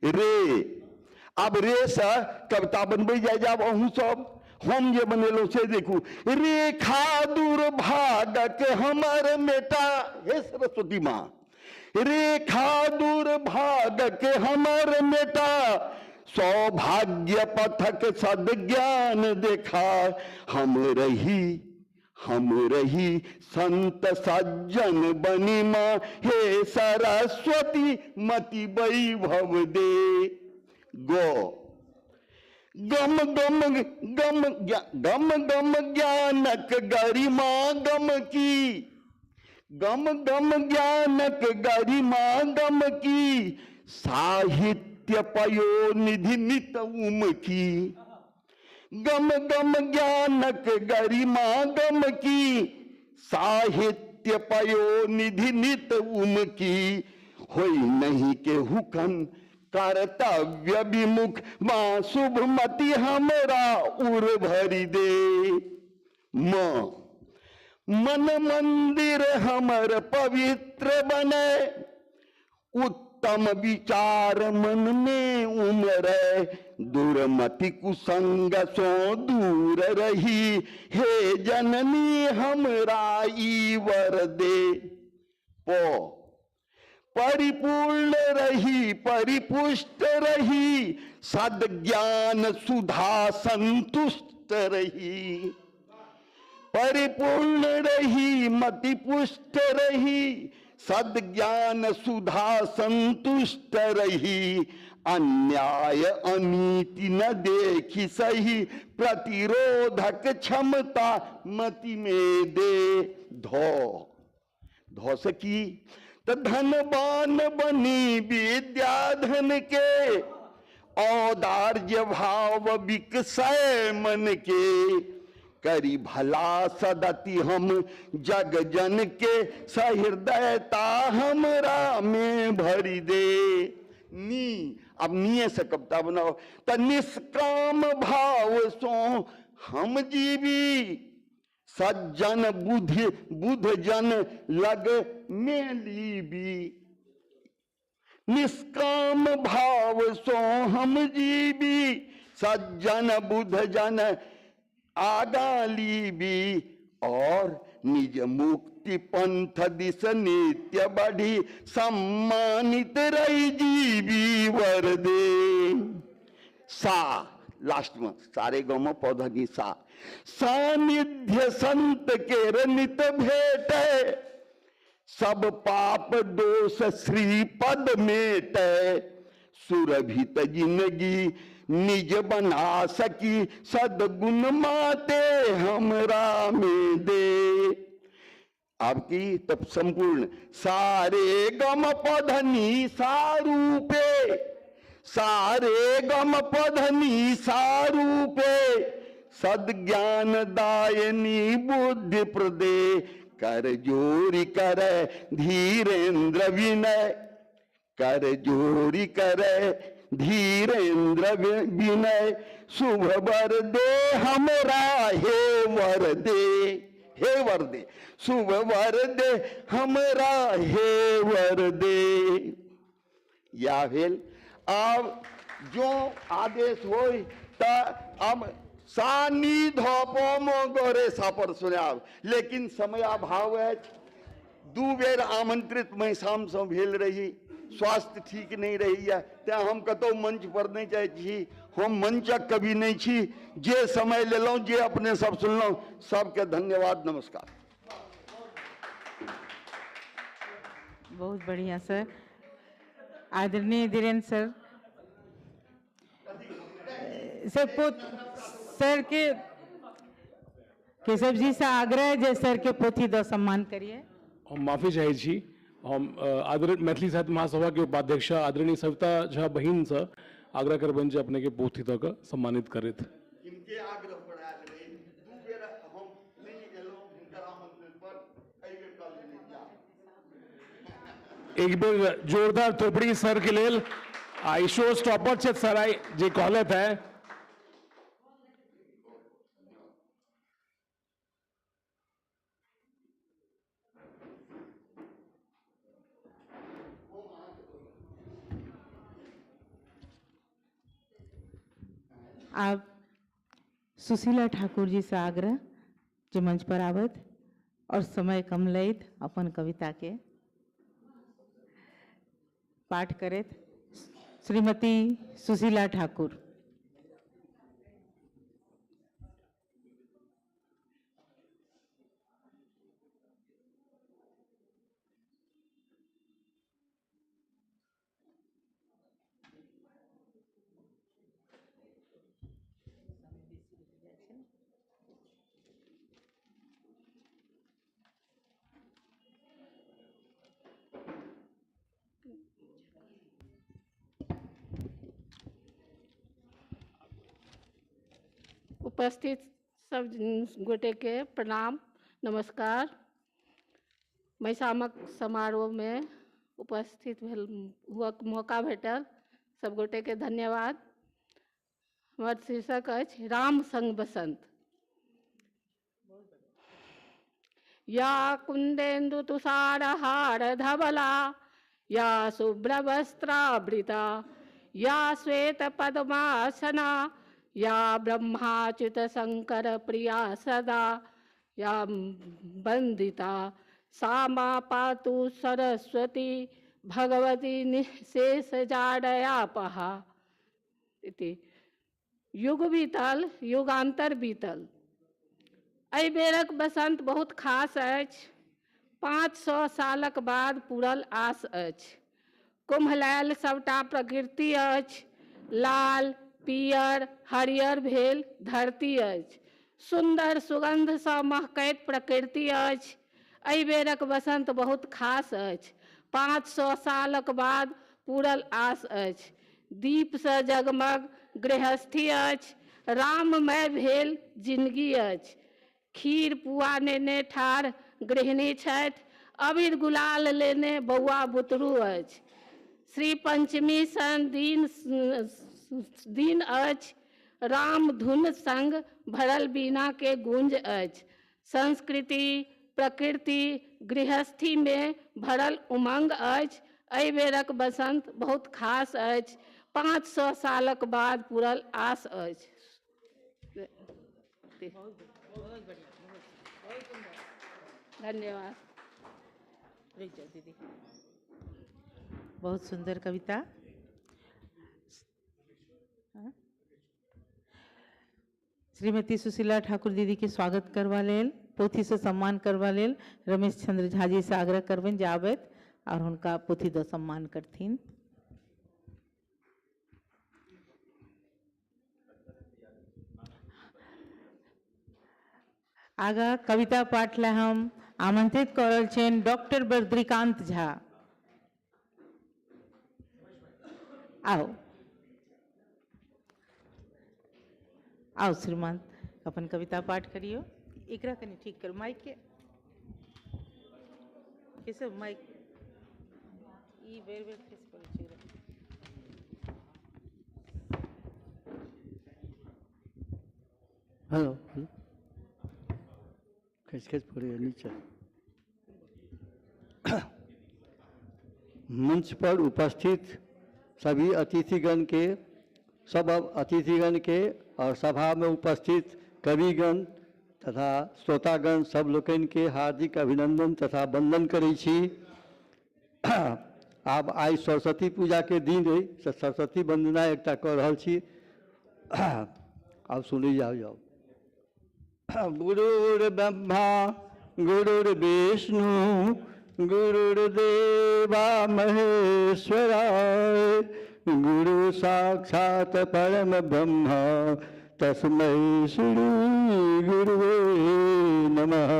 रे, अब रे से कविता बनबै जाय जाब अहूँ सब, हम जे बनेलहुँ से देखू। रेखा दुर्भागक हमर मेटा, हे सरस्वती माँ, रेखा दुर्भागक हमर मेटा, सौभाग्य पथक सदज्ञान देखा, हम रही संत सज्जन बनी माँ, हे सरस्वती मति वैभव दे। गो, गम गम गम गम गम ज्ञानक गरिमा गम की, गम गम ज्ञानक गरिमा गम की, साहित्य पयो निधि नित उम की, गम गम ज्ञानक गरिमा गम की, साहित्य पयो निधि नित उम की, होई नहीं के हुकन कर्तव्य विमुख, माँ शुभमति हमरा उर भरी दे। माँ, मन मंदिर हमर पवित्र बने, उत्तम विचार मन में उमरे, दुर्मति कुसंग सो दूर रही, हे जननी हमरा ई वर दे। पो, परिपूर्ण रही परिपुष्ट रही, सद्ज्ञान सुधा संतुष्ट रही, परिपूर्ण रही मति पुष्ट रही, सद्ज्ञान सुधा संतुष्ट रही, अन्याय अनीति न देखी सही, प्रतिरोधक क्षमता मति में दे। धो, धो सकी तो धनवान बनी विद्याधन के, औदार्य भाव विकसय मन के, करी भला सदति हम जग जन के, सहृदयता हमरा में भरी दे। नी, अब निये से कविता बनाओ। त निष्काम भाव सो हम जीवी, सज्जन बुद्धि बुध जन लग में लीबी, निष्काम भाव सो हम जीवी, सज्जन बुध जन आगा लीबी, और निज मुक्ति पंथ दिश नित्य बढ़ी, सम्मानित रही जीवी वर दे। सा, लास्ट में सारे गम पौधा की सा, सानिध्य संत के नित भेटे, सब पाप दोष श्री पद मेटे, सुरभित जिंदगी निज बना सकी, सदगुण माते हमरा में दे। आपकी तब संपूर्ण सारे गम पधनी सारूपे, सारे गम पधनी सारूपे, सद्ज्ञान दायनी बुद्धि प्रदे, कर जोरी कर धीरेन्द्र विनय, कर जोरी कर धीरेन्द्र विनय, शुभ वर दे हमरा हे वर दे, हे वर दे, शुभ वर दे हमरा हे वर दे। या भेल। आब जो आदेश होय तऽ हम सा नी ध प म ग रे सा पर सुनायब, लेकिन समयाभाव अछि। 2 बेर आमंत्रित महिसामसँ भेल रही, स्वास्थ्य ठीक नहि रहैए, तेँ हम कतहु मंच पर नहि जाइ छी। हम मंचक कवि नहि छी। जे समय लेलहुँ, जे अपने सब सुनलहुँ, सबके धन्यवाद, नमस्कार। बहुत बढ़िया सर। आदरणीय धीरेन्द्र सर, सर सर के केशव जी से आग्रह जे सर के पोथी दऽ सम्मान करिए। हम माफी चाहै छी। हम आदरणीय मैथिली साहित्य महासभा के उपाध्यक्ष आदरणीय सविता झा बहिन से आग्रह करबनि जे अपने के पोथी दऽ कऽ सम्मानित करैत। इनके आग्रह पर आयल रही, 2 बेर हम नहि गेलहुँ हिनकर आमंत्रण पर, एहि बेर कहलियै नहि जा। एक बेर जोरदार थोपड़ी सर के लेल। आ ई शो स्टॉपर छथि सर I जे कहलथि है। आब सुशीला ठाकुर जी से आग्रह जे मंच पर आबथि और समय कम लैत अपन कविता के पाठ करैत। श्रीमती सुशीला ठाकुर। उपस्थित सब गोटे के प्रणाम, नमस्कार। महिसामक समारोह में उपस्थित भेल हुअक मौका भेटल, सब गोटे के धन्यवाद। हमर शीर्षक अछि राम संग बसंत। या कुंदेन्दु तुषार हार धवला, या शुभ्रवस्त्रावृता, या श्वेत पद्मासना, या ब्रह्माच्युत शंकर प्रिया सदा, या वंदिता, सा मा पातु सरस्वती भगवती निःशेष जाडयापहा इति। युग बीतल, युगांतर बीतल। एहि बेरक बसंत बहुत खास अछि। 500 सालक बाद पूरल आस अछि। कुम्हलायल सबटा प्रकृति अछि। लाल पियर हरियर भेल धरती अछि। सुन्दर सुगन्धसँ महकैत प्रकृति अछि। एहि बेरक बसंत बहुत खास अछि। 500 सालक बाद पूरल आस अछि। दीपसँ जगमग गृहस्थी अछि। राममय भेल जिनगी अछि। खीर पुआ नेने ठाढ़ गृहिणी छथि। अबीर गुलाल लेने बौआ बुतरू अछि। श्री पंचमी सन दिन अछि। राम धुन संग भरल बीना के गूंज अछि। संस्कृति प्रकृति गृहस्थी में भरल उमंग अछि। एहि बेरक बसंत बहुत खास अछि। 500 सालक बाद पूरल आस अछि। धन्यवाद। दीदी बहुत सुंदर कविता। श्रीमती सुशीला ठाकुर दीदी के स्वागत करवा लेल, पोथी से सम्मान करवा लेल रमेश चंद्र झा जी से आग्रह करबनि जे आबथि और हुनका पोथी दऽ सम्मान करथिन। आगा कविता पाठ ला हम आमंत्रित कऽ रहल छियनि डॉक्टर बद्रीकांत झा। आओ आओ श्रीमान, अपन कविता पाठ करियो। एकरा कनि ठीक करू माइक के। केशव माइक ई बेर बेर खसि पड़ै छै। Hello hello, okay. खसि खसि पड़ैए नीचा। मंच पर उपस्थित सभी अतिथिगण के, सब अतिथिगण के और सभा में उपस्थित कविगण तथा श्रोतागण सब लोकनि के हार्दिक अभिनंदन तथा वंदन करै छी। आब आइ सरस्वती पूजा के दिन अइ, सरस्वती वंदना एकटा कऽ रहल छी। आब सुनै जाउ जाउ। गुरुर् ब्रह्मा गुरुर्विष्णु गुरुर्देवा महेश्वरा, गुरु साक्षात परम ब्रह्म तस्मै श्री गुरुवे नमः।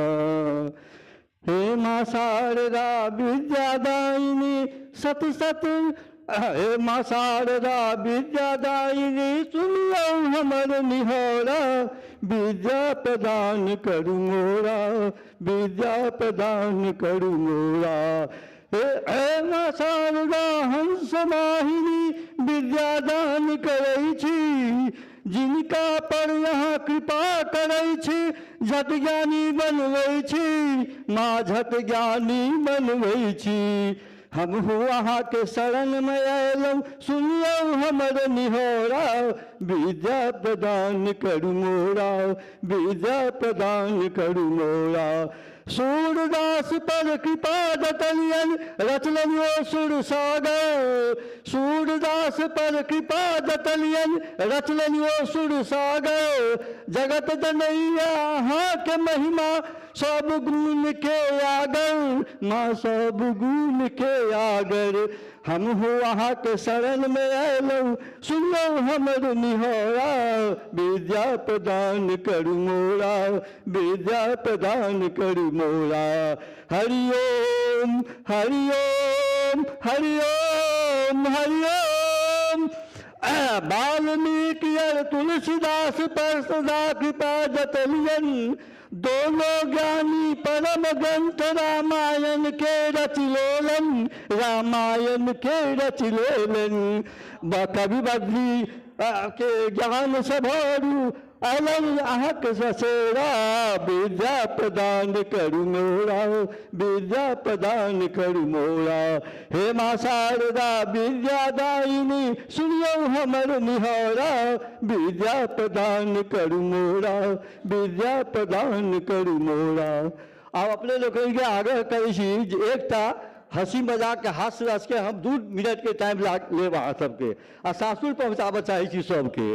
हे माँ शारदा विद्यादायिनी सत सत, हे माँ शारदा विद्यादायिनी सुनियौ हमर निहोरा, विद्या प्रदान करू मोरा, विद्या प्रदान करू मोरा। हे माँ शारदा हंस वाहिनी विद्यादान करै छी, जिनका पर यहाँ कृपा करै छी, झट ज्ञानी बनबै छी, माँ झट ज्ञानी बनबै छी। हमहूँ अहाँके शरणमे अयलहुँ, सुनियौ हमर निहोरा, विद्या प्रदान करू मोरा, विद्या प्रदान करू मोरा। सूरदास पर कृपा दतलियन रचलनि ओ सुर सागर, सूरदास पर कृपा दतलियन रचलनि ओ सुर सागर। जगत जनैया अहाँके महिमा सब गुण के आगर, माँ सब गुण के आगर। हमहूँ अहाँके शरणमे अयलहुँ, सुनियौ हमर निहोरा, विद्या प्रदान करू मोरा, विद्या प्रदान करू मोरा। हरि ओम हरि ओम हरि ओम हरि ओम। वाल्मीकि और तुलसीदास पर सदा कृपा जतलियन, दोनों ज्ञानी परम ग्रंथ रामायण के रच लेलन, रामायण के रच लेलन। कवि बद्री के ज्ञान से भरू अलग अहाँके ससेरा, विद्या प्रदान करू मोरा, विद्या प्रदान करू मोरा। हे माँ शारदा विद्यादायिनी सुनियौ हमर निहोरा, विद्या प्रदान करू मोरा, विद्या प्रदान करू मोरा। आब अपने लोकनिके आग्रह करै छी जे एकटा हँसी मजाक के हास्य रस के हम 2 मिनट के टाइम लेब अहाँ सबके, आ सासुर पहुँचाबऽ चाहै छी सबके।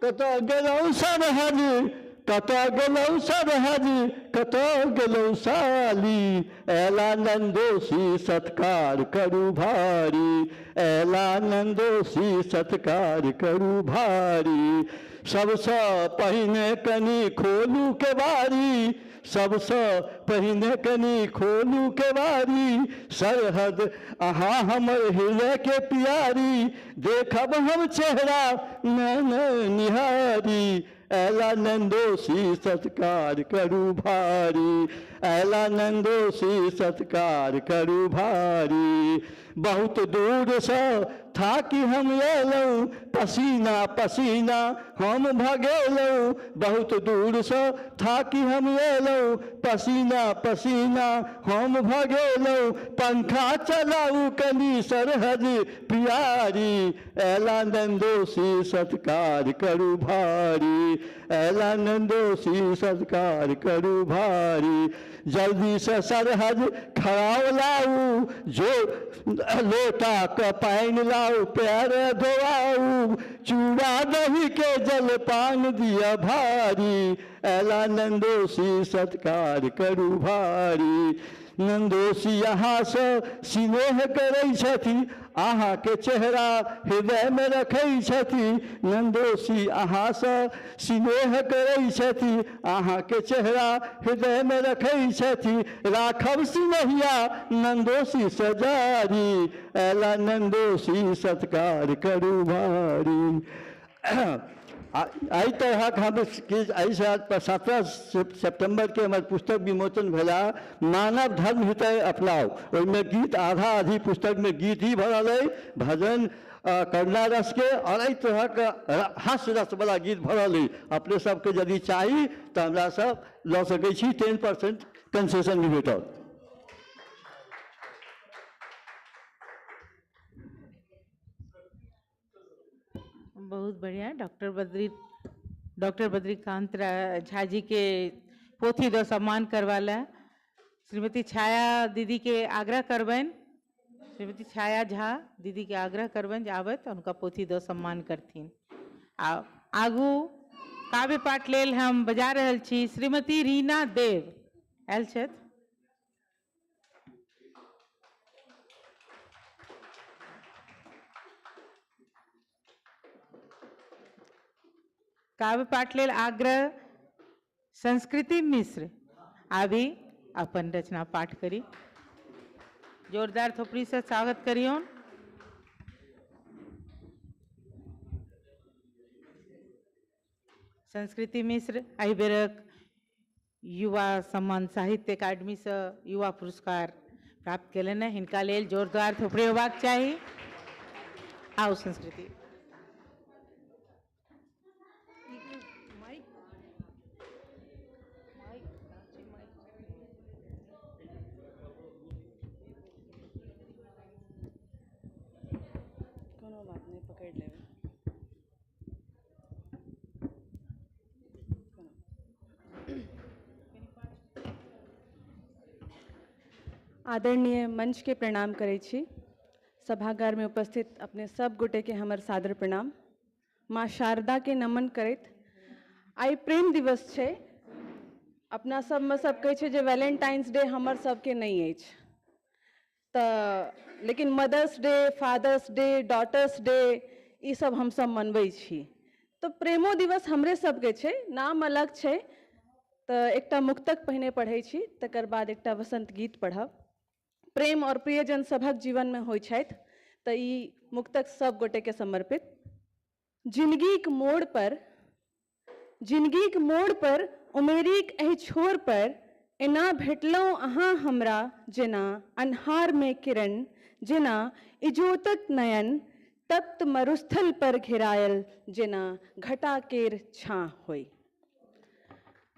कतऽ गेलहुँ सरहदी, कतऽ गेलहुँ सरहदी, कतऽ गेलहुँ साली, ऐला नंदोसी सत्कार करू भारी, ऐला नंदोसी सत्कार करू भारी। सबसँ पहिने कनी खोलू केवारी, सबसँ पहिने कनी खोलू केवारी, सरहद अहाँ हमर हृदय के प्यारी, देखब हम चेहरा नैन निहारी, ऐला नंदोसी सत्कार करू भारी, ऐला नंदोसी सत्कार करू भारी। बहुत दूर से थाकि हम अयलहुँ, पसीना पसीना हम भगेलहुँ, बहुत दूर से थाकि हम अयलहुँ, पसीना पसीना हम भगेलहुँ, पंखा चलाऊ कनी सरहद प्यारी, ऐला नंदोसी सत्कार करू भारी, ऐला नंदोसी सत्कार करू भारी। जल्दी से सरहद खड़ाव लाऊ, जो लोटा के पानि लाऊ, पैर धोआऊ, चूड़ा दही के जलपान दिया भारी, ऐला नंदोसी सत्कार करू भारी। नंदोसी अहाँ से स्नेह करै छथि, अहाँ के चेहरा हृदय में रखै छथि, नंदोसी अहाँ से स्नेह करै छथि, अहाँ के चेहरा हृदय में रखै छथि, राखब सिनेहिया नंदोसी सजारी, ऐला नंदोसी सत्कार करू भारी। एहि तरहक हम एहिसँ 17 सितम्बर के हमर पुस्तक विमोचन भेला, मानव धर्म हृदय अपनाओ। ओहिमे गीत आधा आधी पुस्तकमे गीत ही भरल अइ, भजन करुणा रसके आओर एहि तरहक हास्य रसवला गीत भरल अइ। अपने सबके यदि चाही तऽ हमरा सब लऽ सकै छी, 10% कन्सेशन भी भेटत। बहुत बढ़िया। डॉक्टर बद्रीकांत झा जी के पोथी दऽ सम्मान करवा ला श्रीमती छाया दीदी के आग्रह करबनि, श्रीमती छाया झा दीदी के आग्रह करबनि जे आबथि हुनका पोथी दऽ सम्मान करथिन। आ आगू काव्य पाठ लेल हम बजा रहल छी श्रीमती रीना देव, आयल छथि। काव्य पाठ लेल आग्रह संस्कृति मिश्र आबि अपन रचना पाठ करी। जोरदार थोपड़ी से स्वागत करियौन। संस्कृति मिश्र एहि बेरक युवा सम्मान साहित्य अकादमी से युवा पुरस्कार प्राप्त केलनि, हिनका लेल जोरदार थोपड़ी होबाक चाही। आउ संस्कृति। कोनो बात नहीं, पकड़ लेबै। आदरणीय मंच के प्रणाम करै छी। सभागार में उपस्थित अपने सब गोटे के हमर सादर प्रणाम। माँ शारदा के नमन करैत आइ प्रेम दिवस छै। अपना सब में सब कहै छै जे वैलेंटाइंस डे हमर सबके नहीं अछि, तऽ लेकिन mother's day, father's day, daughter's day ई सब हमसब मनबै छी। तऽ प्रेमो दिवस हमरे सबके छै, नाम अलग छै। तऽ एकटा मुक्तक पहिने पढ़ै छी, तकर बाद एकटा वसंत गीत पढ़ब। प्रेम और प्रियजन सभक जीवन में होइ छथि, तऽ ई मुक्तक सब गोटे के समर्पित। जिंदगीक मोड़ पर, जिंदगीक मोड़ पर उमेरीक एहि छोर पर एना भेटलहुँ अहाँ हमरा जेना अन्हार में किरण, जेना इजोतक नयन तप्त मरुस्थल पर घेरायल जेना घटा केर छाँह होई।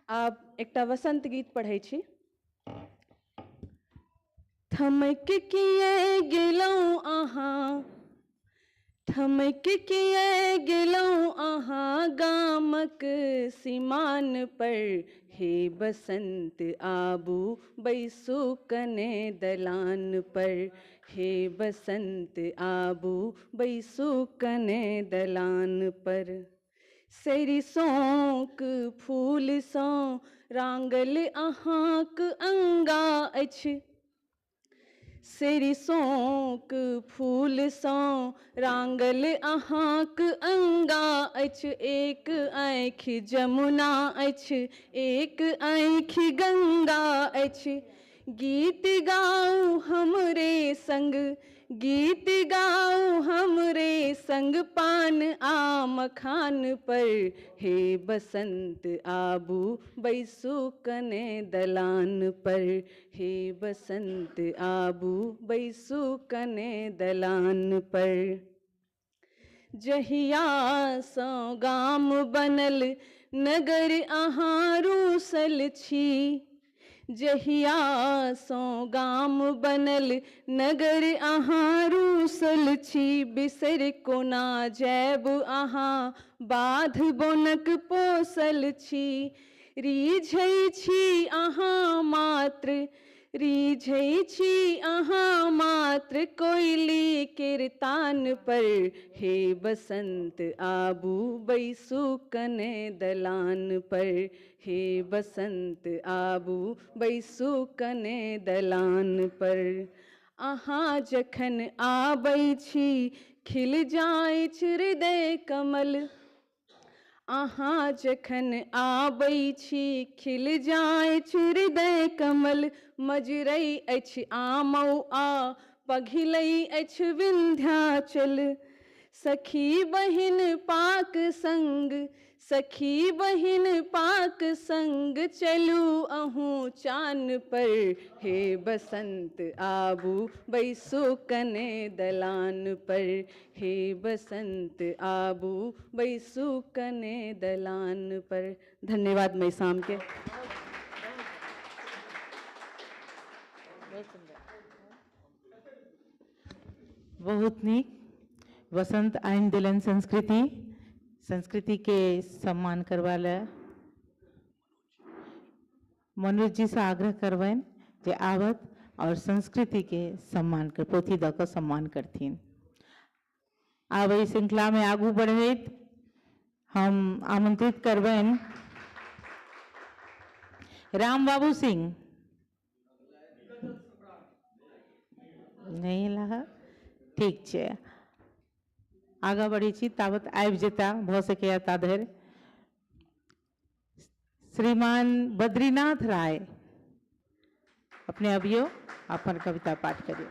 आब एकटा वसंत गीत पढ़ै छी। थमक किए गेलहुँ अहाँ, थमक किए गेलहुँ अहाँ गामक सीमान पर, हे बसंत आबू बैसू कने दलान पर, हे बसंत आबू बैसू कने दलान पर। सरिसोंक फूलसँ रांगल अहाँक अंगा अछि, सरिसोंक फूलसँ रांगल अहाँक अंगा अछि, एक आँखि जमुना अछि, एक आँखि गंगा अछि। गीत गाउ हमरे संग, गीत गाउ हमरे संग पान आ मखान पर, हे बसंत आबू बैसू कने दलान पर, हे बसंत आबू बैसू कने दलान पर। जहियासँ गाम बनल नगर अहाँ रूसल छी, जहियासँ गाम बनल नगर अहाँ रूसल छी, बिसरि कोना जायब अहाँ बाध बोनक पोसल छी। रिझै छी अहाँ मात्र, रिझै छी अहाँ मात्र कोयली केर तान पर, हे बसंत आबू बैसू कने दलान पर, हे बसंत आबू बैसू कने दलान पर। अहाँ जखन आबै छी खिल जाइछ हृदय कमल, अहाँ जखन आबै छी खिल जाइछ हृदय कमल, मजरै अछि आमौ आ पघिलै अछि विंध्याचल। सखी बहिन पाक संग, सखी बहिन पाक संग चलू अहूँ चान पर, हे बसंत आबू बैसो कने दलान पर, हे बसंत आबू बैसो कने दलान पर। धन्यवाद मैसाम के। बहुत नीक। वसंत आनि देलनि संस्कृति, संस्कृति के सम्मान करबा लए मनोज जी से आग्रह करबनि जे आवत और संस्कृति के सम्मान कर पोथी दऽ कऽ सम्मान करथिन। आब एहि श्रृंखला में आगू बढ़ैत हम आमंत्रित करबनि राम बाबू सिंह। नहीं एला, ठीक छै, आगाँ बढ़ै छी ताबत आबि जेता, भऽ सकैए ता धरि। श्रीमान बद्रीनाथ राय, अपने अबियौ, अपन कविता पाठ करियौ।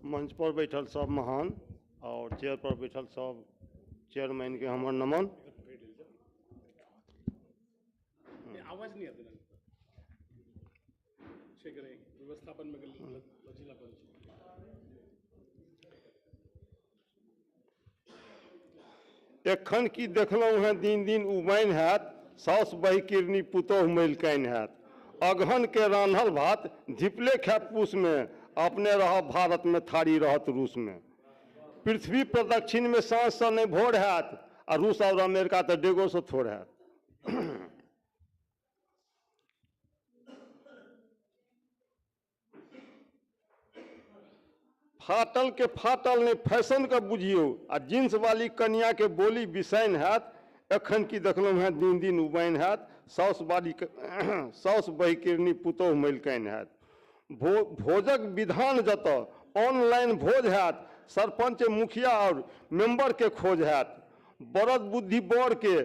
मंच पर बैठल सब महान और चेयर पर बैठल सब चेयरमैन के हमर नमन। आवाज नहीं आती व्यवस्थापन में लचीलापन। एखन की देखलहुँ हैं दिन दिन उबैन हैत, साउस बही किरनी पुतोह मैलकैन हैत। अगहन के रान्हल भात धिपले खायत पूस में, अपने रहब भारत में थारी रहत रूस में। पृथ्वी प्रदक्षिण में साँझ से नहीं भोर हैत, आ रूस और अमेरिका तो डेगो से थोड़ हैत। फाटल के फाटल नहीं फैशन के बुझियौ, आ जींस वाली कनिया के बोली बिसैन हैत। एखन की देखलहुँ हैं दिन दिन उबैन हैत, साउस बाली साउस बही किरनी पुतोह मैलकैन हैत। भोजक विधान जतऽ ऑनलाइन भोज हैत, सरपंच मुखिया और मेंबर के खोज हैत। बरद बुद्धि बर के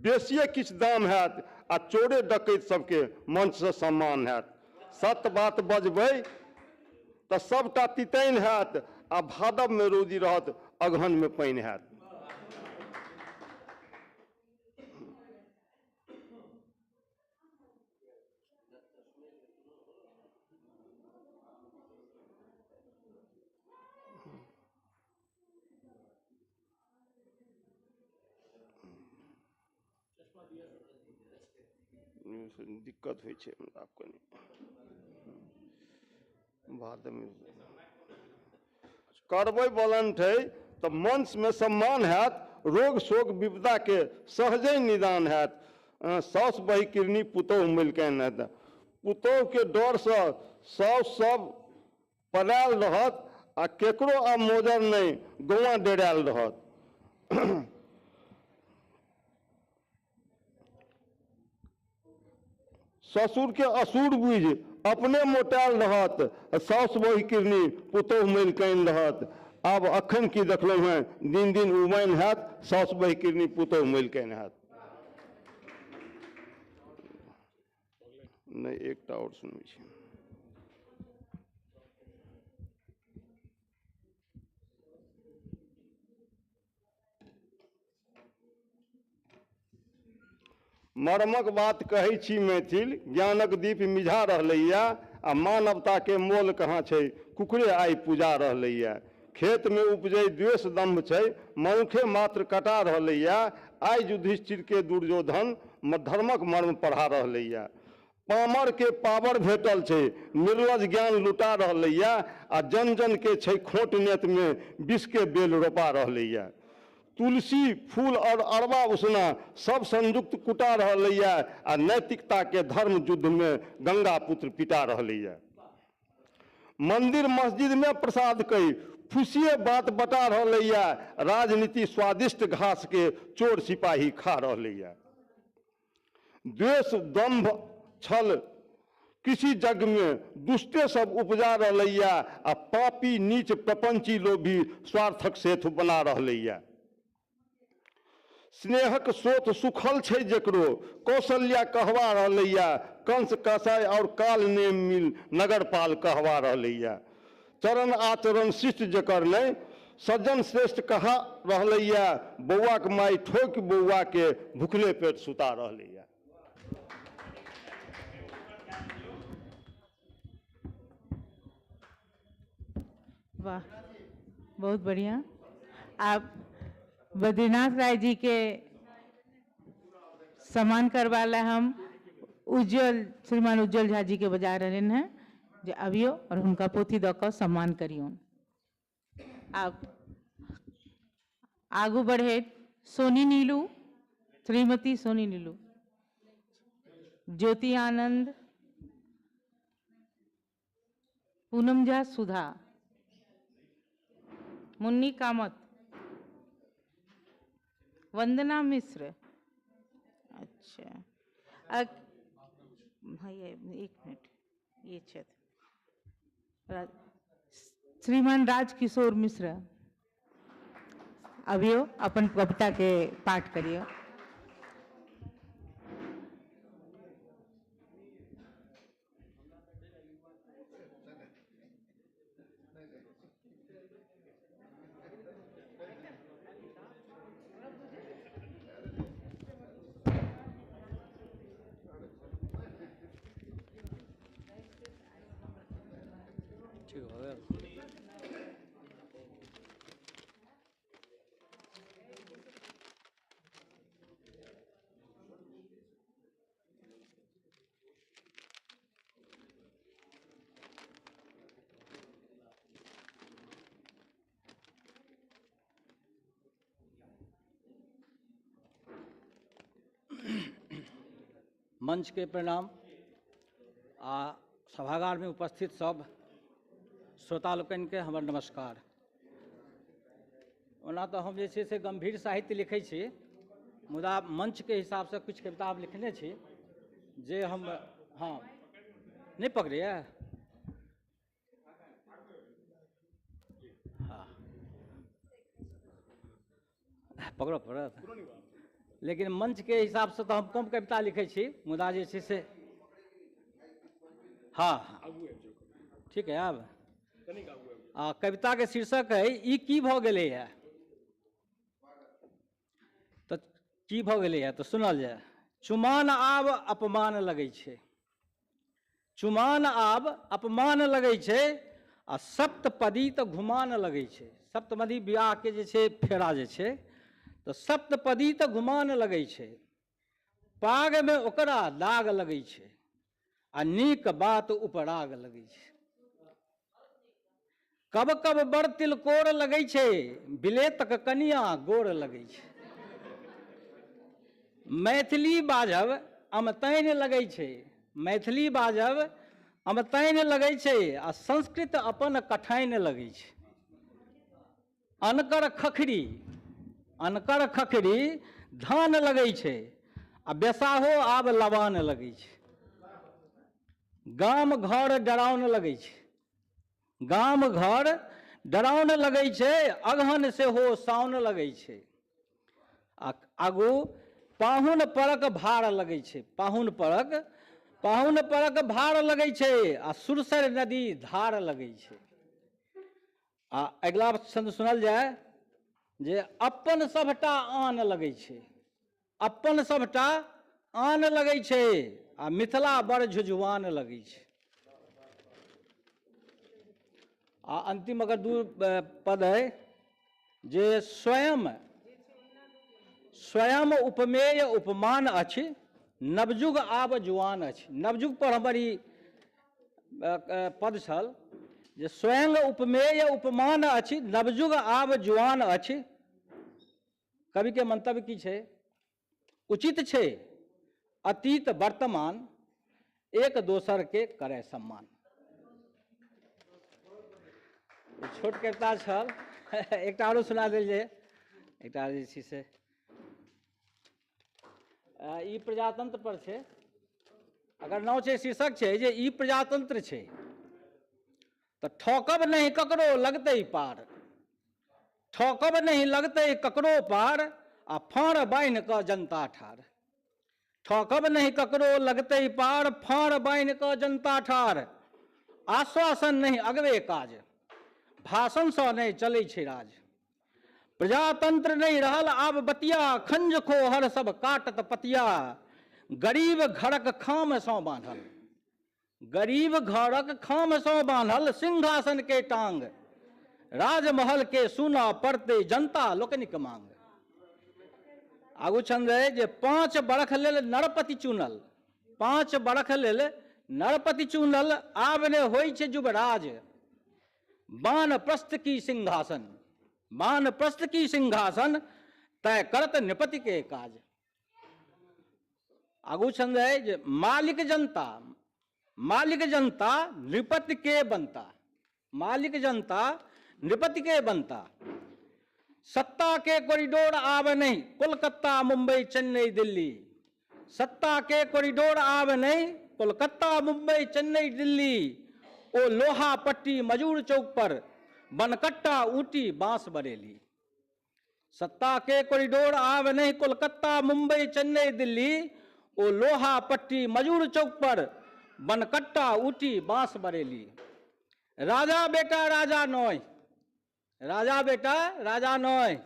बेसिए किछु दाम हैत, आ चोरे डकैत सबके मंच से सम्मान हैत। सत बात बजबै तऽ सबटा तितैन हैत, आ भादव में रौदी रहत अगहन में पानि हैत। दिक्कत होइ छै हमरा कनि भादवमे करबै वॉलंटियर तऽ मंचमे सम्मान हैत, रोग शोक विपदा के सहजे निदान हैत। साउस बही किरनी पुतोह मैलकैन हैत। पुतोह के डरसँ साउस सब पड़ायल रहत, आ केकरो आब मोजर नहि गौआँ डेरायल रहत। ससुर के असुर बुझि अपने मोटायल रहत, साउस बही किरनी पुतोह मैलकैन रहत। आब अखन की देखलहुँ हैं दिन दिन उबैन हैत, साउस बही किरनी पुतोह मैलकैन हैत। नहि, एकटा और सुनबै छी। मर्मक बात कहै छी मैथिल, ज्ञानक दीप मिझा रहलैया, आ मानवता के मोल कहाँ छै कुकरे आइ पूजा रहलैया। खेत में उपजै द्वेष दम्भ छै, मनुखे मात्र कटा रहलैया। आइ युधिष्ठिर के दुर्योधन धर्मक मर्म पढ़ा रहलैया। पामर के पावर भेटल छै, निर्लज ज्ञान लुटा रहलैया, आ जन जन के छै खोट नेत में विष के बेल रोपा रहलैया। तुलसी फूल और अरबा उसना सब संयुक्त कुटा रहलैया, आ नैतिकता के धर्म युद्ध में गंगा पुत्र पिटा रहलैया। मंदिर मस्जिद में प्रसाद कई फुसिए बात बता रहलैए। राजनीति स्वादिष्ट घास के चोर सिपाही खा रहलैए। द्वेष दंभ छल कृषि जग में दुष्टे सब उपजा रहलैए आ पापी नीच प्रपंची लोभी स्वार्थक सेतु बना रहलैए। स्नेहक स्रोत सुखल छै जकरो कौशल्या कहवा रहलैए। कंस कसाई और काल ने मिल नगरपाल कहवा रहलैए। चरण आचरण शिष्ट जकर नहि सज्जन श्रेष्ठ कहा रहलैए। बौआके माय ठोकि बौआ के भुखले पेट सुता रहलैए। वाह, बहुत बढ़िया। आप बद्रीनाथ राय जी के सम्मान करवा ला हम उज्जवल श्रीमान उज्जवल झा जी के बजा रहे हैं जे अबियो और उनका पोथी दऽ कऽ सम्मान करियौन। आप आगू बढ़े सोनी नीलू, श्रीमती सोनी नीलू, ज्योति आनंद, पूनम झा सुधा, मुन्नी कामत, वंदना मिश्र। अच्छा भैया एक मिनट, ये छथि श्रीमान राजकिशोर मिश्र। अभियो अपन कविता के पाठ करियो। मंच के प्रणाम आ सभागार में उपस्थित सब श्रोता लोकनि के हमर नमस्कार। ओना तो हम जे छै से गंभीर साहित्य लिखै छी, मुदा मंच के हिसाब से कुछ कविता हम लिखने छी जे हम हाँ नहीं पकड़ैए। हाँ पकड़ऽ पड़त, लेकिन मंच के हिसाब से तो हम कम कविता लिखै छी, मुदा जे छै से हाँ ठीक है। आब आ कविता के शीर्षक है ई की भऽ गेलैए। तऽ की भऽ गेलैए तऽ सुनल जाय। चुमान आब अपमान लगै छै, चुमान आब अपमान लगै छै आ सप्तपदी तऽ घुमान लगै छै। सप्तपदी विवाहके जे छै फेरा जे छै तऽ सप्तपदी तऽ घुमान लगै छै, पागमे ओकरा दाग लगै छै आ नीक बात उपराग लगै छै। कब कब बड़ तिलकोर लगै छै, बिलेतक कनिया गोर लगै छै। मैथिली बाजब अमतैन लगै छै, मैथिली बाजब अमतैन लगै छै आ संस्कृत अपन कठाइन लगै छै। अनकर खखरी, अनकर खखरी धान लगै छै आ बेसाहो आब लबान लगै छै। गाम घर डराउन लगै छै, गाम घर डराउन लगै छै, अगहन सेहो साउन लगै छै। आ आगू पाहुन परक भार लगै छै, पाहुन परक भार लगै छै आ सुरसर नदी धार लगै छै। आ अगिला छंद सुनल जाय जे अपन सभटा आन लगै छै, अपन सभटा आन लगै छै आ मिथिला बड़ झुझुआन लगै छै। आ अंतिम अगर दू पद है जे स्वयं स्वयं उपमेय उपमान अछि, नवयुग आब जुआन अछि। नवयुग पर हमर ई पद छल जे स्वयं उपमेय उपमान अछि, नवयुग आब जुआन अछि। कवि के मंतव्य की छै? उचित छै अतीत वर्तमान एक दोसर के करे सम्मान। छोट कविता छल। एकटा आरो सुना देल जे, एकटा जे छै से ई प्रजातंत्र पर छै। अगर नाम छै, शीर्षक छै जे ई प्रजातंत्र छै तऽ ठोकब नहि ककरो लगतै पार, ठोकब नहि लगतै ककरो पार, आ फाँड़ बान्हि कऽ जनता ठाढ़। ठोकब नहि ककरो लगतै पार, फाँड़ बान्हि कऽ जनता ठाढ़। आश्वासन नहि अगबे काज, भाषणसँ नहि चलै छै राज। प्रजातंत्र नहि रहल आब बतिया, खंज खोहर सब काटत पतिया। गरीब घरक खामसँ बान्हल, गरीब घरक खामसँ बान्हल सिंहासन के टांग। राजमहल के सुना पड़तै जनता लोकनिक मांग। आगू छन्द अइ जे 5 बरख लेल नरपति चुनल, 5 बरख लेल नरपति चुनल, आब ने होइ छै युवराज। वानप्रस्थ की सिंहासन, वानप्रस्थ की सिंहासन, तय करत नृपति के काज। आगू छन्द अइ जे मालिक जनता, मालिक जनता नृपति के बनता, मालिक जनता नृपति के बनता। सत्ता के कॉरिडोर आब नहीं कोलकाता मुंबई चेन्नई दिल्ली, सत्ता के कॉरिडोर आब नहीं कोलकाता मुंबई चेन्नई दिल्ली। ओ लोहा पट्टी मजूर चौक पर बनकट्टा ऊटी बांस बरेली। सत्ता के कॉरिडोर आब नहीं कोलकाता मुंबई चेन्नई दिल्ली, ओ लोहा पट्टी मजूर चौक पर बनकट्टा ऊटी बांस बरेली। राजा बेटा राजा नय, राजा बेटा राजा नय,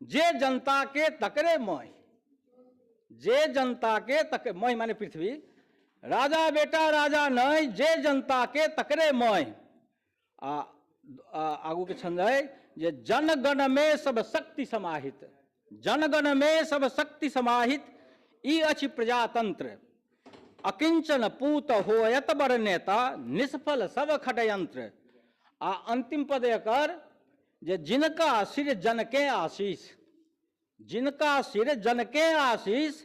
जे जनता के तकरे मय, जे जनता के तक मय माने पृथ्वी। राजा बेटा राजा नय, जे जनता के तकरे मय। आ आगू के छंद है जे जनगण में सब शक्ति समाहित, जनगण में सब शक्ति समाहित, ई अछि प्रजातंत्र। अकिंचन पूत होयत बर नेता, निष्फल सब खडयंत्र। आ अंतिम पद एकर जे जिनका सिर जन के आशीष, जिनका सिर जन के आशीष,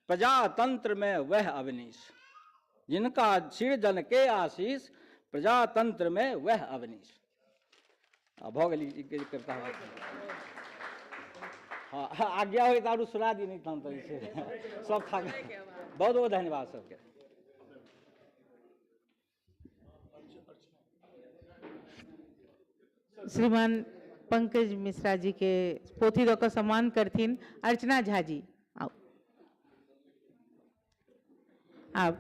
प्रजातंत्र में वह अवनीश। जिनका सिर जन के आशीष, प्रजातंत्र में वह अवनीश। आ भऽ गेल ई कविता। हाँ, आज्ञा हो तऽ आरो सुना दी, नहीं तहन तऽ जे छै सब थाक। बहुत बहुत धन्यवाद सबके। श्रीमान पंकज मिश्रा जी के पोथी दऽ कऽ सम्मान करथिन अर्चना झा जी। आउ आब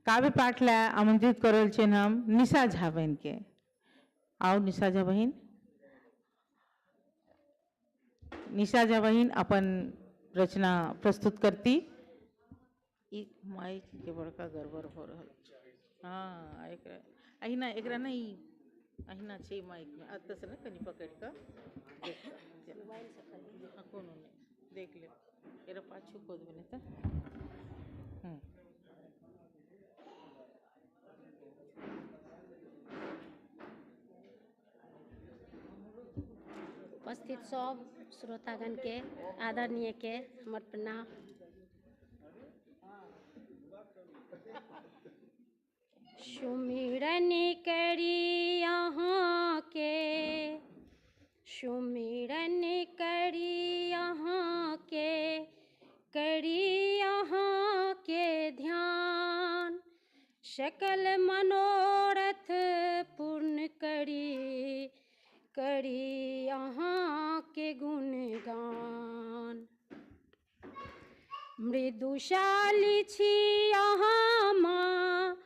काव्य पाठ लए आमंत्रित कऽ रहल छियनि हम निशा झा बहिन के। आउ निशा झा बहिन। निशा झा बहिन अपन रचना प्रस्तुत करती। ई माइक के बड़का गड़बड़ भऽ रहल छै। हाँ, एकरा अहिना, एकरा नहि अहिना छै माइक में, एतऽ से ने कनि पकड़ि कऽ देख, कोनो नहि देख लेब, एकरा पाछू कऽ देबै नहि तऽ। उपस्थित सब श्रोतागण के आदरणीय के हमर प्रणाम। सुमिरन करी अहाँ के, सुमिरन करी अहाँ के, करी अहाँ के ध्यान। सकल मनोरथ पूर्ण करी, करी अहाँ के गुणगान। मृदुशाली छी अहाँ माँ,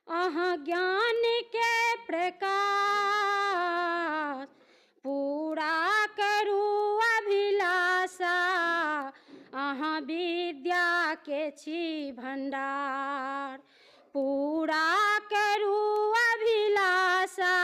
अहाँ ज्ञान के प्रकाश। पूरा करू अभिलाषा, अहाँ विद्या के छी भंडार। पूरा करू अभिलाषा,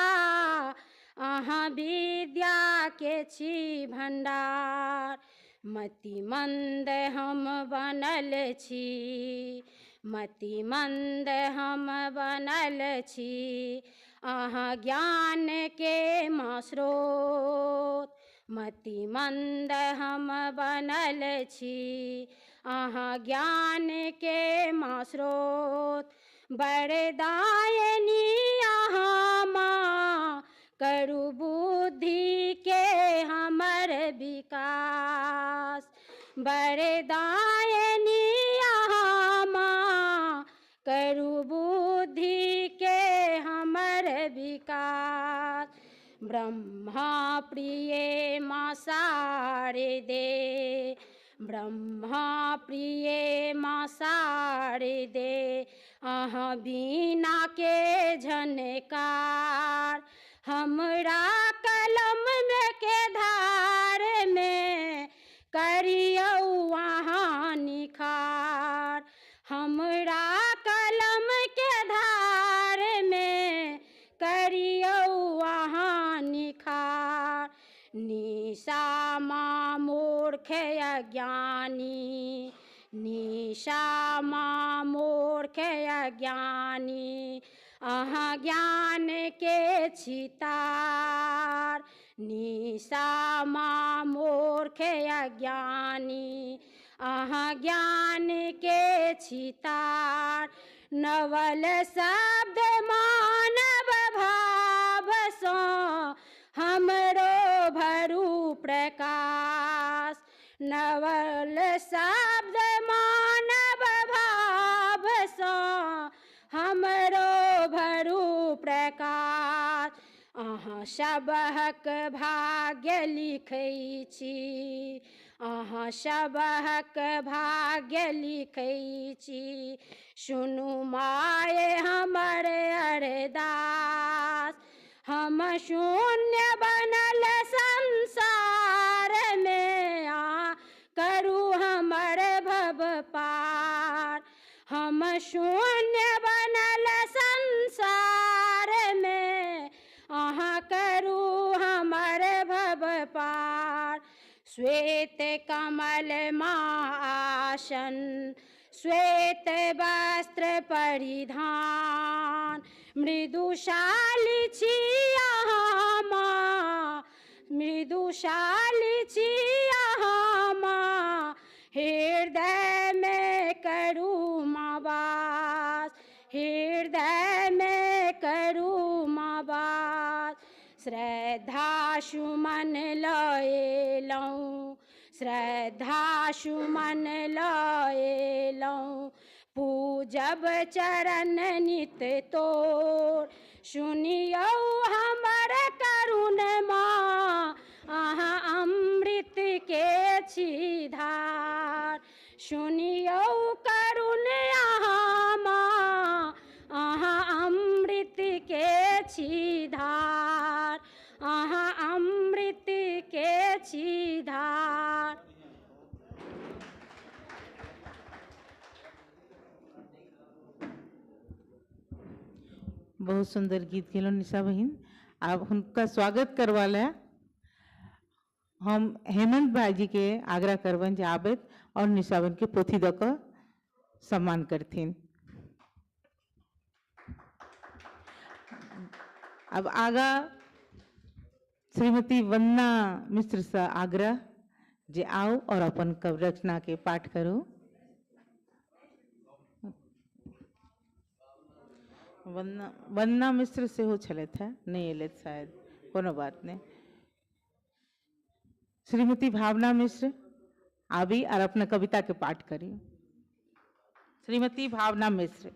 अहाँ विद्या के छी भंडार। मति मंद हम बनल छी, मति मंद हम बनल छी, अहाँ ज्ञान के माँ स्रोत। मति मंद हम बनल छी, अहाँ ज्ञान के माँ स्रोत। वरदायिनी अहाँ माँ, करू बुद्धि के हमर विकास। वरदायिनी अहाँ माँ, करू बुद्धि के हमर विकास। ब्रह्मा प्रिय माँ शारदे, ब्रह्मा प्रिय माँ शारदे, अहाँ बीना के झनकार। हमरा कलम में के धार में करियौ अहाँ निखार। हमरा कलम के धार में करियौ अहाँ निखार। निशा माँ मूर्ख अज्ञानी, निशा माँ मूर्ख अज्ञानी, अहाँ ज्ञान के छितार। निशा माँ मूर्ख अज्ञानी, अहाँ ज्ञान के छितार। नवल शब्द मानव भाव सँ हमरो भरू प्रकाश। नवल शब्द मानव भाव सँ हमरो भरू प्रकाश। अहाँ सबहक भाग्य लिखै छी, अहाँ सबहक भाग्य लिखै छी। सुनू माय हमर अरदास, हम शून्य बनल संसार में, आ करू हमर भव पार। हम शून्य बनल संसार में, अहाँ करू हमर भव पार। श्वेत कमल माँ आसन, श्वेत वस्त्र परिधान। मृदुशाली छी अहाँ माँ, मृदुशाली छी अहाँ माँ, हृदय में करू माँ वास, हृदय में करू माँ वास। श्रद्धा सुमन लएलहुँ, श्रद्धा सुमन लएलहुँ, पूजब चरण नित तोर। सुनियौ हमर करुण माँ, अहाँ अमृत के छी धार। सुनियौ करुण अहाँ माँ, अहाँ अमृत के छी धार, अहाँ अमृत के छी धार। बहुत सुंदर गीत गेलहुँ निशा बहिन। आब हुनका स्वागत करवा ला हम हेमंत भाईजी के आग्रह करबनि जे आबथि और निशा बहिन के पोथी दऽ कऽ सम्मान करथिन। अब आगा श्रीमती वंदना मिश्र से आग्रह जे आओ और अपन कवि रचना के पाठ करू। वंदना मिश्र सेहो छलथि हेँ, नहि एलथि शायद, कोनो बात नहि। श्रीमती भावना मिश्र आबी और अपना कविता के पाठ करी। श्रीमती भावना मिश्र।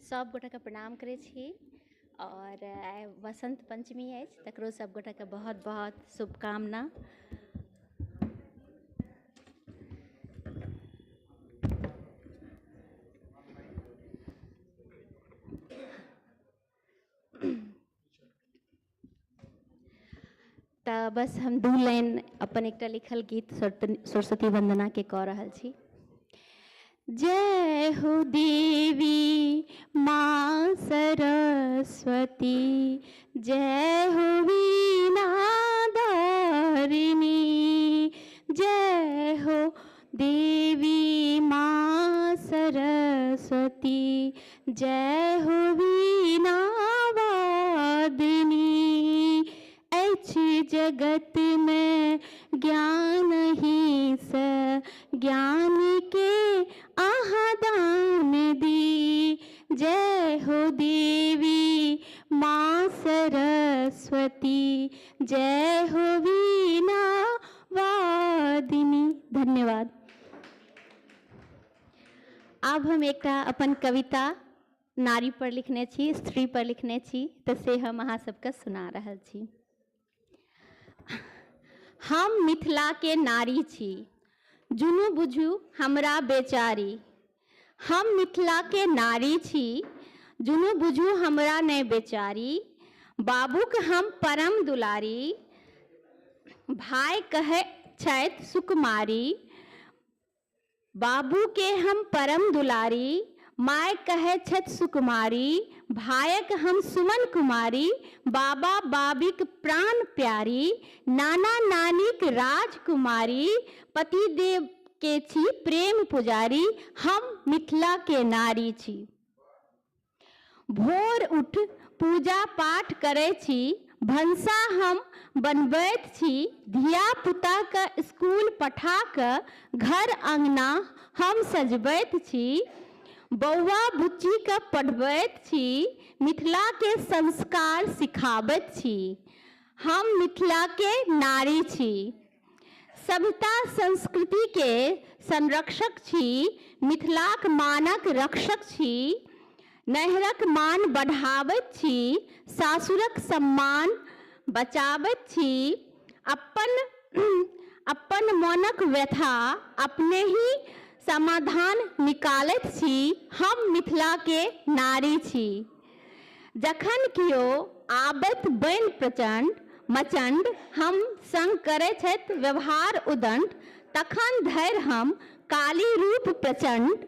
सब गोटाके प्रणाम करै छी और आइ वसंत पंचमी अछि, तकरो सब गोटाके बहुत बहुत शुभकामना। तऽ बस हम 2 लाइन अपन एकटा लिखल गीत सरस्वती वंदना के कऽ रहल छी। जय हो देवी माँ सरस्वती, जय हो वीणा धारिणी, जय हो देवी माँ सरस्वती, जय हो वीणा वादिनी। अछि जगत में ज्ञानहीसँ ज्ञानके अहाँ दान दी। जय हो देवी माँ सरस्वती, जय हो वीणा वादिनी। धन्यवाद। आब हम एकटा अपन कविता नारी पर लिखने छी, स्त्री पर लिखने छी, तऽ से हम अहाँ सबके सुना रहल छी। हम मिथिला के नारी छी, जुनू बुझू हमरा बेचारी। हम मिथिला के नारी छी, जुनू बुझू हमरा नहि बेचारी। बाबूक हम परम दुलारी, भाय कहै छथि सुकुमारी। बाबू के हम परम दुलारी, my कहै छथि सुकुमारी। भायक हम सुमन कुमारी, बाबा बाबीक प्राण प्यारी। नाना नानीक राजकुमारी, पतिदेव के छी प्रेम पुजारी। हम मिथिला के नारी छी। भोर उठ पूजा पाठ करै छी, भनसा हम बनबैत छी। धिया पुता के स्कूल पठा कऽ घर अंगना हम सजबैत छी। बौआ बुच्ची के पढ़बैत छी, मिथिला के संस्कार सिखाबैत छी। हम मिथिला के नारी छी। सभ्यता संस्कृति के संरक्षक छी, मिथिलाक मानक रक्षक छी। नैहरक मान बढ़ाबैत छी, सासुरक सम्मान बचाबैत छी। अपन मोनक व्यथा अपने ही समाधान निकालैत छी। हम मिथिला के नारी छी। जखन केओ आबैत बनि प्रचंड मचंड, हम संग करै छथि व्यवहार उदंड। तखन धरि हम काली रूप प्रचंड,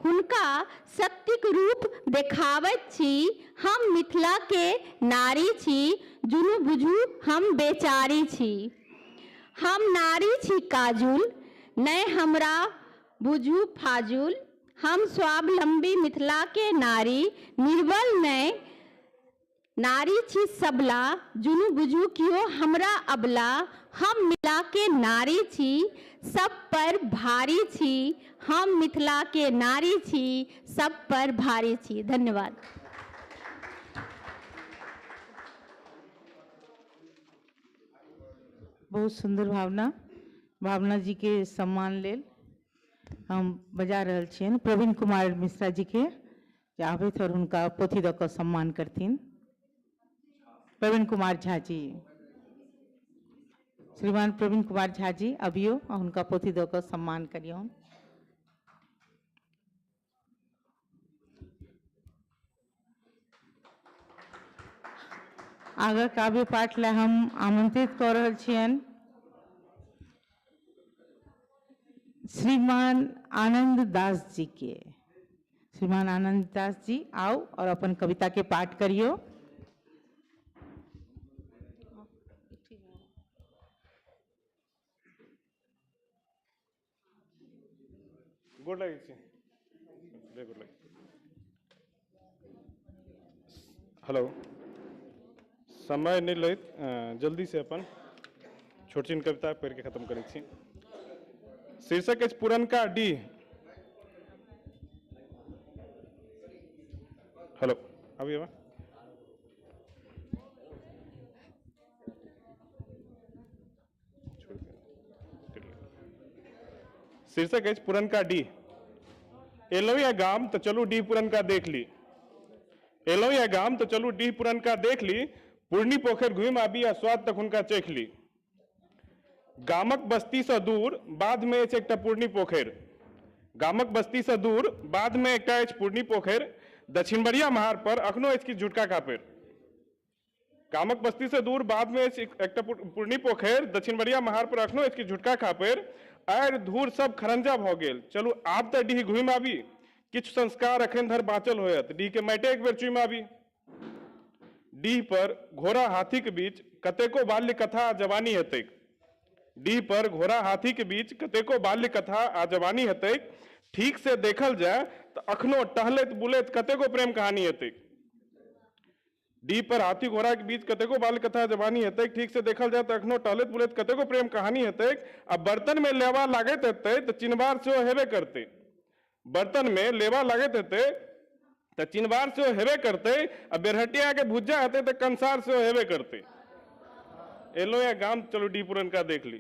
हुनका शक्तिक रूप देखाबैत छी। हम मिथिला के नारी छी, जुनू बुझू हम बेचारी छी। हम नारी छी काजुल, नहि हमरा बुझू फाजुल। हम स्वावलंबी मिथिला के नारी, निर्बल नहि नारी छी सबला। जुनू बुझू कियो हमरा अबला। हम मिथिला के नारी छी, सब पर भारी छी। हम मिथिला के नारी छी, सब पर भारी छी। धन्यवाद। बहुत सुंदर भावना, भावना जी के सम्मान लेल हम बजा रहल छियनि प्रवीण कुमार मिश्रा जी के जे आबथि और हुनका पोथी दऽ कऽ सम्मान करथिन। प्रवीण कुमार झा जी, श्रीमान प्रवीण कुमार झा जी अबियौ आ हुनका पोथी दऽ कऽ सम्मान करियौ। आगाँ काव्य पाठ लए हम आमंत्रित कऽ रहल छियनि श्रीमान आनंद दास जी के। श्रीमान आनंद दास जी आउ और अपन कविता के पाठ करियो। गोर लगै छी। गोर लगै। हेलो, समय नहि लैत जल्दी से अपन छोटछिन कविता पढ़ि के खत्म करै छी। शीर्षक अछि पुरनका डीह। हेलो, अभी शीर्षक अछि पुरनका डीह। एलहुँ या गाम तऽ चलू डीह पुरनका देख ली। एलहुँ या गाम तऽ चलू डीह पुरनका देख ली। पुरनी पोखरि घुमि आबी आ स्वाद तक हुनका चखि ली। गामक बस्तीसँ दूर बाधमे अछि एकटा पुरनी पोखरि। गामक बस्तीसँ दूर बाधमे एकटा अछि पुरनी पोखरि। दक्षिणबरिया महार पर अखनो अछि किछु झुटका कापरि। गामक बस्तीसँ दूर बाधमे अछि एकटा पुरनी पोखरि। दक्षिणबरिया महार पर अखनो अछि किछु झुटका खापरि। आरि धूर सब खरंजा भऽ गेल, चलू आब तऽ डीह घुमि आबी। किछु संस्कार अखन धरि बाँचल होयत, डीह के माटिए एक बेर चुमि आबी। डीह पर घोड़ा हाथीके बीच कतेको बाल्य कथा आ जवानी हेतैक। डीह पर घोड़ा हाथीके बीच कतेको बाल्य कथा आ जवानी हेतैक। ठीक से देखल जाय तऽ अखनो टहलैत बुलैत कतेको प्रेम कहानी हेतैक। डीह पर हाथी घोड़ा के बीच कतेको बाल कथा जवानी हेतैक, ठीक से देखल जाय तऽ एखनो टहलैत बुलैत कतेको प्रेम कहानी हेतैक। आ बर्तन में लेवा लागैत हेतै तऽ चिनबार सेहो हेबे करतै। बर्तन में लेवा लागैत हेतै तऽ चिनबार सेहो हेबे करतै। आ बेरहटिया के भुज्जा हेतै तऽ कंसार सेहो हेबे करतै। एलो या गाम चलू डीह पुरनका देख ली।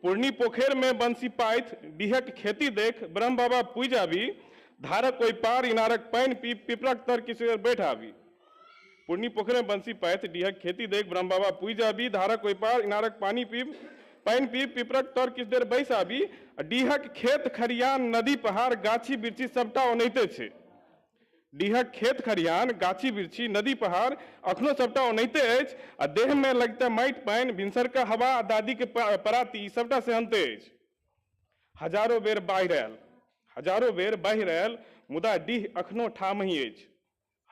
पुरनी पोखरि में बंसी पाथि डीहक खेती देख ब्रह्म बाबा पूजि आबी। धारक ओहि पार इनारक पानि पी पिपरक तर किछु देर बैठ आबी। पुरनी पोखरि में बंसी पाथि डीहक खेती देख ब्रह्म बाबा पूजि आबी। धारक ओहि पार इनारक पानि पी पिपरक तर किछु देर बैस आबी। आ डीहक खेत खरियान नदी पहाड़ गाछी बिरछी सबटा ओनाहिते छै। डीहक खेत खरिहान गाछी बिरछी नदी पहाड़ अखनो सबटा ओनाहिते अछि। आ देह में लगते माटि पानि भिनसरका हवा आ दादी के पराती ई सबटा सेहनते अछि। हजारों बेर बाढ़ि आयल, हजारों बेर बाढ़ि आयल, मुदा डीह अखनो ठामहि अछि।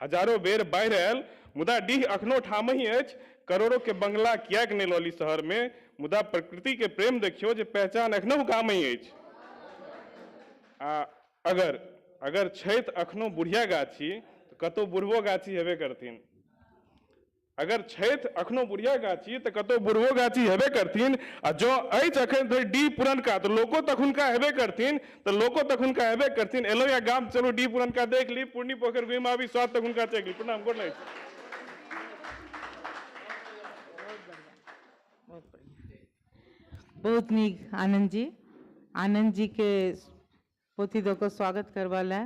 हजारों बेर बाढ़ि आयल, मुदा डीह अखनो ठामहि अछि। करोड़ों के बंगला किएक नहि लऽ ली शहर में, मुदा प्रकृति के प्रेम देखियौ जे पहचान एखनहु गामहि अछि। आ अगर अगर छथि अखनो बुढ़िया गाछी तऽ कतहु बुढ़बो गाछी हेबे करथिन। अगर छथि अखनो बुढ़िया गाछी तऽ कतहु बुढ़बो गाछी हेबे करथिन। आ जँ अछि अखन धरि डीह पुरनका तऽ लोको तखुनका हेबे करथिन, तऽ लोको तखुनका हेबे करथिन। एलहुँ या गाम चलू डीह पुरनका देख ली। पुरनी पोखरि घुमि आबी स्वाद तखुनका चखि ली। प्रणाम, गोर लागै छी। बहुत नीक आनंद जी। आनंद जी के पोथी दऽ कऽ स्वागत करबा लए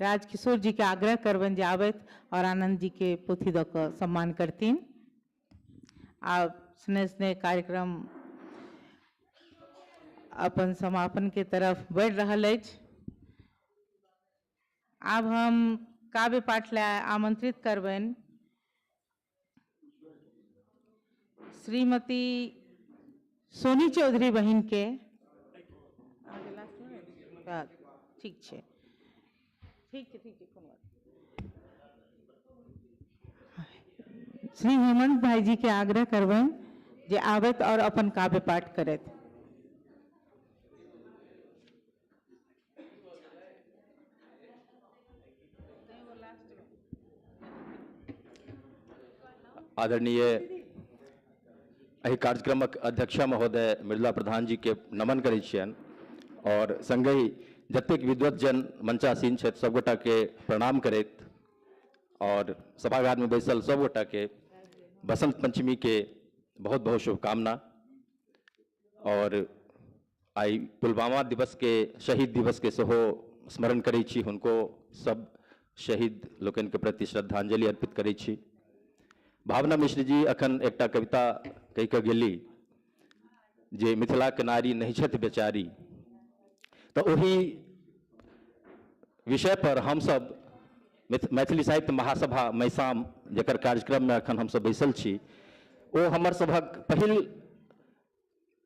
राजकिशोर जी के आग्रह करबनि जे आबथि और आनंद जी के पोथी दऽ कऽ सम्मान करथिन। आब स्नेह स्नेह कार्यक्रम अपन समापन के तरफ बढ़ि रहल अछि। आब हम काव्य पाठ लए आमंत्रित करबनि श्रीमती सोनी चौधरी बहिन के। ठीक छै, ठीक छै, ठीक छै, कोनो बात। श्री हेमंत भाईजी के आग्रह करबनि जे आबथि और अपन काव्य पाठ करथि। आदरणीय एहि कार्यक्रमक अध्यक्षा महोदय मृदुला प्रधान जी के नमन करै छियनि और संगहि जतेक विद्वतजन मंचासीन छथि सबगोटा के प्रणाम करैत और सभागार में बैसल सबगोटा के बसंत पंचमी के बहुत बहुत शुभकामना। और आई पुलवामा दिवस के शहीद दिवस के सेहो स्मरण करै छी, हुनको सब शहीद लोकनि के प्रति श्रद्धांजलि अर्पित करै छी। भावना मिश्र जी अखन एकटा कविता कहि कऽ गेली जे मिथिला के नारी नहीं छथि बेचारी, तऽ ओहि विषय पर हमसब मैथिली साहित्य महासभा मैसाम जकर कार्यक्रम में अखन हमसब बैसल छी, ओ हमर सभक पहिल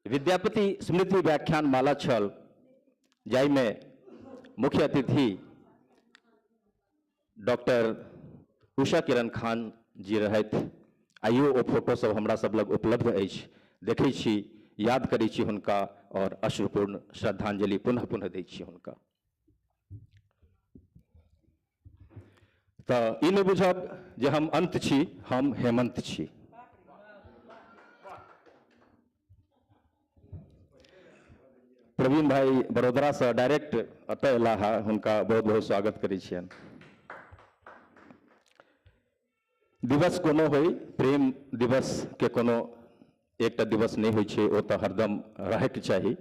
विद्यापति स्मृति व्याख्यान माला छल, जाहिमे मुख्य अतिथि डॉक्टर उषा किरण खान जी रहथि। आइयो ओ फोटो सब हमरा सब लग उपलब्ध अछि, देखै छी, याद करै छी हुनका और अश्रुपूर्ण श्रद्धांजलि पुनः पुनः दै छी हुनका। तऽ ई नहि बुझब जे हम अंत छी, हम हेमंत छी। प्रवीण भाई बड़ोदरा से डायरेक्ट एतऽ अयलाह है, हुनका बहुत बहुत स्वागत करै छियनि। दिवस कोनो होइ, प्रेम दिवस के कोनो एकटा दिवस नहीं होइ छै, ओ तऽ हरदम रहैके चाही।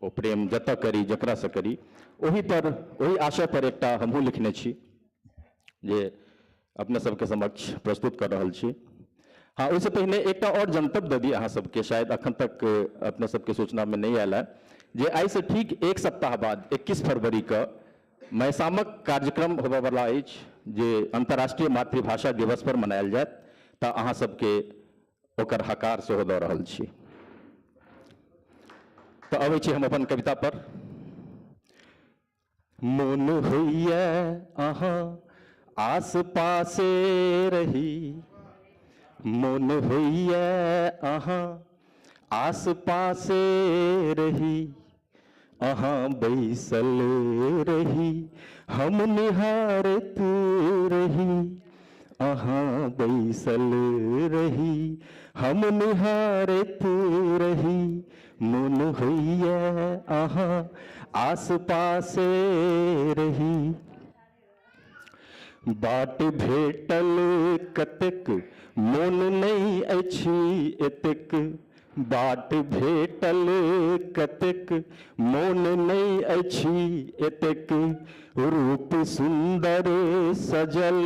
ओ प्रेम जतऽ करी जकरासँ करी, ओहि पर ओहि आशय पर एकटा हमहूँ लिखने छी जे अपने सबके समक्ष प्रस्तुत कर रहल छी। हाँ, ओहिसँ पहिने एकटा और जनतब दऽ दी अहाँ सबके, शायद अखन तक अपने सबके सूचनामे नहि आयल है, जे आइसँ ठीक एक सप्ताह बाद 21 फरवरी के मैसामक कार्यक्रम होबयवला अछि जे अंतर्राष्ट्रीय मातृभाषा दिवस पर मनायल जायत, तऽ अहाँ सबके ओकर हकार सेहो दऽ रहल छी। तऽ अबै छी हम अपन कविता पर। मोन होइए अहाँ आस पासे रही, मोन होइए अहाँ आस पासे रही, अहाँ बैसल रही हम निहारत रही, अहाँ बैसल रही हम निहारैत रही। मोन होइए अहाँ आस पासे रही। बाट भेटल कतेक मोन नहि अछि एतेक, बाट भेटल कतेक मोन नहि अछि एतेक। रूप सुंदर सजल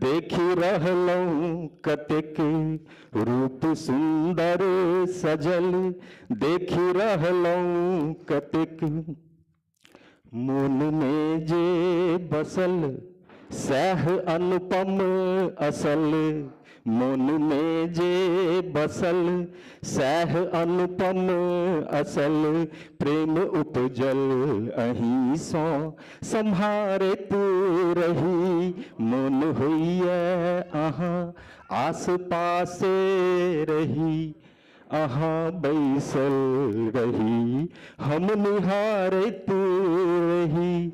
देखि रहलहुँ कतेक, रूप सुंदर सजल देखि रहलहुँ कतेक। मोन में जे बसल सैह अनुपम असल, मोन में जे बसल सैह अनुपम असल। प्रेम उपजल अहीं सँ सम्हारैत रही। मोन होइए अहाँ आस पासे रही, अहाँ बैसल रही हम निहारैत रही।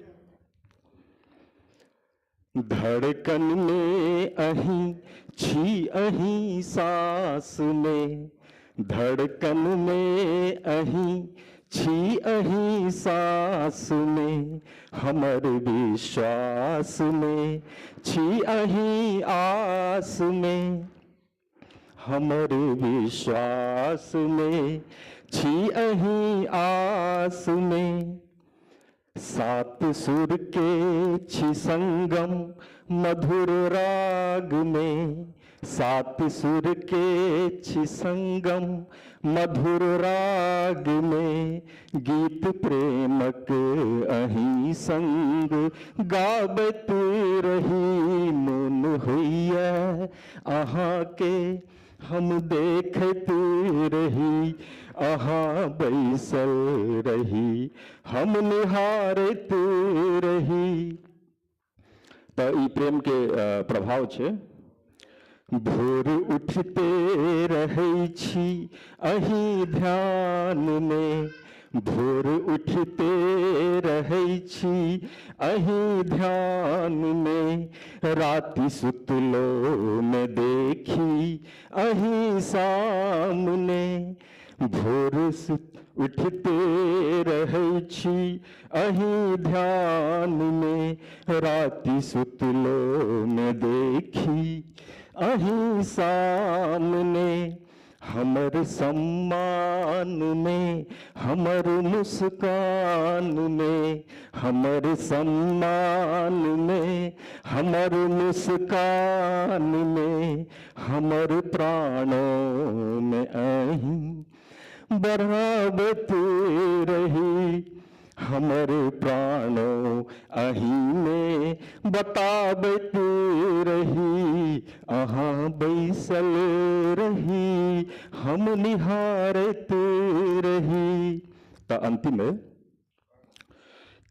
धड़कन में अहीं छी अहीं सांस में, धड़कन में अहीं छी अहीं सांस में। हमर विश्वास में छी अहीं आस में, हमर विश्वास में छी अहीं आस में। सात सुर के छी संगम मधुर राग में, सात सुर के छी संगम मधुर राग में। गीत प्रेमक अहीं संग गाबैत रही। मोन होइए अहाँ के हम देखैत रही, अहाँ बैसल रही हम निहारैत रही। तऽ ई प्रेम के प्रभाव छै। भोर उठते रहै छी अहीं ध्यान में, भोर उठते रहै छी अहीं ध्यान में। राति सुतलो में देखी अहीं सामने, भोर उठते रहै छी अहीं ध्यान में। राति सुतलो में देखी अहीं सामने। हमर सम्मान में हमर मुस्कान में, हमर सम्मान में हमर मुस्कान में। हमर प्राणों में अहीं बढ़ाबैत रही, हमर प्राणों अहीं में बताबैत रही। अहाँ बैसल रही हम निहारैत रही। तऽ अंतिम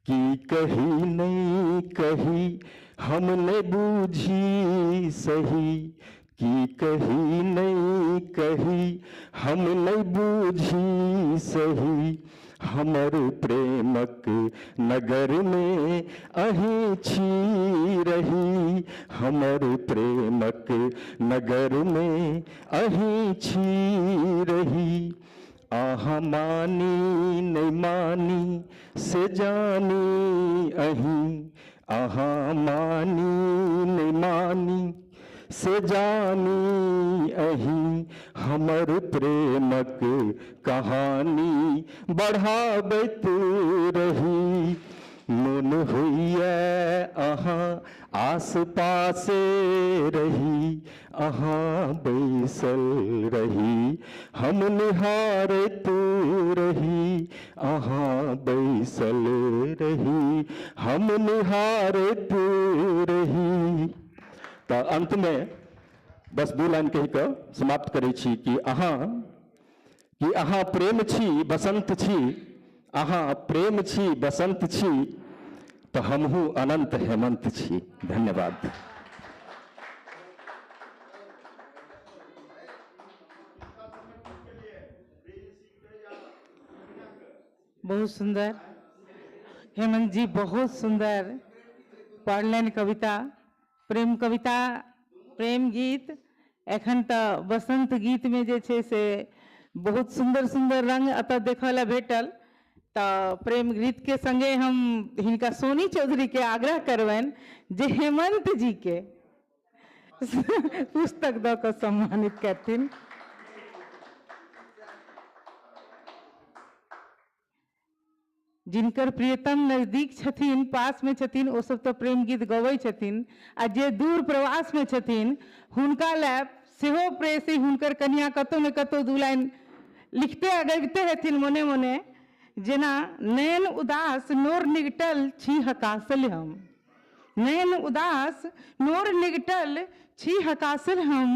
की कही नहीं कही हम ने बूझी सही, की कही नहीं कही हम नहीं बूझी सही। हमर प्रेमक नगर में अहीं छी रही, हमर प्रेमक नगर में अहीं छी रही। अहाँ मानी नहीं मानी से जानी अहीं, अहाँ मानी नहीं मानी से जानी अहीं। हमर प्रेमक कहानी बढ़ाबैत रही। मोन होइए अहाँ आस पासे रही, अहाँ बैसल रही हम निहारैत रही। अहाँ बैसल रही हम निहारैत रही। तऽ अंत में बस दू लाइन कहि कऽ समाप्त करै छी कि अहाँ प्रेम छी बसंत छी, अहाँ प्रेम छी बसंत छी, तऽ हमहूँ अनंत हेमंत छी। धन्यवाद। बहुत सुंदर हेमंत जी, बहुत सुंदर पढ़लनि कविता। प्रेम कविता प्रेम गीत, एखन तऽ बसंत गीतमे जे छै से बहुत सुन्दर सुन्दर रंग एतऽ देखऽ लए भेटल। तऽ प्रेम गीतके संगे हम हिनका सोनी चौधरीके आग्रह करबनि जे हेमंत जीके पुस्तक दऽ कऽ सम्मानित करथिन। जिनकर प्रियतम नजदीक छथिन, पासमे छथिन, ओ सब तऽ प्रेम गीत गबै छथिन, आ जे दूर प्रवासमे छथिन हुनका लए सेहो प्रेयसी हुनकर कनिया कतहु ने कतहु दू लाइन लिखते आ गबिते हेथिन मोने मोने, जेना नयन उदास नोर निगटल छी हकासल हम, नयन उदास नोर निगटल छी हकासल हम,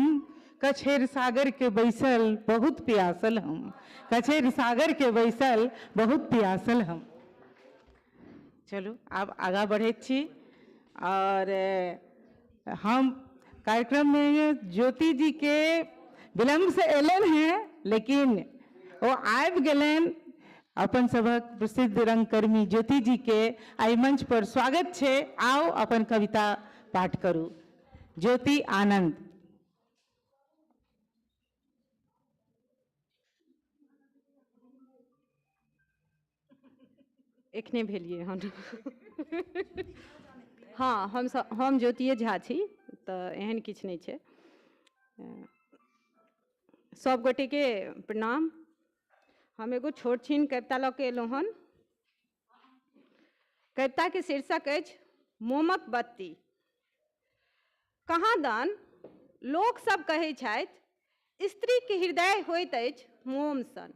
कछेर सागर के बैसल बहुत प्यासल हम, कछेर सागर के बैसल बहुत प्यासल हम। चलू आब आगाँ बढ़ैत छी और हम कार्यक्रम में ज्योति जी के विलम्ब से एलन हैं, लेकिन वो आबि गेलन। अपन सभक प्रसिद्ध रंगकर्मी ज्योति जी के आई मंच पर स्वागत छे। आओ अपन कविता पाठ करू। ज्योति आनंद। एखने भेलियै हन। हाँ, हम ज्योतिए झा छी, तऽ एहन किछु नहि छै। सब गोटेके प्रणाम। हम एगो छोट छिन कविता लऽ के एलहुँ हन। कविताके शीर्षक अछि मोमक बत्ती। कहाँ दन लोक सब कहै छथि स्त्रीके हृदय होइत अछि मोम सन।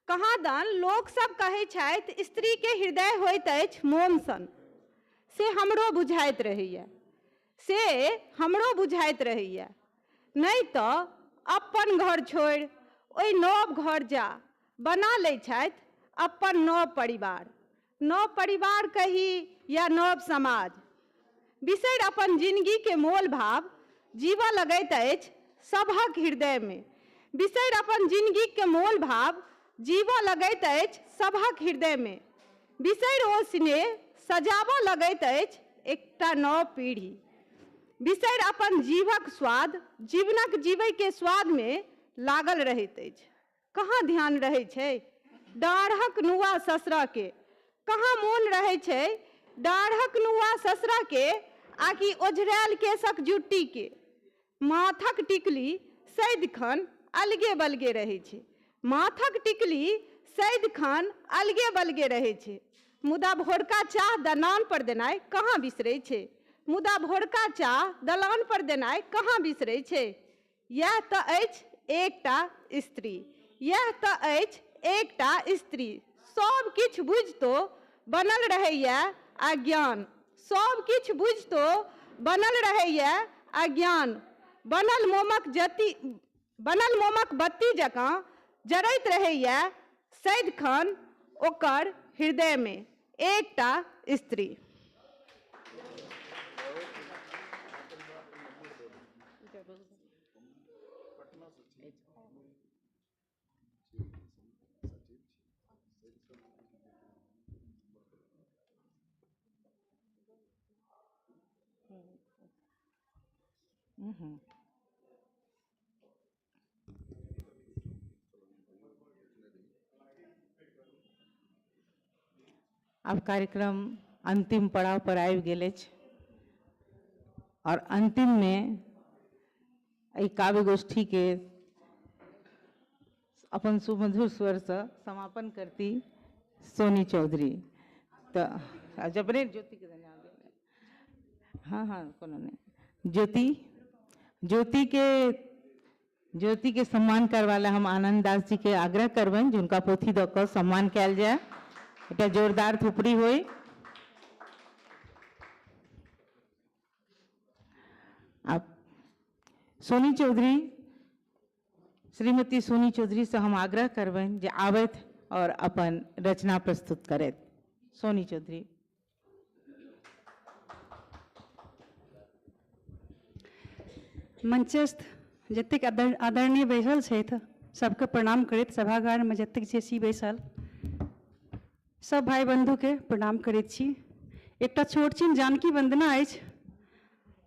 कहाँ दन लोक सब कहै छथि स्त्रीके हृदय होइत अछि मोम सन, से हमरो बुझाइत रहैए, से हमरो बुझाइत रहैए। नहि तऽ अपन घर छोड़ि ओहि नव घर जा बना लै छथि अपन नव परिवार। नव परिवार कही या नव समाज, बिसरि अपन जिनगीके मोल भाव जीवऽ लगैत अछि सभक हृदयमे। बिसरि अपन जिनगीके मोल भाव जीवऽ लगैत अछि सभक हृदयमे। बिसरि ओ स्नेह सजाबऽ लगैत अछि एकटा नव पीढ़ी। बिसरि अपन जीवक स्वाद जीवनक जीवैके स्वादमे लागल रहैत अछि। कहाँ ध्यान रहै छै डाढ़क नुआ ससुराके, कहाँ मोन रहै छै डाढ़क नुआ ससुराके आकि ओझरायल केशक जुट्टीके। माथक टिकली सदिखन अलगे बलगे रहै छै, माथक टिकली सदिखन अलगे बलगे रहै छै। मुदा भोरका चाह दलान पर देनाइ कहाँ बिसरै छै, मुदा भोरका चाह दलान पर देनाइ कहाँ बिसरै छै। इएह तऽ अछि एकटा स्त्री, इएह तऽ अछि एकटा स्त्री। सब किछु बुझितो बनल रहैए अज्ञान, सब किछु बुझितो बनल रहैए अज्ञान। बनल मोमक जति बनल मोमक बत्ती जकाँ जरैत रहैए सदिखन ओकर हृदयमे एकटा स्त्री। आब कार्यक्रम अंतिम पड़ाव पर आबि गेल अछि और अंतिम में एहि काव्य गोष्ठी के अपन सुमधुर स्वर से समापन करती सोनी चौधरी। तो जबरे ज्योति के धन्यवाद। हाँ हाँ कोनो नहीं। ज्योति ज्योति के सम्मान करवा हम आनंद दास जी के आग्रह करबनि जे हुनका पोथी दऽ कऽ सम्मान कयल जाय। एकटा जोरदार थुपड़ी होय। आप सोनी चौधरी, श्रीमती सोनी चौधरी से हम आग्रह करबनि जे आबथि और अपन रचना प्रस्तुत करथि। सोनी चौधरी। मंचस्थ जतेक आदरणीय बैसल छथि सबके प्रणाम करैत, सभागारमे जतेक जे छी बैसल सब भाई बंधुके प्रणाम करैत छी। एकटा छोट छिन जानकी वंदना अछि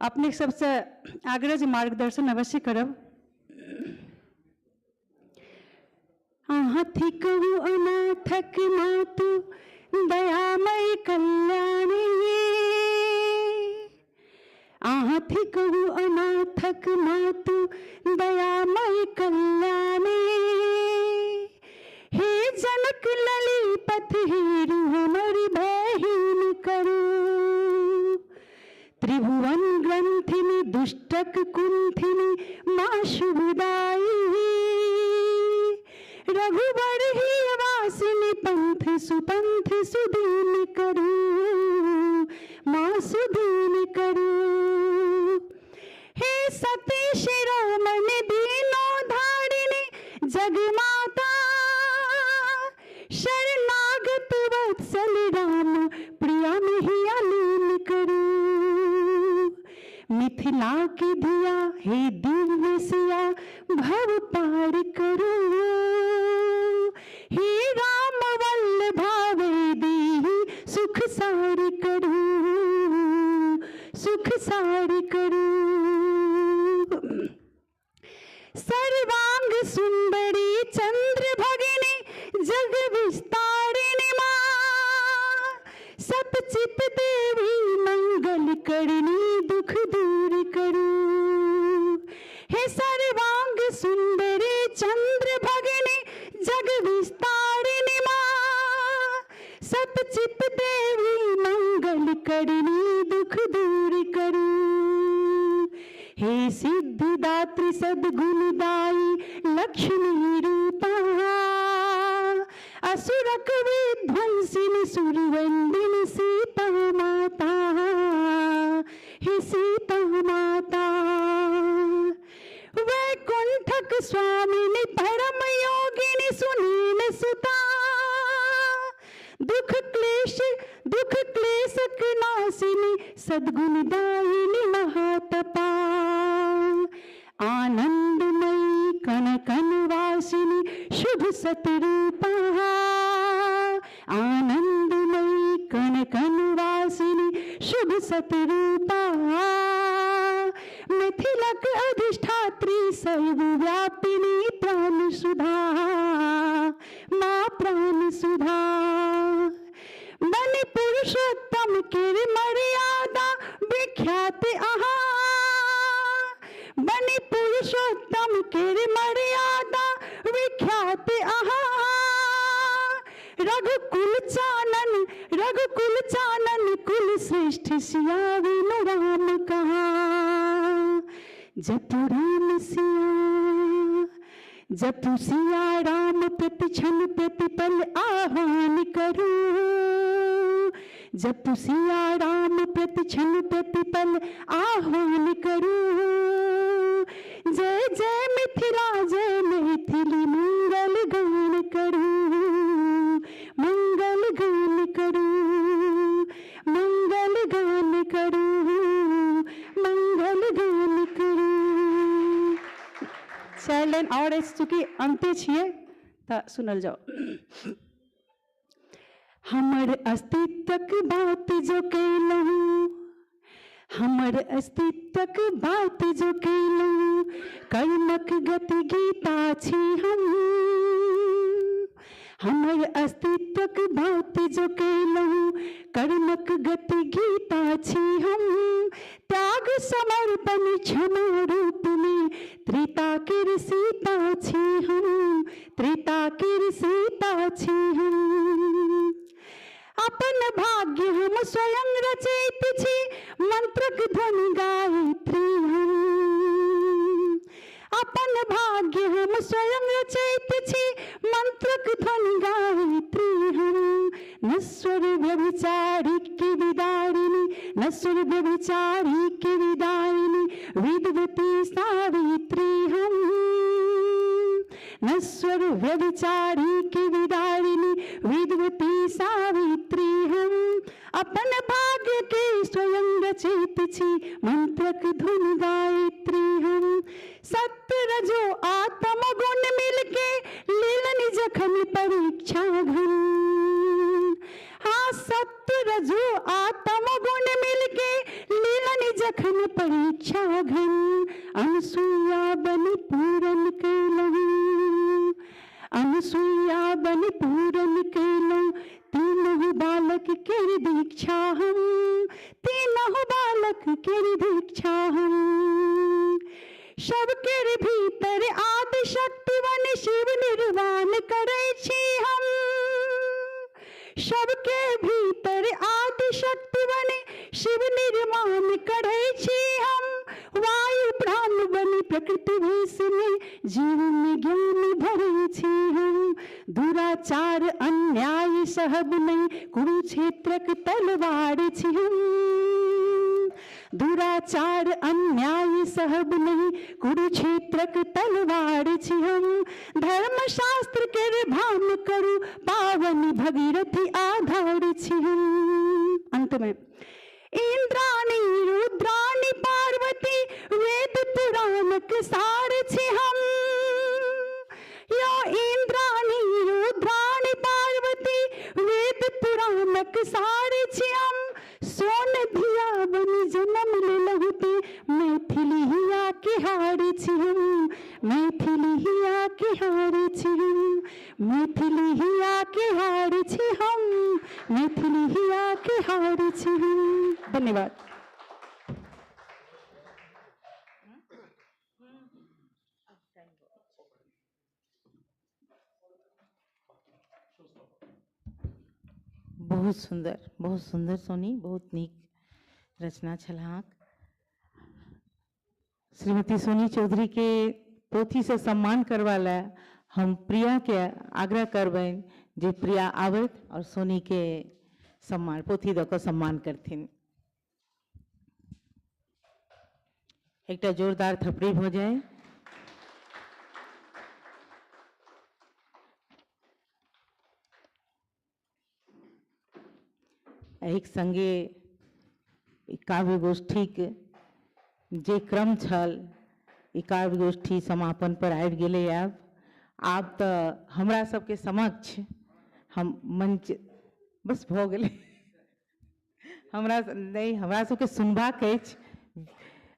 अपने सबसँ आग्रह जे मार्गदर्शन अवश्य करब। अहाँ थिकहु अनाथक मातु दयामय कल्याणी, अहाँ थिकहु अनाथक मातु दयामय कल्याणी, हे जनक लली पथ हेरु हमर भयहीन करू, त्रिभुवन ग्रंथिनी दुष्टक कुंथिनी माँ शुभदाई, रघुबर ही वासिनी पंथ सुपंथ सुदीन करू, माँ सुदीन करू, हे सती शिरोमणि दीनो धारिणी जगमाता, शरणागत वत्सल राम प्रिया मिहिया लीन करू, मिथिला की धिया हे दिव्य सिया भव पार करू, हे राम वल्लभावे दीहि सुख सार करू, सुख सार करू, सर्वांग सुंदरी चंद्र भगिनी जग विस्तारिणी माँ, सतचित देवी मंगल करणी दुख दूर करू, हे सर्वांग सुंदरी चंद्र भगिनी जग विस्तारिणी माँ, सतचित देवी मंगल करणी दुख दूर करू, हे सिद्धिदात्री सद्गुणदायी लक्ष्मी रूपा, असुरक विध्वंसिनी सुरवंदिनी सीता माता, हे सीता माता, वैकुंठक स्वामिनी परम योगिनी सुनील सुता, दुख क्लेशक नाशिनी सद्गुणदायिनी महातपा, आनंदमयी कण कण वासिनी शुभ सतरूपा, आनंदमयी कण कण वासिनी शुभ सतरूपा, मिथिलक अधिष्ठात्री सर्वव्यापिनी प्राण सुधा, माँ प्राण सुधा, बनि पुरुषोत्तम के मर्यादा विख्यात अहाँ, बनि पुरुषोत्तम के मर्यादा विख्यात अहाँ, रघुकुल चानन कुल श्रेष्ठ सिया विनु राम कहाँ, जपु राम सिया, जपु सिया राम प्रतिक्षण प्रतिपल आह्वान करू, जपु सिया राम प्रतिक्षण प्रतिपल आह्वान करू, जय जय मिथिला जय मैथिली मंगल गान करू, मंगल गान करू, मंगल गान करू, मंगल गान करू। चारि लाइन और अछि, चूँकि अंते छियै तऽ सुनल जाओ। हमर अस्तित्वक बात जो केलहुँ, हमर अस्तित्वक बात जो केलहुँ, कर्मक गति गीता छी हम, हमर अस्तित्वक बात जो केलहुँ, कर्मक गति गीता छी हम, त्याग समर्पण क्षमा रूप में त्रेता केर सीता छी हम, त्रेता केर सीता छी हम, अपन भाग्य हम स्वयं रचैत छी, मंत्रक ध्वनि गायत्री हम, अपन भाग्य हम स्वयं रचैत छी, मंत्रक ध्वनि गायत्री हम, नश्वर व्यभिचारी की विदारिणी, नश्वर व्यभिचारी की विदारिणी विद्वती सावित्री हम, नश्वर व्यभिचारी की विदारिणी विद्वती सावित्री हम, अपन भाग्य के स्वयं रचैत छी, मंत्रक धुन गायत्री हम, सत्य रजो आत्म गुण मिलके लीलनि जखन परीक्षा घन, हाँ सत्य रजो आत्म गुण मिलके लीलनि जखन परीक्षा घन, अनसुईया बनि पूरन कयलहुँ, अनसुईया बनि पूरन कयलहुँ। तीनहु बालक केर दीक्षा हम, तीनहु बालक केर दीक्षा हम। सबके भीतर आदि शक्ति बनि शिव निर्वाण करै छी हम, सबके भीतर आदि शक्ति बनि शिव निर्माण करै छी हम। वायु प्राण बनि प्रकृति भेष में जीव में ज्ञान भरै छी हम। दुराचार अन्याय सहब नहीं, कुरुक्षेत्रक तलवार छी हम। दुराचार अन्याय सहब नहीं, कुरुक्षेत्रक तलवार छी हम। धर्मशास्त्र के भान करू, पावन भगीरथी आधार छी हम। अंत में इंद्राणी रुद्राणी पार्वती, वेद पुराणक सार छी हम। यो इंद्राणी रुद्राणी पार्वती, वेद पुराणक सार छी हम। सोन धिया बनि जन्म लेलहुँ ते, मैथिली हिया के हार छी हम, मैथिली हिया के हार छी हम, मैथिली हिया के हार छी हम, मैथिली हिया के हार छी हम। धन्यवाद। बहुत सुंदर, बहुत सुंदर सोनी, बहुत नीक रचना छल अहाँक। श्रीमती सोनी चौधरी के पोथी से सम्मान करवा ला हम प्रिया के आग्रह करबनि जे प्रिया आबथि और सोनी के सम्मान पोथी दऽ कऽ सम्मान करथिन। एकटा जोरदार थपड़ी भऽ जाय। एहिक संगे काव्य गोष्ठीक जे क्रम छल, ई काव्य गोष्ठी समापन पर आबि गेलै। आब तऽ हमरा सबके समक्ष हम मंच बस भऽ गेलै। हमरा नहि, हमरा सबके सुनबाक अछि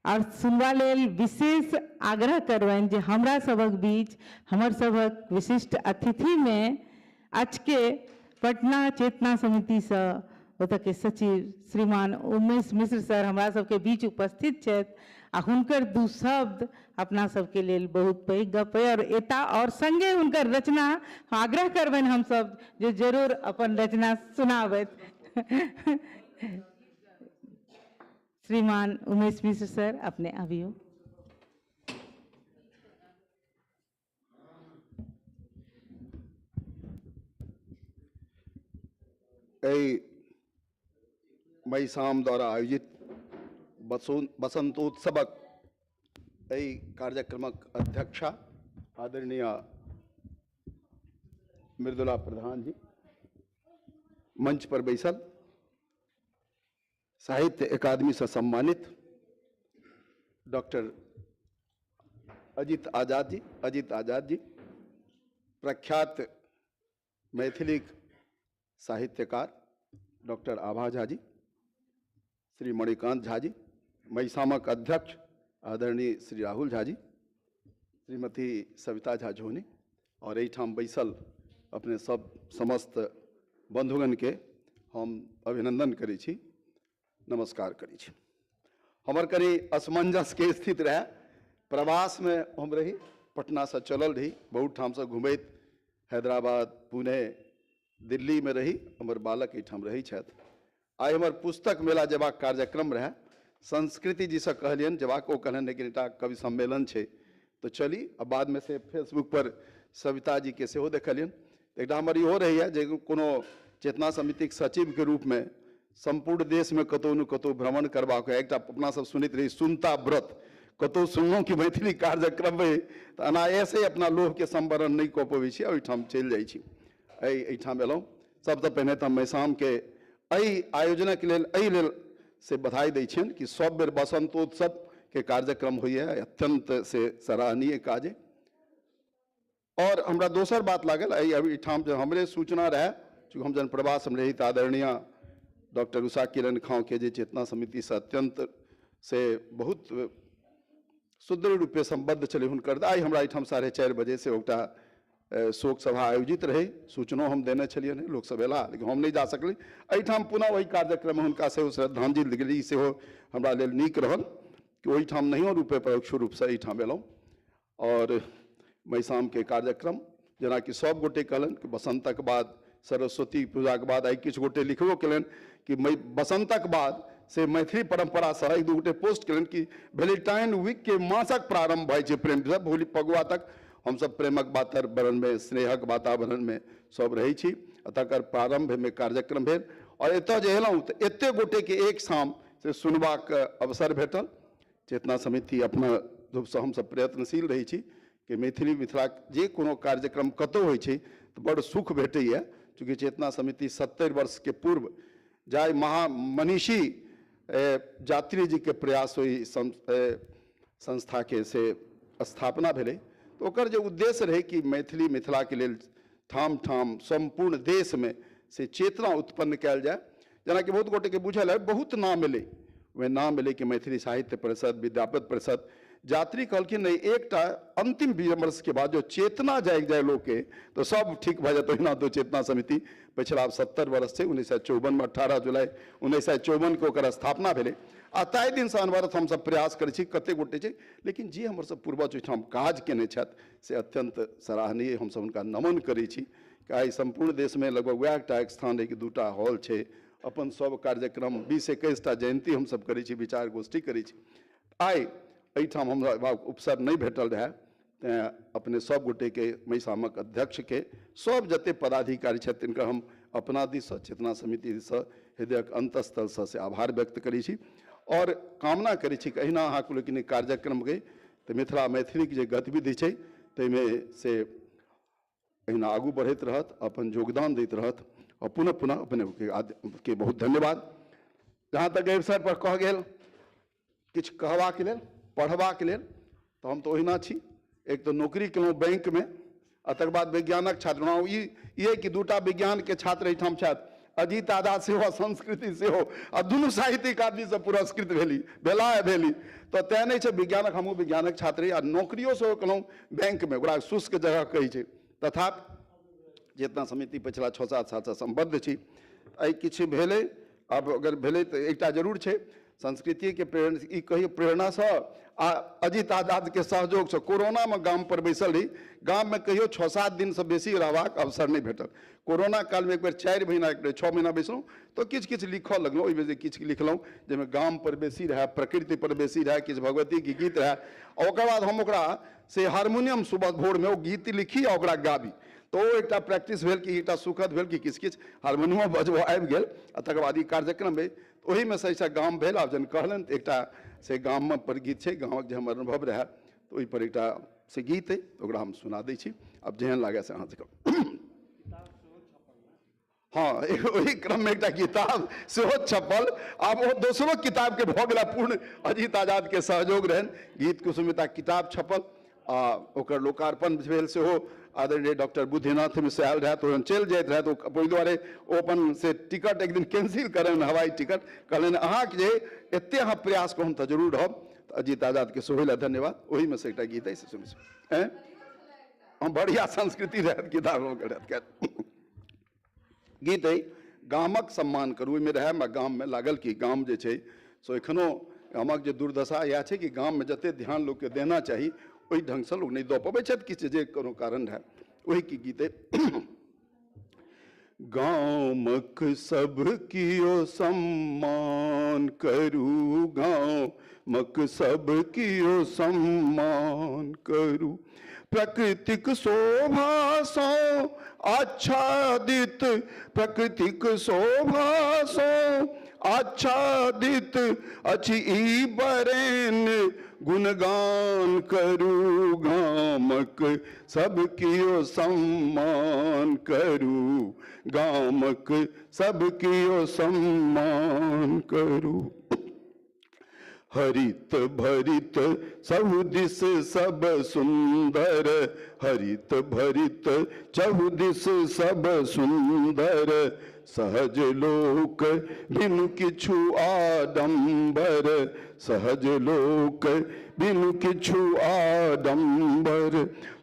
और सुनबा लेल विशेष आग्रह करबनि जे हमरा सबक बीच हमर सबक विशिष्ट अतिथिमे आजके पटना चेतना समितिसँ ओतऽ के सचिव श्रीमान उमेश मिश्र सर हमरा सबके बीच उपस्थित छथि आ हुनकर दू शब्द अपना सबके लेल बहुत पैघ गप अइ। और एता और संगे हुनकर रचना आग्रह करबनि हमसब जे जरूर अपन रचना सुनाबथि। श्रीमान उमेश मिश्र सर अपने आबियौ। एहि मैसाम द्वारा आयोजित बसंतोत्सवक एहि कार्यक्रमक अध्यक्षा आदरणीय मृदुला प्रधान जी, मंच पर बैसल साहित्य अकादमी से सम्मानित डॉक्टर अजित आजाद जी, प्रख्यात मैथिली साहित्यकार डॉक्टर आभा झा जी, श्री मणिकांत झा जी, मैसामक अध्यक्ष आदरणीय श्री राहुल झा जी, श्रीमती सविता झा झोनी और एहिठाम बैसल अपने सब समस्त बंधुगण के हम अभिनंदन करै छी, नमस्कार करै छी। हमर कनि असमंजस के स्थिति रहे, प्रवास में हम रही, पटना से चलल रही, बहुत ठाम से घुमैत हैदराबाद, पुणे, दिल्ली में रही। हमर बालक एहिठाम रहै छथि। आइ हमर पुस्तक मेला जेबाक कार्यक्रम रहे, संस्कृति जी से कहलियनि जेबाक, ओ कहलनि लेकिन एकटा कवि सम्मेलन छै तो चली। आ बादमे से फेसबुक पर सविता जी के सेहो देखलियनि। एकटा हमर इहो रहैए जे कोनो चेतना समितिक सचिवके रूपमे सम्पूर्ण देशमे कतहु ने कतहु भ्रमण करबाक, एकटा अपना सब सुनैत रही सुनता व्रत, कतहु सुनलहुँ कि मैथिली कार्यक्रम अइ तऽ अनायासे अपना लोभके संवरण नहि कऽ पबै छी, ओहिठाम चलि जाइ छी। एहिठाम एलहुँ। सबसँ पहिने तऽ मैसामके एहि आयोजनक लेल एहि लेल से बधाई दै छियनि कि सब बेर बसंतोत्सवके कार्यक्रम होइए, अत्यंत से सराहनीय काज। और हमरा दोसर बात लागल एहिठाम जे हमरे सूचना रहए, चूँकि हम जन प्रवासमे रही तऽ आदरणीय डॉक्टर उषा किरण खाँ के जे चेतना समितिसँ अत्यंत से बहुत सुदृढ़ रूपे सम्बद्ध छलै हुनकर। आइ हमरा एहिठाम 4:30 बजे से एकटा शोक सभा आयोजित रहै, सूचनो हम देने छलियनि, लोकसभ अयला लेकिन हम नहि जा सकली। एहिठाम पुनः ओहि कार्यक्रममे हुनका सेहो श्रद्धांजलि गेली, सेहो हमरा लेल नीक रहल कि ओहिठाम नहियो रूपे परोक्ष रूपसँ एहिठाम अयलहुँ। और मैसामके कार्यक्रम जेनाकि सब गोटे कहलनि कि बसंतक बाद सरस्वती पूजाके बाद आइ किछु गोटे लिखबो केलनि कि बसंतक बाद से मैथिली परंपरासँ एक दू गोटे पोस्ट केलनि कि वैलेंटाइन वीक के मासक प्रारंभ भऽ जाइ छै प्रेम, होली फगुआ तक हमसब प्रेमक वातावरणमे स्नेहक वातावरणमे सब रहै छी आ तकर प्रारंभमे कार्यक्रम भेल। और एतऽ जे एलहुँ तऽ एतेक गोटेके एक शाम से सुनबाक अवसर भेटल। चेतना समिति अपना रूपसँ हमसब प्रयत्नशील रहै छी कि मैथिली मिथिलाक जे कोनो कार्यक्रम कतहु होइ छै तऽ बड़ सुख भेटैए। चूँकि चेतना समिति 70 वर्षके पूर्व जाहि महामनीषी यात्री जीके प्रयास ओहि संस्थाके से स्थापना भेलै, तऽ ओकर जे उद्देश्य रहै कि मैथिली मिथिलाके लेल ठाम ठाम सम्पूर्ण देशमे से चेतना उत्पन्न कयल जाय। जेनाकि बहुत गोटेके बुझल है, बहुत नाम एलै, ओहिमे नाम एलै कि मैथिली साहित्य परिषद, विद्यापति परिषद। यात्री कहलखिन नहीं, एकटा अंतिम विमर्श के बाद जो चेतना जागि जाए लोकके तो सब ठीक भऽ जायत। ओहिना तो चेतना समिति पिछला 70 वर्ष से 1954 में 18 जुलाई 1954 के ओकर स्थापना भेलै आ ताहि दिनसँ अनवरत हमसब प्रयास करै छी। कतेक गोटे छै लेकिन जे हमर सब पूर्वज ओहिठाम काज केने छथि से अत्यंत सराहनीय, हमसब हुनका नमन करै छी कि आइ सम्पूर्ण देशमे लगभग वएह एकटा स्थान रहै कि 2टा हॉल छै, अपन सब कार्यक्रम 20-21 टा जयन्ती हमसब करै छी, विचार गोष्ठी करै छी। आइ एहिठाम हमरा अवसर नहि भेटल रहए, तेँ अपने सब गोटेके मैसामक अध्यक्षके सब जतेक पदाधिकारी छथि तिनकर हम अपना दिससँ चेतना समिति दिससँ हृदयक अंतस्थलसँ से आभार व्यक्त करै छी और कामना करै छी कि अहिना अहाँके लोकनि कार्यक्रमके तऽ मिथिला मैथिलीके जे गतिविधि छै ताहिमे से अहिना आगू बढ़ैत रहत, अपन योगदान दैत रहत। और पुनः पुनः अपने के बहुत धन्यवाद। जहाँ तक एहि अवसर पर कह गेल किछु कहबाक लेल पढ़बाक लेल तऽ हम तऽ ओहिना छी, एक तऽ नौकरी केलहुँ बैंकमे आ तकर बाद विज्ञानक छात्र। ई कि 2टा विज्ञानके छात्र एहिठाम छथि, अजीत आजाद सेहो संस्कृति सेहो, आ दुनू साहित्यिक आदमीसँ पुरस्कृत भेली तऽ तेँ नहि छै विज्ञानक, हमहूँ विज्ञानक छात्र रही आ नौकरियो सेहो केलहुँ बैंकमे, ओकरा शुष्क जगह कहै छै। तथापि चेतना समिति पछिला 6-7 सालसँ सम्बद्ध छी। एहि किछु भेलै, आब अगर भेलै तऽ एकटा जरूर छै संस्कृतिके प्रेरणा, ई कहियो प्रेरणासँ आ अजीत आजादके सहयोगसँ कोरोनामे गाम पर बैसल रही, गाममे कहियो 6-7 दिनसँ बेसी रहबाक अवसर नहि भेटल। कोरोना कालमे एक बेर 4 महीना एक बेर 6 महीना बैसलहुँ तऽ किछु किछु लिखऽ लगलहुँ, ओहिमे जे किछु लिखलहुँ जाहिमे गाम पर बेसी रहए, प्रकृति पर बेसी रहए, किछु भगवतीके गीत रहए। आ ओकर बाद हम ओकरा से हारमोनियम सुबह भोरमे ओ गीत लिखी आ ओकरा गाबी, तऽ ओ एकटा प्रैक्टिस भेल कि एकटा सुखद भेल कि किछु किछु हारमोनियमो बजबऽ आबि गेल। आ तकर बाद ई कार्यक्रम भेल, ओहिमे से एकटा गाम भेल। आब जहन कहलनि तऽ एकटा से गाममे पर गीत छै, गामक जे हमर अनुभव रहए तऽ ओहिपर एकटा से गीत अइ, ओकरा हम सुना दै छी, आब जेहन लागए से अहाँ सबके। हाँ, ओहि क्रममे एकटा किताब सेहो छपल, आब ओ दोसरो किताबके भऽ गेला पूर्ण, अजीत आजादके सहयोग रहनि, गीत कुसुमिता किताब छपल आ ओकर लोकार्पण भेल सेहो आदरणीय डॉक्टर बुद्धिनाथ मिश्र आयल रहए, तऽ चलि जाइत रहए तऽ ओहि दुआरे ओ अपन से टिकट एक दिन कैंसिल करनि, हवाई टिकट, कहलनि अहाँके जे एतेक अहाँ प्रयास करू हम तऽ जरूर रहब। तऽ अजीत आजादके सेहो लए धन्यवाद। ओहिमे से एकटा गीत अइ से सुनै छी। हम बढ़िआँ संस्कृति रहत किताब रहत गीत अइ गामक सम्मान करू, ओहिमे रहए हमरा गाममे लागल कि गाम जे छै से एखनो गामक जे दुर्दशा इएह छै कि गाममे जतेक ध्यान लोकके देना चाही ओहि ढङ्गसँ लोक नहि दऽ पबै छथि, किछु जे कोनो कारण रहए। ओहि गीत अइ। गामक सब कियो सम्मान करू, गामक सब कियो सम्मान करू, प्रकृतिक शोभा सँ आच्छादित, प्रकृतिक शोभा सँ आच्छादित अछि ई बरेन, गुणगान करू गामक सब कियो सम्मान करू, गामक सब कियो सम्मान करू। हरित भरित चहु दिस सब सुंदर, हरित भरित चहु दिस सब सुंदर, सहज लोक बिनु किछु आडम्बर, सहज लोक बिनु किछु आडम्बर।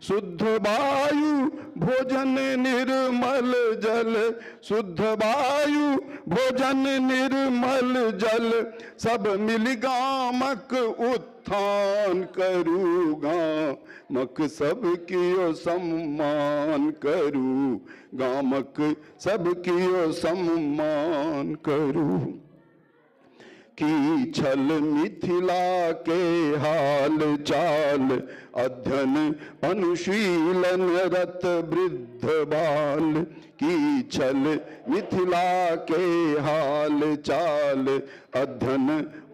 शुद्ध वायु भोजन निर्मल जल, शुद्ध वायु भोजन निर्मल जल, सब मिल गामक उत्थान करू, गामक सब कियो सम्मान करू, गामक सब कियो सम्मान करू। की छल मिथिला के हाल चाल, अध्ययन अनुशीलन रत वृद्ध बाल। की छल मिथिला के हाल चाल, अध्ययन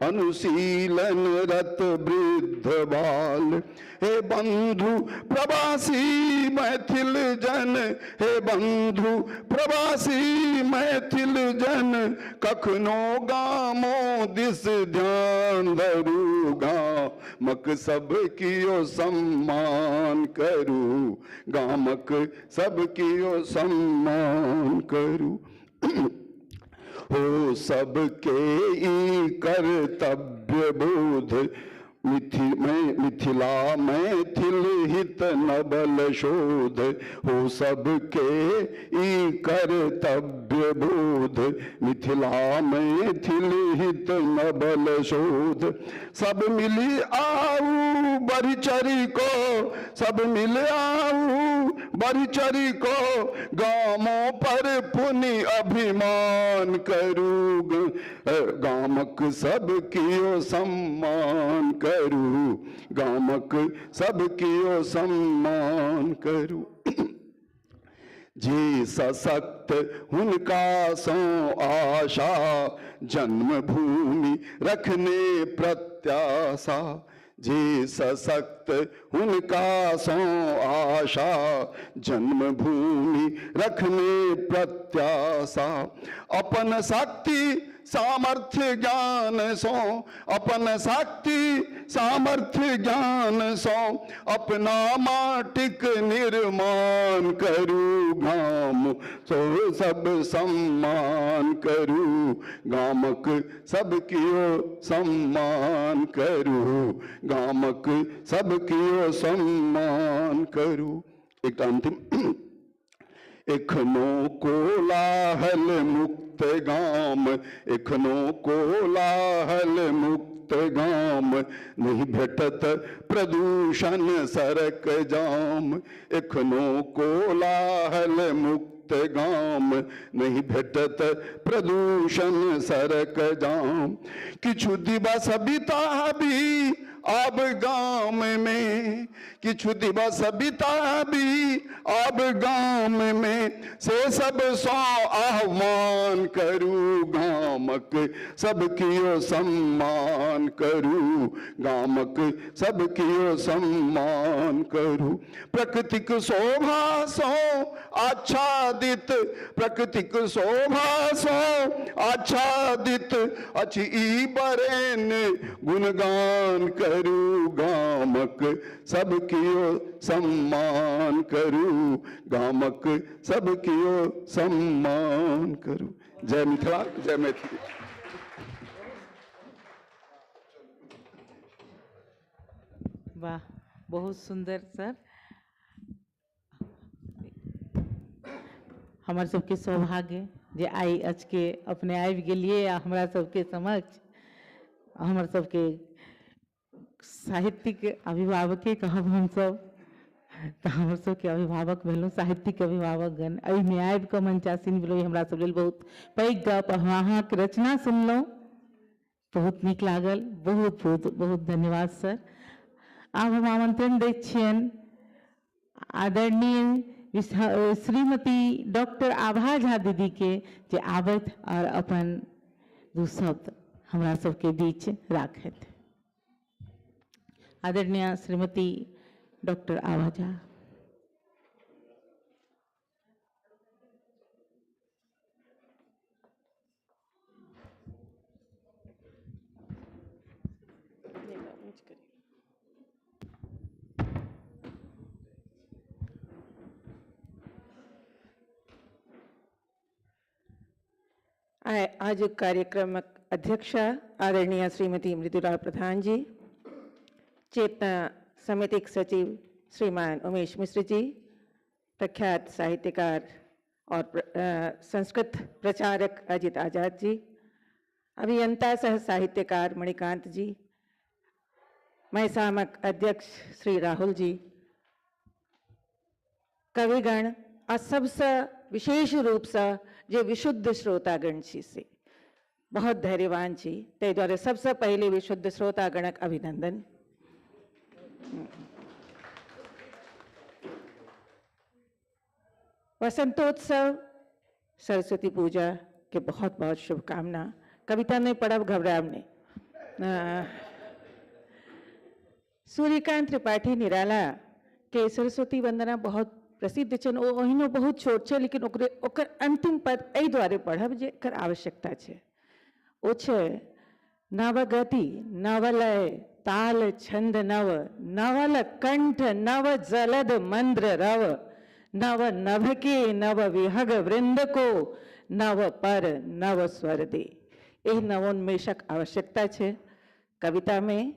अनुशीलन रत वृद्ध बाल। हे बंधु प्रवासी मैथिल जन, हे बंधु प्रवासी मैथिल जन, कखनो गामो दिस ध्यान धरू, गामक सब कियो सम्मान करू, गामक सब कियो सम्मान करू। हो सबके ई कर्तव्य बोध, मिथिला मैथिल हित नबल शोध। हो सबके ई कर्तव्य बोध, मिथिला मैथिल हित नबल शोध। सब मिली आऊ बढ़ी चढ़ी को, सब मिल आऊ बढ़ी चढ़ी को, गामों पर पुनि अभिमान करू, गामक सब कियो सम्मान करू, गामक सब कियो सम्मान करू। जे सशक्त हुनका सो आशा, जन्मभूमि रखने प्रत्याशा। जे सशक्त हुनका सो आशा, जन्मभूमि रखने प्रत्याशा। अपन शक्ति सामर्थ्य ज्ञान सो, अपन शक्ति सामर्थ्य ज्ञान सो, अपना माटिक निर्माण करू, गाम सो सब सम्मान करू, गामक सब कियो सम्मान करू, गामक सब कियो सम्मान करू। एक अंतिम, एखनो कोलाहल मुक्त गाम, एखनो कोलाहल मुक्त गाम, नहीं भेटत प्रदूषण सड़क जाम। एखनो कोलाहल मुक्त गाम, नहीं भेटत प्रदूषण सड़क जाम। किछु दिवस बिताबी अब गाम में, किछु दिवस बिताबी अब गाम में, से सब सौ आह्वान करू, गामक सब कियो सम्मान करू, गामक सब कियो सम्मान करू। प्रकृतिक शोभा सो आच्छादित, प्रकृतिक शोभा सो आच्छादित अछि ई बरेन गुणगान करू, गामक सब कियो सम्मान करू, गामक सब कियो सम्मान करू। जय मिथिला, जय मैथिली। वाह, बहुत सुंदर सर। हमर सबके सौभाग्य जे आइ अजके अपने आबि गेलियै आ हमरा सबके समक्ष हमर सबके साहित्यिक अभिभावके कहब हमसब, तऽ हमर सबके अभिभावक भेलहुँ, साहित्यिक अभिभावकगण। एहिमे आबि कऽ मंचासीन भेलहुँ, हमरा सब लेल बहुत पैघ गप। अहाँके रचना सुनलहुँ, बहुत नीक लागल, बहुत बहुत बहुत धन्यवाद सर। आब हम आमंत्रण दै छियनि आदरणीय श्रीमती डॉक्टर आभा झा दीदीके जे आबथि आओर अपन दू शब्द हमरा सबके बीच राखथि। आदरणीय श्रीमती डॉक्टर आभा झा। आइ आजुक कार्यक्रमक अध्यक्षा आदरणीय श्रीमती मृदुला प्रधान जी, चेतना समितिक सचिव श्रीमान उमेश मिश्र जी, प्रख्यात साहित्यकार और संस्कृत प्रचारक अजित आजाद जी, अभियंता सह साहित्यकार मणिकांत जी, मैसामक अध्यक्ष श्री राहुल जी, कविगण आ सबसँ विशेष रूपसँ जे विशुद्ध श्रोतागण छी से बहुत धैर्यवान छी, ताहि दुआरे सबसँ पहिले विशुद्ध श्रोतागणक अभिनंदन। वसंतोत्सव सरस्वती पूजा के बहुत बहुत शुभकामना। कविता नहीं पढ़ब, घबराब नहीं। सूर्यकांत त्रिपाठी निराला के सरस्वती वंदना बहुत प्रसिद्ध छनि, ओ ओहिनो बहुत छोट छै, लेकिन ओकर अंतिम पद एहि दुआरे पढ़ब जे एकर आवश्यकता छै। ओ छै नवगति नवलय ताल छंद नव, नवल कंठ नव जलद मंद्र रव, नव नभ के नव विहग वृंद को नव पर नव स्वर दे। एहि नवोन्मेषक आवश्यकता छै कविता में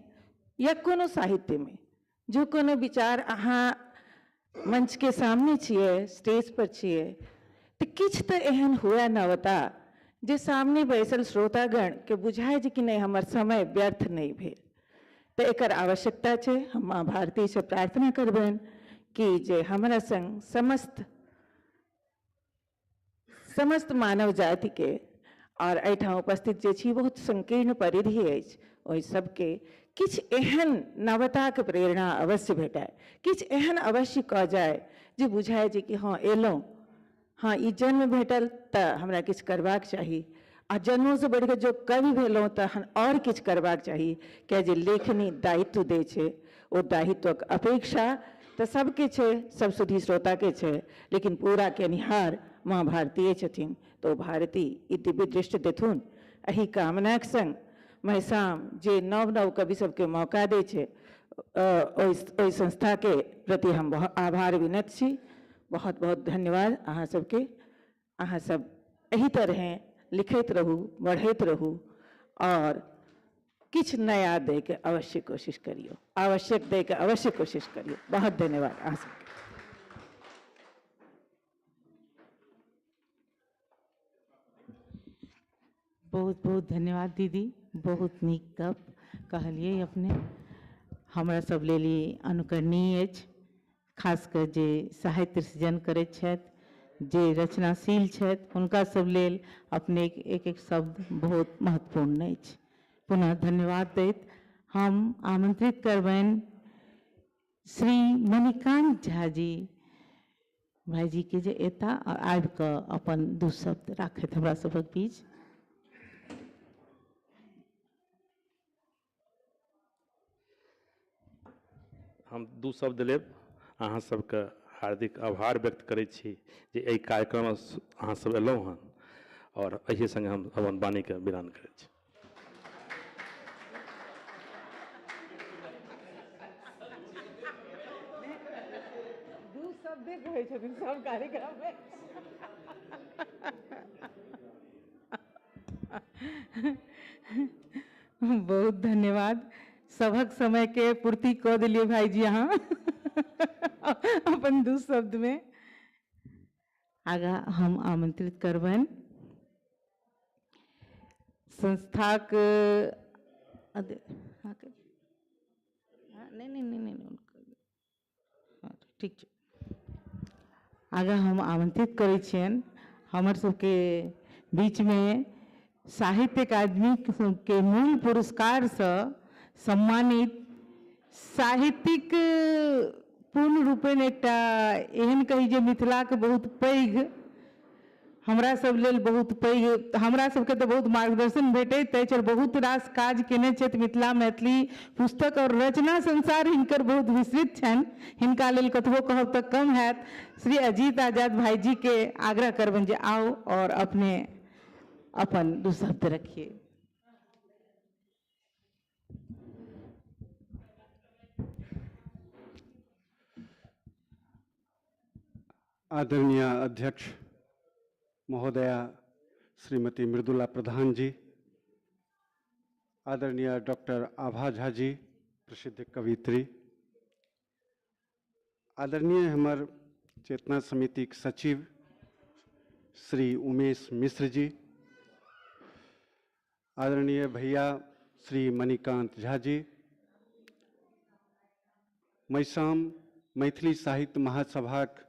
या कोनो साहित्य में। जो कोनो विचार अहाँ मंच के सामने छियै, स्टेज पर छियै, तऽ किछु तऽ एहन हुए नवता जे सामने बैसल श्रोतागण के बुझाय जे कि नहि हमर समय व्यर्थ नहि भेल। तऽ एकर आवश्यकता छै। हम माँ भारती से प्रार्थना करबनि कि जे हमरा संग समस्त मानव जाति के और एहिठाम उपस्थित जे छी बहुत संकीर्ण परिधि अछि, ओहि सबके किछु एहन नवताके प्रेरणा अवश्य भेटाय, किछु एहन अवश्य कऽ जाय जे बुझाय जे कि हँ एलहुँ, हँ ई जन्म भेटल तऽ हमरा किछु करबाक चाही, आ जन्मोसँ बढ़िकऽ जो कवि भेलहुँ तहन आओर किछु करबाक चाही। किया जे लेखनी दायित्व दै छै, ओ दायित्वक अपेक्षा तऽ सबके छै, सब सुधी श्रोताके छै, लेकिन पूरा केनिहार माँ भारतीय छथिन, तऽ ओ भारती ई दिव्य दृष्टि देथुन। एहि कामनाक संग मैसाम जे नव नव कवि सबके मौका दै छै, ओहि संस्थाके प्रति हम बहुत आभार विनत छी। बहुत बहुत धन्यवाद अहाँ सबके। अहाँ सब एहि तरहें लिखैत रहू, बढ़ैत रहू और किछु नया दैके अवश्य कोशिश करियौ, आवश्यक दैके अवश्य कोशिश करियौ। बहुत धन्यवाद अहाँ सबके। बहुत बहुत धन्यवाद दीदी, बहुत नीक गप कहलियै अपने। हमरा सब लेल ई अनुकरणीय अछि, खास कऽ जे साहित्य सृजन करैत छथि, जे रचनाशील छथि, हुनका सब लेल अपने एक एक शब्द बहुत महत्वपूर्ण अछि। पुनः धन्यवाद दैत हम आमंत्रित करबनि श्री मणिकांत झा जी भाईजी के जे एता और आबि कऽ अपन दू शब्द राखथि हमरा सभक बीच। हम दू शब्द लेब। अहाँ सबके हार्दिक आभार व्यक्त करै छी जे एहि कार्यक्रममे अहाँ सब एलहुँ हन, और एहि संगे हम अपन वाणीके विराम करै छी। दू शब्दे कहै छथिन सब कार्यक्रममे। बहुत धन्यवाद, सभक समय के पूर्ति कऽ देलियै भाईजी अहाँ अपन दू शब्द में। आगा हम आमंत्रित करबनि संस्थाक नहीं नहीं नहीं नहीं ठीक छै। आगा हम आमंत्रित करै छियनि हमर सबके बीचमे साहित्य अकादमी के मूल पुरस्कारसँ सम्मानित साहित्यिक पूर्ण रूपेण एकटा एहन कही जे मिथिलाके बहुत पैघ, हमरा सब लेल बहुत पैघ, हमरा सबके तऽ बहुत मार्गदर्शन भेटैत अछि और बहुत रास काज केने छथि। मिथिला मैथिली पुस्तक और रचना संसार हिनकर बहुत विस्तृत छनि, हिनका लेल कतबो कहब तऽ कम हैत। श्री अजीत आजाद भाईजी के आग्रह करबनि जे आउ और अपने अपन दू शब्द रखिए। आदरणीय अध्यक्ष महोदया श्रीमती मृदुला प्रधान जी, आदरणीय डॉक्टर आभा झा जी, प्रसिद्ध कवित्री, आदरणीय हमर चेतना समितिक सचिव श्री उमेश मिश्र जी, आदरणीय भैया श्री मणिकांत झा जी, मैसाम मैथिली साहित्य महासभाक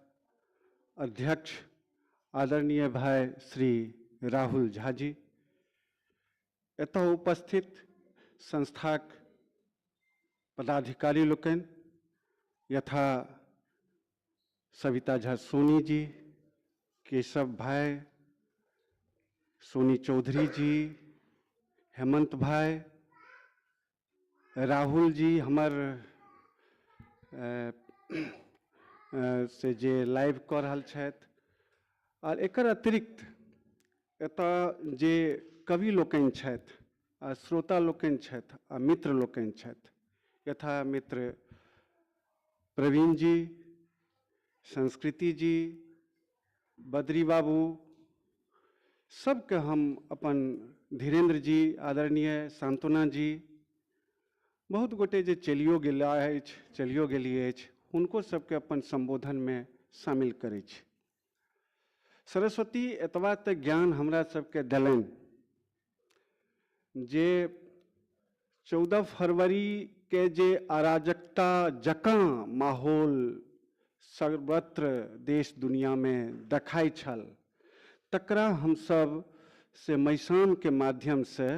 अध्यक्ष आदरणीय भाई श्री राहुल झा जी, एतऽ उपस्थित संस्थाक पदाधिकारी लोकनि यथा सविता झा सोनी जी, केशव भाई, सोनी चौधरी जी, हेमंत भाई, राहुल जी हमर से जे लाइव कऽ रहल छथि, और एकर अतिरिक्त एतऽ जे कवि लोकनि छथि आ श्रोता लोकनि छथि आ मित्र लोकनि छथि यथा मित्र प्रवीण जी, संस्कृति जी, बद्री बाबू, सबके हम अपन धीरेन्द्र जी, आदरणीय सांत्वना जी, बहुत गोटे जे चलियो गेला अछि, चलियो गेली अछि, हुनको सबके अपन संबोधनमे शामिल करै छी। सरस्वती एतबा तऽ ज्ञान हमरा सबके देलनि जे 14 फरवरी के जे अराजकता जकाँ माहौल सर्वत्र देश दुनिया में देखाइ छल, तकरा हमसब से मैसाम के माध्यम से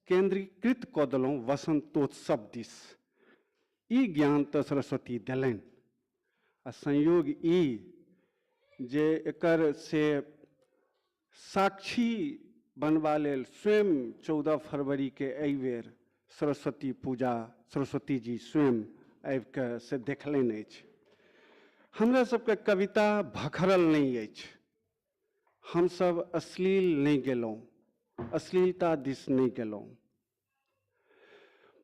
केंद्रीकृत कऽ देलहुँ वसंतोत्सव दिस। ई ज्ञान तऽ सरस्वती देलनि आ संयोग ई जे एकर से साक्षी बनबा लेल स्वयं 14 फरवरी के एहि बेर सरस्वती पूजा सरस्वती जी स्वयं आबिके से देखलनि अछि। हमरा सबके कविता भखरल नहि अछि, हमसब अश्लील नहि गेलहुँ, अश्लीलता दिस नहि गेलहुँ।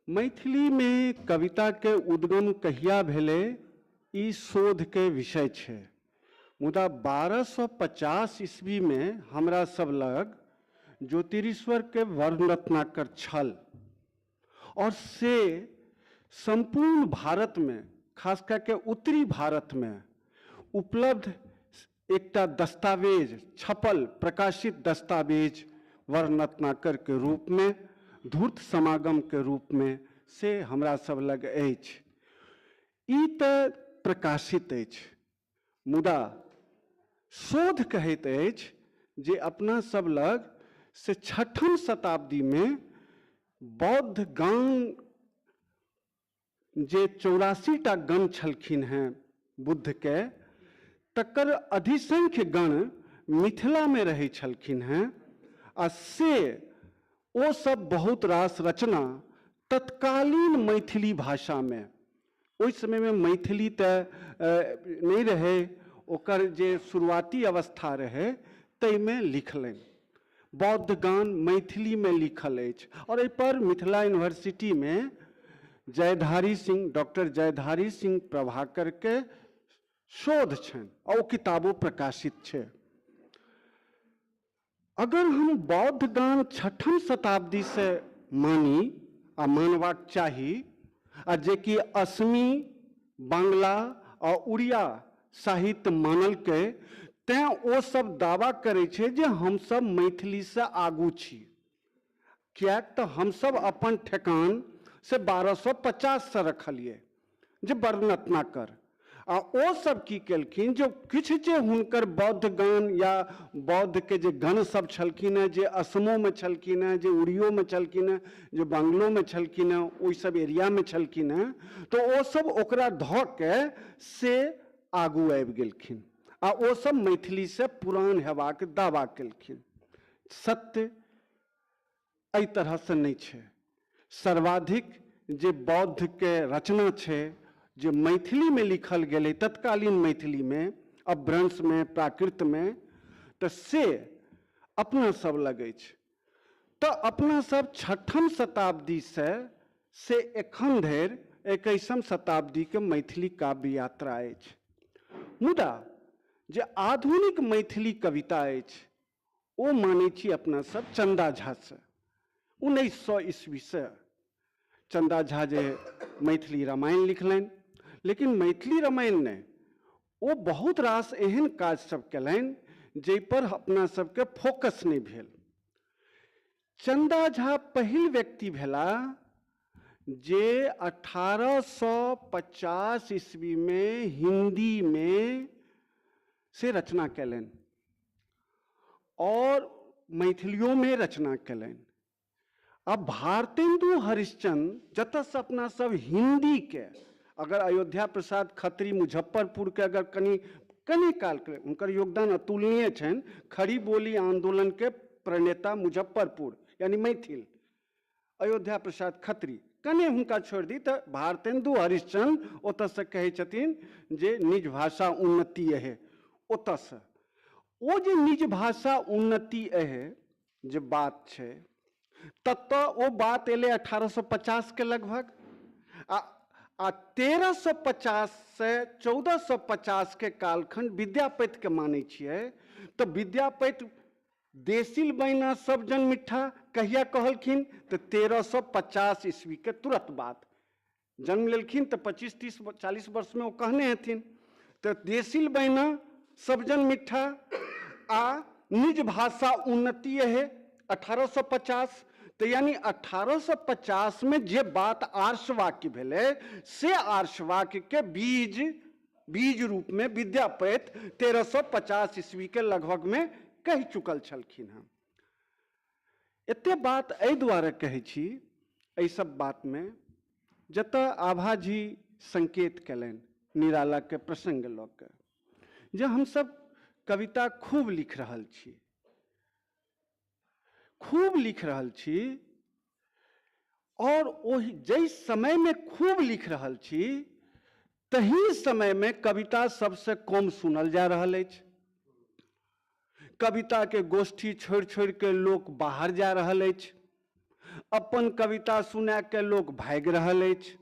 मैथिलीमे कविताके उद्गम कहिया भेलै ई शोधके विषय छै, मुदा 1250 ईस्वीमे हमरा सब लग ज्योतिरीश्वर के वर्णरत्नाकर छल और से संपूर्ण भारत में, खास करके उत्तरी भारत में उपलब्ध एकटा दस्तावेज, छपल प्रकाशित दस्तावेज वर्णरत्नाकर के रूप में, धूर्त समागम के रूप में से हमरा सब लग अछि। ई तऽ प्रकाशित अछि, मुदा शोध कहैत अछि जे अपना सब लग से 6ठम शताब्दी में बौद्ध गण जे 84टा गण छलखिन हैं बुद्ध के, तकर अधिसंख्य गण मिथिला में रहै छलखिन हैं आ से ओ सब बहुत रास रचना तत्कालीन मैथिली भाषा में, ओहि समय में मैथिली तऽ नहि रहै, ओकर जे शुरुआती अवस्था रहै ताहिमे लिखलनि। बौद्ध गान मैथिली में लिखल अछि और एहिपर मिथिला यूनिवर्सिटी में जयधारी सिंह, डॉक्टर जयधारी सिंह प्रभाकर के शोध छनि आ ओ किताबो प्रकाशित छै। अगर हम बौद्ध गान 6ठम शताब्दी से मानी आ मानबाक चाही, आ जेकि असमी, बांग्ला आ उड़िया साहित्य मानलकै, तैँ ओ सब दावा करै छै जे हमसब मैथिलीसँ आगू छी, किएक तऽ हमसब अपन ठेकान से 1250 से रखलियै जे वर्णरत्नाकर, आ ओ सब की केलखिन जे किछु जे हुनकर बौद्ध गण या बौद्ध के जे गण सब छलखिन हेँ, जे असमोमे छलखिन हेँ, जे उड़ियोमे छलखिन हेँ, जे बंगलोमे छलखिन हेँ, ओहि सब एरियामे छलखिन हेँ, तऽ ओ सब ओकरा धऽ के से आगू आबि गेलखिन आ ओ सब मैथिलीसँ पुरान हेबाक दावा केलखिन। सत्य एहि तरहसँ नहि छै। सर्वाधिक जे बौद्धके रचना छै जे मैथिलीमे लिखल गेलै तत्कालीन मैथिलीमे, अपभ्रंशमे, प्राकृतमे, तऽ से अपना सब लग अछि। तऽ अपना सब 6ठम शताब्दीसँ से एखन धरि 21म शताब्दीके मैथिली काव्य यात्रा अछि। मुदा जे आधुनिक मैथिली कविता अछि ओ मानै छी अपना सब चन्दा झासँ। 1900 ईस्वीसँ चन्दा झा जे मैथिली रामायण लिखलनि, लेकिन मैथिली रामायण नहि, ओ बहुत रास एहन काज सब केलनि जाहिपर अपना सबके फोकस नहि भेल। चन्दा झा पहिल व्यक्ति भेला जे 1850 ईस्वीमे हिन्दीमे से रचना केलनि और मैथिलियोमे रचना केलनि। अब भारतेंदु हरिश्चंद्र जतऽसँ अपना सब हिन्दीके अगर अयोध्या प्रसाद खत्री मुजफ्फरपुरके अगर कनि कनि कालके हुनकर योगदान अतुलनीय छनि, खड़ी बोली आंदोलनके प्रणेता मुजफ्फरपुर यानी मैथिल अयोध्या प्रसाद खत्री, कने हुनका छोड़ि दी तऽ भारतेंदु हरिश्चंद्र ओतऽसँ कहै छथिन जे निज भाषा उन्नति अहे। ओतऽसँ ओ जे निज भाषा उन्नति अहे जे बात छै ततऽ ओ बात एलै 1850 के लगभग आ 1350 से 1450 के कालखंड विद्यापति के मानै छियै। तऽ विद्यापति देसिल बैना सब जन मिठा कहिया कहलखिन तऽ 1350 ईस्वी के तुरंत बाद जन्म लेलखिन, तऽ 25 30 40 वर्षमे ओ कहने हेथिन। तऽ देसिल बैना सब जन मिठा आ निज भाषा उन्नति है 1850, तो यानी 1850 में जे बात आर्षवाक्य भेलै से आर्षवाक्य के बीज बीज रूप में विद्यापति 1350 ईस्वी के लगभग में कहि चुकल छलखिन हँ। एते बात एहि दुआरे कहै छी एहि सब बात में जतऽ आभाजी संकेत कयलनि निराला के प्रसंग लऽ के जे हमसब कविता खूब लिख रहल छी, खूब लिख रहल छी और ओहि जाहि समय में खूब लिख रहल छी तही समय में कविता सबसे कम सुनल जा रहल अछि। कविता के गोष्ठी छोड़ि छोड़ि के लोक बाहर जा रहल अछि, अपन कविता सुना के लोक भागि रहल अछि,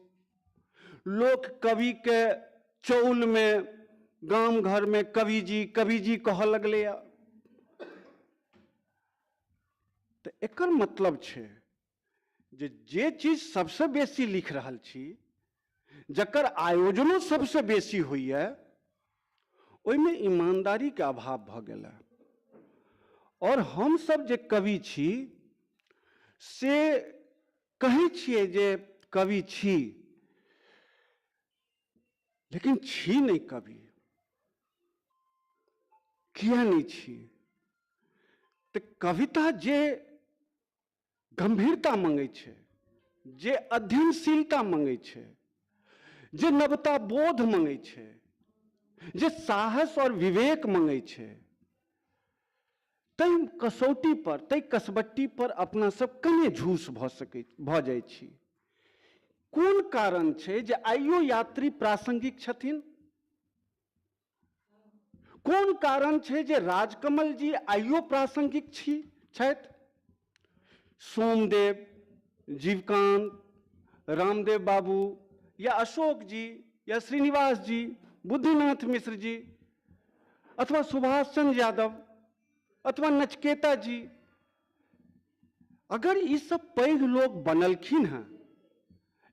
लोक कवि के चौल में गाम घर में कवि जी कवि जी कहऽ लगलैए। तऽ एकर मतलब छै जे जे चीज सबसे बेसी लिख रहल छी, जकर आयोजनो सबसे बेसी होइए, ओहिमे ईमानदारीके अभाव भऽ गेल। और हम सब जे कवि छी से कहै छियै जे कवि छी, लेकिन छी नहि कवि। किया नहि छी? तऽ कविता जे गंभीरता मंगै छै, जे अध्ययनशीलता मंगै छै, जे नवता बोध मंगै छै, जे साहस और विवेक मंगै छै, ताहि कसौटी पर ताहि कसबट्टी पर अपना सब कने झूस भऽ जाइ छी। कोन कारण छै जे आइयो यात्री प्रासंगिक छथिन? कोन कारण छै जे राजकमल जी आइयो प्रासंगिक छथि? सोमदेव, जीवकांत, रामदेव बाबू या अशोक जी या श्रीनिवास जी, बुद्धिनाथ मिश्र जी अथवा सुभाष चंद्र यादव अथवा नचकेता जी, अगर ई सब पैघ लोग बनलखिन हँ,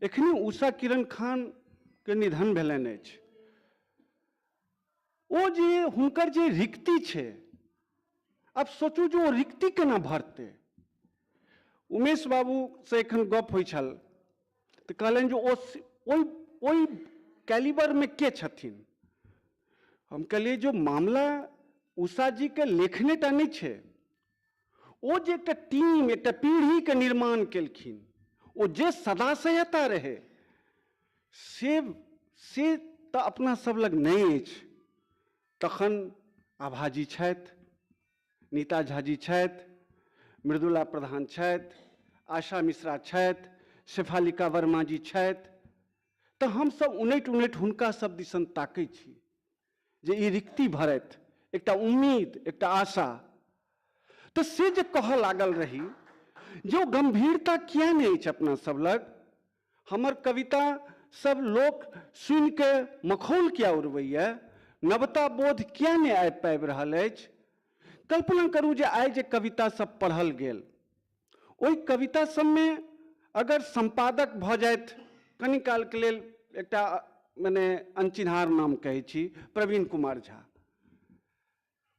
एखने उषा किरण खान के निधन भेलनि अछि, ओ जे हुनकर जे रिक्ति छै, आब सोचू जे ओ रिक्ति केना भरतै। उमेश बाबूसँ एखन गप होइ छल तऽ कहलनि जे ओ ओहि कैलिबरमे के छथिन। हम कहलियै जो मामला उषा जी के लेखने टा नहि छै, ओ जे एकटा टीम एकटा पीढ़ीके निर्माण केलखिन, ओ जे सदाशयता रहै से तऽ अपना सब लग नहि अछि। तखन आभाजी छथि, नीता झाजी छथि, मृदुला प्रधान छथि, आशा मिश्रा छथि, शेफालिका वर्मा जी छथि, तऽ हमसब उनटि उनटि हुनका सब दिसन ताकै छी जे ई रिक्ति भरथि, एकटा उम्मीद एकटा आशा। तऽ से जे कहऽ लागल रही जे ओ गंभीरता किया नहि अछि अपना सब लग, हमर कविता सब लोक सुनिके मखौल किया उड़बैए, नवता बोध किया नहि आबि पाबि रहल अछि, कल्पना करू जे आइ जे कविता सब पढ़ल गेल ओहि कविता सबमे अगर संपादक भऽ जाथि कनी कालके लेल, एकटा मने अनचिन्हार नाम कहै छी प्रवीण कुमार झा,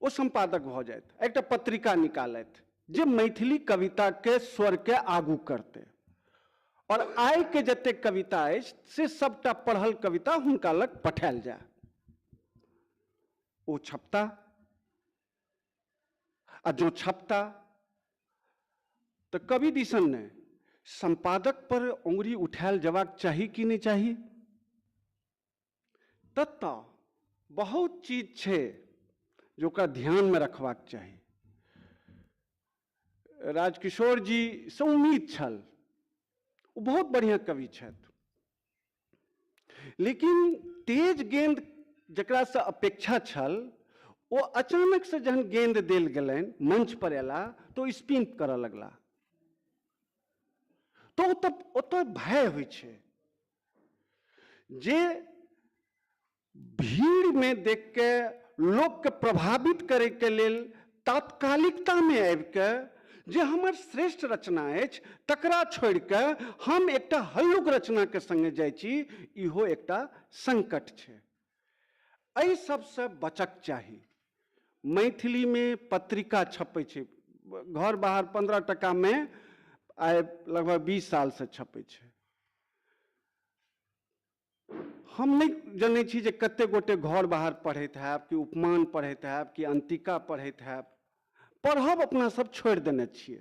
ओ संपादक भऽ जाथि, एकटा पत्रिका निकालथि जे मैथिली कविताके स्वरके आगू करतै, और आइ के जतेक कविता अछि से सबटा पढ़ल कविता हुनका लग पठायल जाय, ओ छपता, आ जो छपता तऽ कवि दिसन नहि, संपादक पर उंगली उठायल जबाक चाही कि नहि चाही? ततऽ बहुत चीज छै जो ओकरा ध्यानमे रखबाक चाही। राजकिशोर जी से उम्मीद छल, ओ बहुत बढ़िआँ कवि छथि, लेकिन तेज गेंद जकरासँ अपेक्षा छल ओ अचानक से जहन गेंद देल गेलनि, मंच पर अयला तऽ ओ स्पिन करऽ लगला, तऽ ओतऽ भय होइ छै जे भीड़मे देख के लोकके प्रभावित करैके लेल तात्कालिकतामे आबिके जे हमर श्रेष्ठ रचना अछि तकरा छोड़िके हम एकटा हल्लुक रचनाके संगे जाइ छी, इहो एकटा संकट छै। एहि सबसँ बचक चाही। मैथिलीमे पत्रिका छपै छै, घर बाहर 15 टकामे आइ लगभग 20 सालसँ छपै छै। हम नहि जनै छी जे कते गोटे घर बाहर पढ़ैत हैब कि उपमान पढ़ैत हैब कि अंतिका पढ़ैत हैब। पढ़ब अपना सब छोड़ि देने छियै,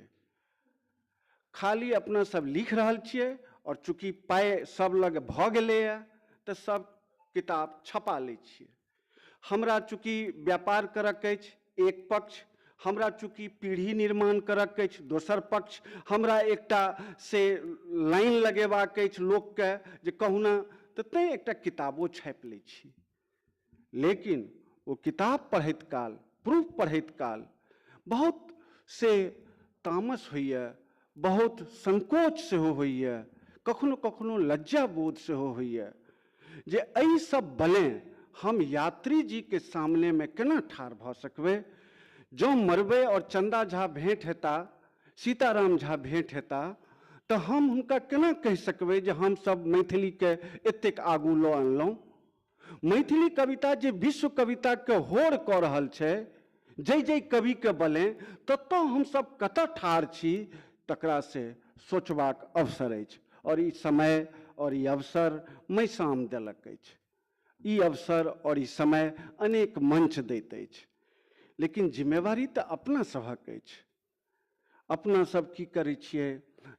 खाली अपना सब लिख रहल छियै, और चूँकि पाइ सब लग भऽ गेलैए तऽ सब किताब छपा लै छियै। हमरा चूँकि व्यापार करक अछि एक पक्ष, हमरा चूँकि पीढ़ी निर्माण करक अछि दोसर पक्ष, हमरा एकटा से लाइन लगेबाक अछि लोकके जे कहुना, तऽ तैँ एकटा किताबो छापि लै छी। लेकिन ओ किताब पढ़ैत काल, प्रूफ पढ़ैत काल बहुत से तामस होइए, बहुत संकोच सेहो होइए, कखनो कखनो लज्जा बोध सेहो होइए जे एहि सब बलें हम यात्री जी के सामने में केना ठाढ़ भऽ सकबै। जँ मरबै और चंदा झा भेंट हेता, सीताराम झा भेंट हेता, तऽ हम हुनका केना कहि सकबै जे हम सब मैथिलीके एतेक आगू लऽ अनलहुँ। मैथिली कविता जे विश्व कविताके होड़ कऽ रहल छै जै जै कविके बलें, ततऽ हमसब कतऽ ठाढ़ छी तकरा से सोचबाक अवसर अछि। और ई समय और ई अवसर मैसाम देलक अछि, ई अवसर और ई समय अनेक मंच दैत अछि, लेकिन जिम्मेवारी तऽ अपना सभक अछि। अपना सब की करै छियै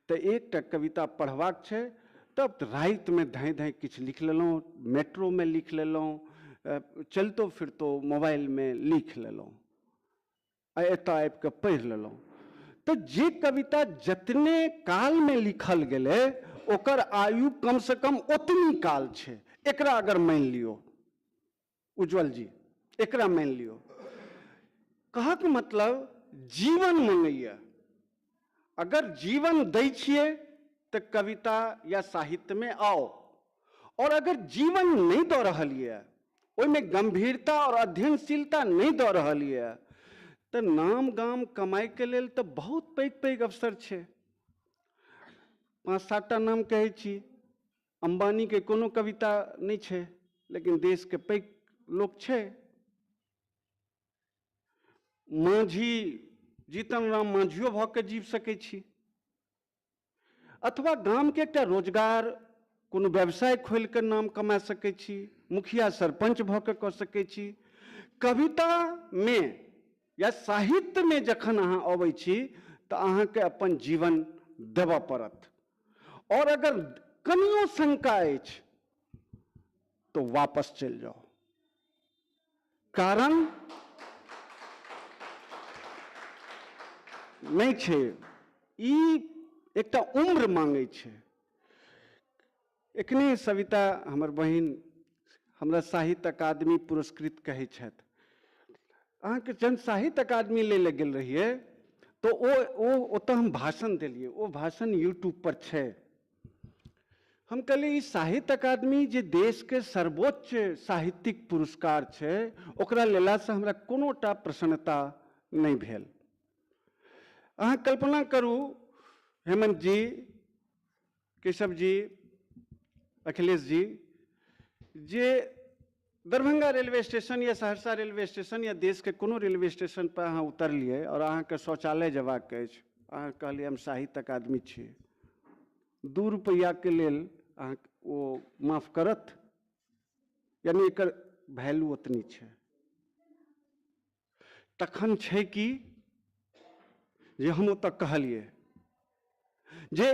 तऽ एकटा कविता पढ़बाक छै तब रातिमे धाँइ धाँइ किछु लिख लेलहुँ, मेट्रोमे लिख लेलहुँ, चलितो फिरतो मोबाइलमे लिख लेलहुँ आ एतऽ आबिकऽ पढ़ि लेलहुँ। तऽ जे कविता जतने कालमे लिखल गेलै ओकर आयु कमसँ कम ओतनी काल छै, एकरा अगर मानि लियौ उज्ज्वल जी, एकरा मानि लियौ। कहक मतलब जीवन मंगैया, अगर जीवन दै छियै तऽ कविता या साहित्यमे आउ, और अगर जीवन नहि दऽ रहल यऽ, ओहिमे गंभीरता और अध्ययनशीलता नहि दऽ रहल यऽ, तऽ नाम गाम कमाइके लेल तऽ बहुत पैघ पैघ अवसर छै। 5-7 टा नाम कहै छी, अम्बानीके कोनो कविता नहि छै लेकिन देशके पैघ लोक छै। माँझी जीतन राम माँझियो भऽ के जीव सकै छी, अथवा गामके एकटा रोजगार कोनो व्यवसाय खोलि कऽ नाम कमा सकै छी, मुखिया सरपञ्च भऽ के कऽ सकै छी। कवितामे या साहित्यमे जखन अहाँ अबै छी तऽ अहाँके अपन जीवन देबऽ पड़त, और अगर कनियो शंका अछि तऽ वापस चलि जाउ, कारण नहि छै, ई एकटा उम्र मांगै छै। एखने सविता हमर बहिन हमरा साहित्य अकादमी पुरस्कृत कहै छथि। अहाँके जहन साहित्य अकादमी लै लए गेल रहियै तऽ ओ ओतऽ हम भाषण देलियै, ओ भाषण यूट्यूब पर छै। हम कहलियै ई साहित्य अकादमी जे देशके सर्वोच्च साहित्यिक पुरस्कार छै ओकरा लेलासँ हमरा कोनोटा प्रसन्नता नहि भेल। अहाँ कल्पना करू हेमंत जी, केशव जी, अखिलेश जी, जे दरभंगा रेलवे स्टेशन या सहरसा रेलवे स्टेशन या देशके कोनो रेलवे स्टेशन पर अहाँ उतरलियै और अहाँके शौचालय जयबाक अछि, अहाँ कहलियै हम साहित्य अकादमी छी, 2 रुपैआके लेल अहाँ ओ माफ करत? यानी एकर वैल्यू ओतनी छै। तखन छै कि जे हम ओतऽ कहलियै जे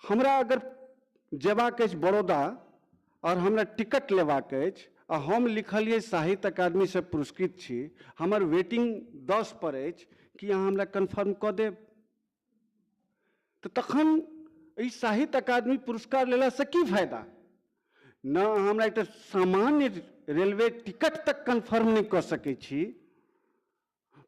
हमरा अगर जयबाक अछि बड़ौदा और हमरा टिकट लेबाक अछि आ हम लिखलियै साहित्य अकादमीसँ पुरस्कृत छी, हमर वेटिंग 10 पर अछि, कि अहाँ हमरा कन्फर्म कऽ देब? तऽ तखन ई साहित्य अकादमी पुरस्कार लेलासँ की फायदा? न अहाँ हमरा एकटा सामान्य रेलवे टिकट तक कन्फर्म नहि कऽ सकै छी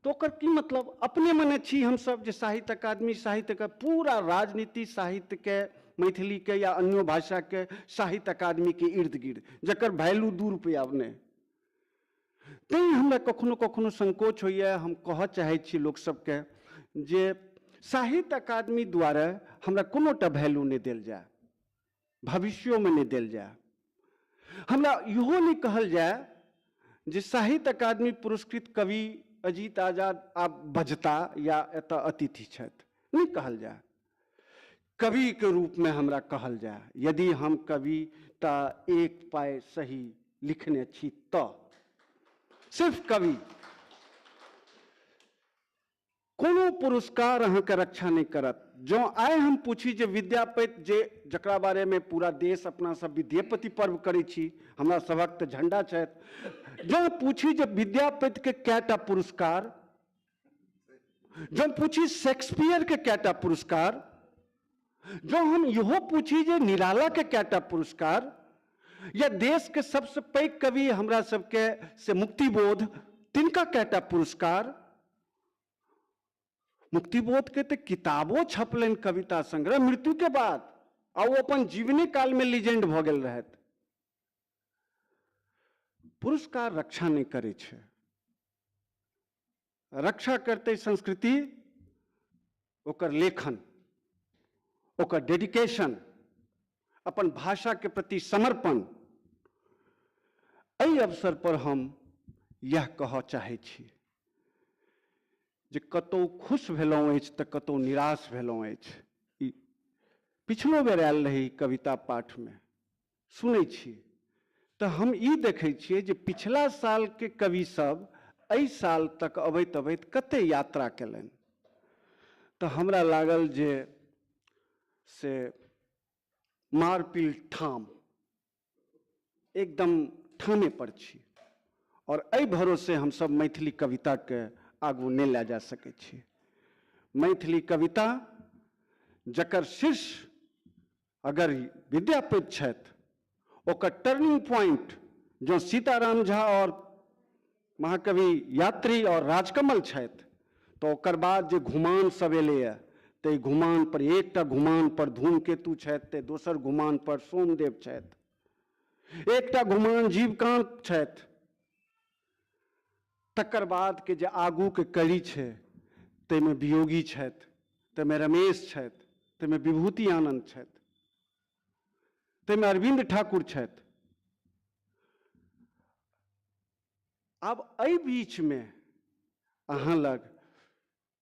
तो ओकर की मतलब? अपने मने छी हमसब जे साहित्य अकादमी साहित्यके पूरा राजनीति साहित्यके मैथिलीके या अन्यो भाषाके साहित्य अकादमीके इर्द गिर्द, जकर वैल्यू 2 रुपैआ नहि। तैँ हमरा कखनो कखनो संकोच होइए। हम कहऽ चाहै छी लोकसबके जे साहित्य अकादमी द्वारा हमरा कोनोटा वैल्यू नहि देल जाय, भविष्योमे नहि देल जाय। हमरा इहो नहि कहल जाय जे साहित्य अकादमी पुरस्कृत कवि अजीत आजाद आब बजता या एतऽ अतिथि छथि, नहि कहल जाय। कवि के रूप में हमरा कहल जाय, यदि हम कविता एक पाय सही लिखने छी तो सिर्फ कवि। कोनो पुरस्कार अहाँके रक्षा नहि करत। जँ आइ हम पूछी जे विद्यापति, जे जकरा बारेमे पूरा देश अपना सब विद्यापति पर्व करै छी, हमरा सभक तऽ झंडा छथि, जँ पूछी जे विद्यापतिके कएटा पुरस्कार, जँ पूछी शेक्सपियरके कएटा पुरस्कार, जँ हम इहो पूछी जे निरालाके कएटा पुरस्कार, या देशके सबसँ पैघ कवि हमरा सबके से मुक्तिबोध, तिनका कएटा पुरस्कार। मुक्तिबोध के तो किताबो छपलनि कविता संग्रह मृत्यु के बाद, आ ओ अपन जीवने काल में लीजेंड भऽ गेल रहथि। पुरस्कार रक्षा नहि करै छै, रक्षा करतै संस्कृति, ओकर लेखन, ओकर डेडिकेशन, अपन भाषा के प्रति समर्पण। एहि अवसर पर हम यह कहऽ चाहै छी जे कतौ खुश भेलहुँ अछि तऽ कतौ निराश भेलहुँ अछि। ई पिछलो बेर आयल रही कविता पाठमे, सुनै छी तऽ हम ई देखै छियै जे पिछला सालके कवि सब एहि साल तक अबैत अबैत कते यात्रा केलनि। तऽ हमरा लागल जे से मारपील ठाम एकदम ठामे पर छी, और एहि भरोसे हमसब मैथिली कविताके आगू नहि लए जा सकै छी। मैथिली कविता जकर शीर्ष अगर विद्यापति छथि, ओकर टर्निंग पॉइंट जो सीताराम झा और महाकवि यात्री और राजकमल छथि, तो ओकर बाद जे घुमान सब एलैए, तऽ घुमान पर एकटा घुमान पर धूमकेतु छथि, तऽ दोसर घुमान पर सोमदेव छथि, एकटा घुमान जीवकांत छथि, तकर बाद के जे आगू के कड़ी छै ताहिमे वियोगी छथि, ताहिमे रमेश छथि, ताहिमे विभूति आनंद छथि, ताहिमे अरविंद ठाकुर छथि। आब एहि बीचमे अहाँ लग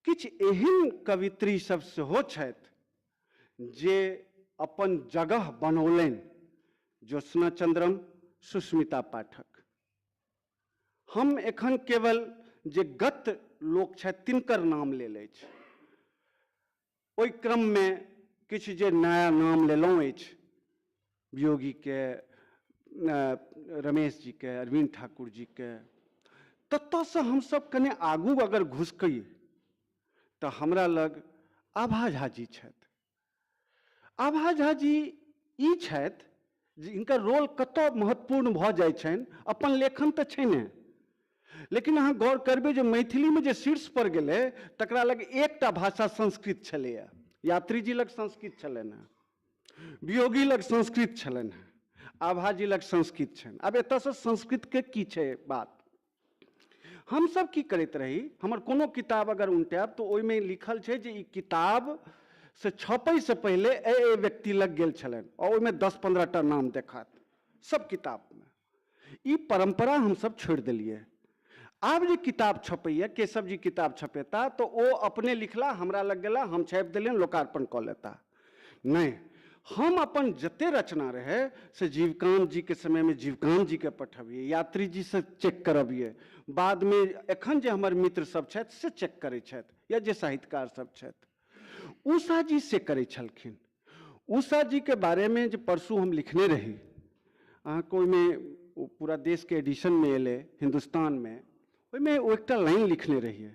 किछु एहन कवित्री सब सेहो छथि जे अपन जगह बनौलनि, ज्योत्सना चंद्रम, सुस्मिता पाठक। हम एखन केवल जे गत लोक छथि तिनकर नाम लेल अछि, ओहि क्रममे किछु जे नया नाम लेलहुँ अछि, वियोगीके, रमेश जीके, अरविंद ठाकुर जीके, ततऽसँ हमसब कने आगू अगर घुसकी तऽ हमरा लग आभा झा जी छथि। आभा झा जी ई छथि जे हिनकर रोल कतऽ महत्वपूर्ण भऽ जाइ छनि, अपन लेखन तऽ छैने, लेकिन अहाँ गौर करबै जे मैथिलीमे जे शीर्ष पर गेलै तकरा लग एकटा भाषा संस्कृत छलैए। यात्री जी लग संस्कृत छलनि हेँ, वियोगी लग संस्कृत छलनि हेँ, आभा जी लग संस्कृत छनि। आब एतऽसँ संस्कृतके की छै बात? हमसब की करैत रही, हमर कोनो किताब अगर उनटायब तऽ ओहिमे लिखल छै जे ई किताब से छपैसँ पहिले एहि व्यक्ति लग गेल छलनि, आओर ओहिमे 10-15 टा नाम देखात सब किताबमे। ई परम्परा हमसब छोड़ि देलियै। आब जे किताब छपैया, केशव जी किताब छपेता तऽ ओ अपने लिखला, हमरा लग गेला, हम छापि देलियनि, लोकार्पण कऽ लेता। नहि, हम अपन जते रचना रहै से जीवकांत जीके समयमे जीवकांत जीके पठबियै, यात्री जीसँ चेक करबियै, बादमे एखन जे हमर मित्र सब छथि से चेक करै छथि, या जे साहित्यकार सब छथि। उषा जी से करै छलखिन। उषा जीके बारेमे जे परसू हम लिखने रही अहाँके, ओहिमे ओ पूरा देशके एडिशनमे एलै हिन्दुस्तानमे, ओहिमे ओ एकटा लाइन लिखने रहियै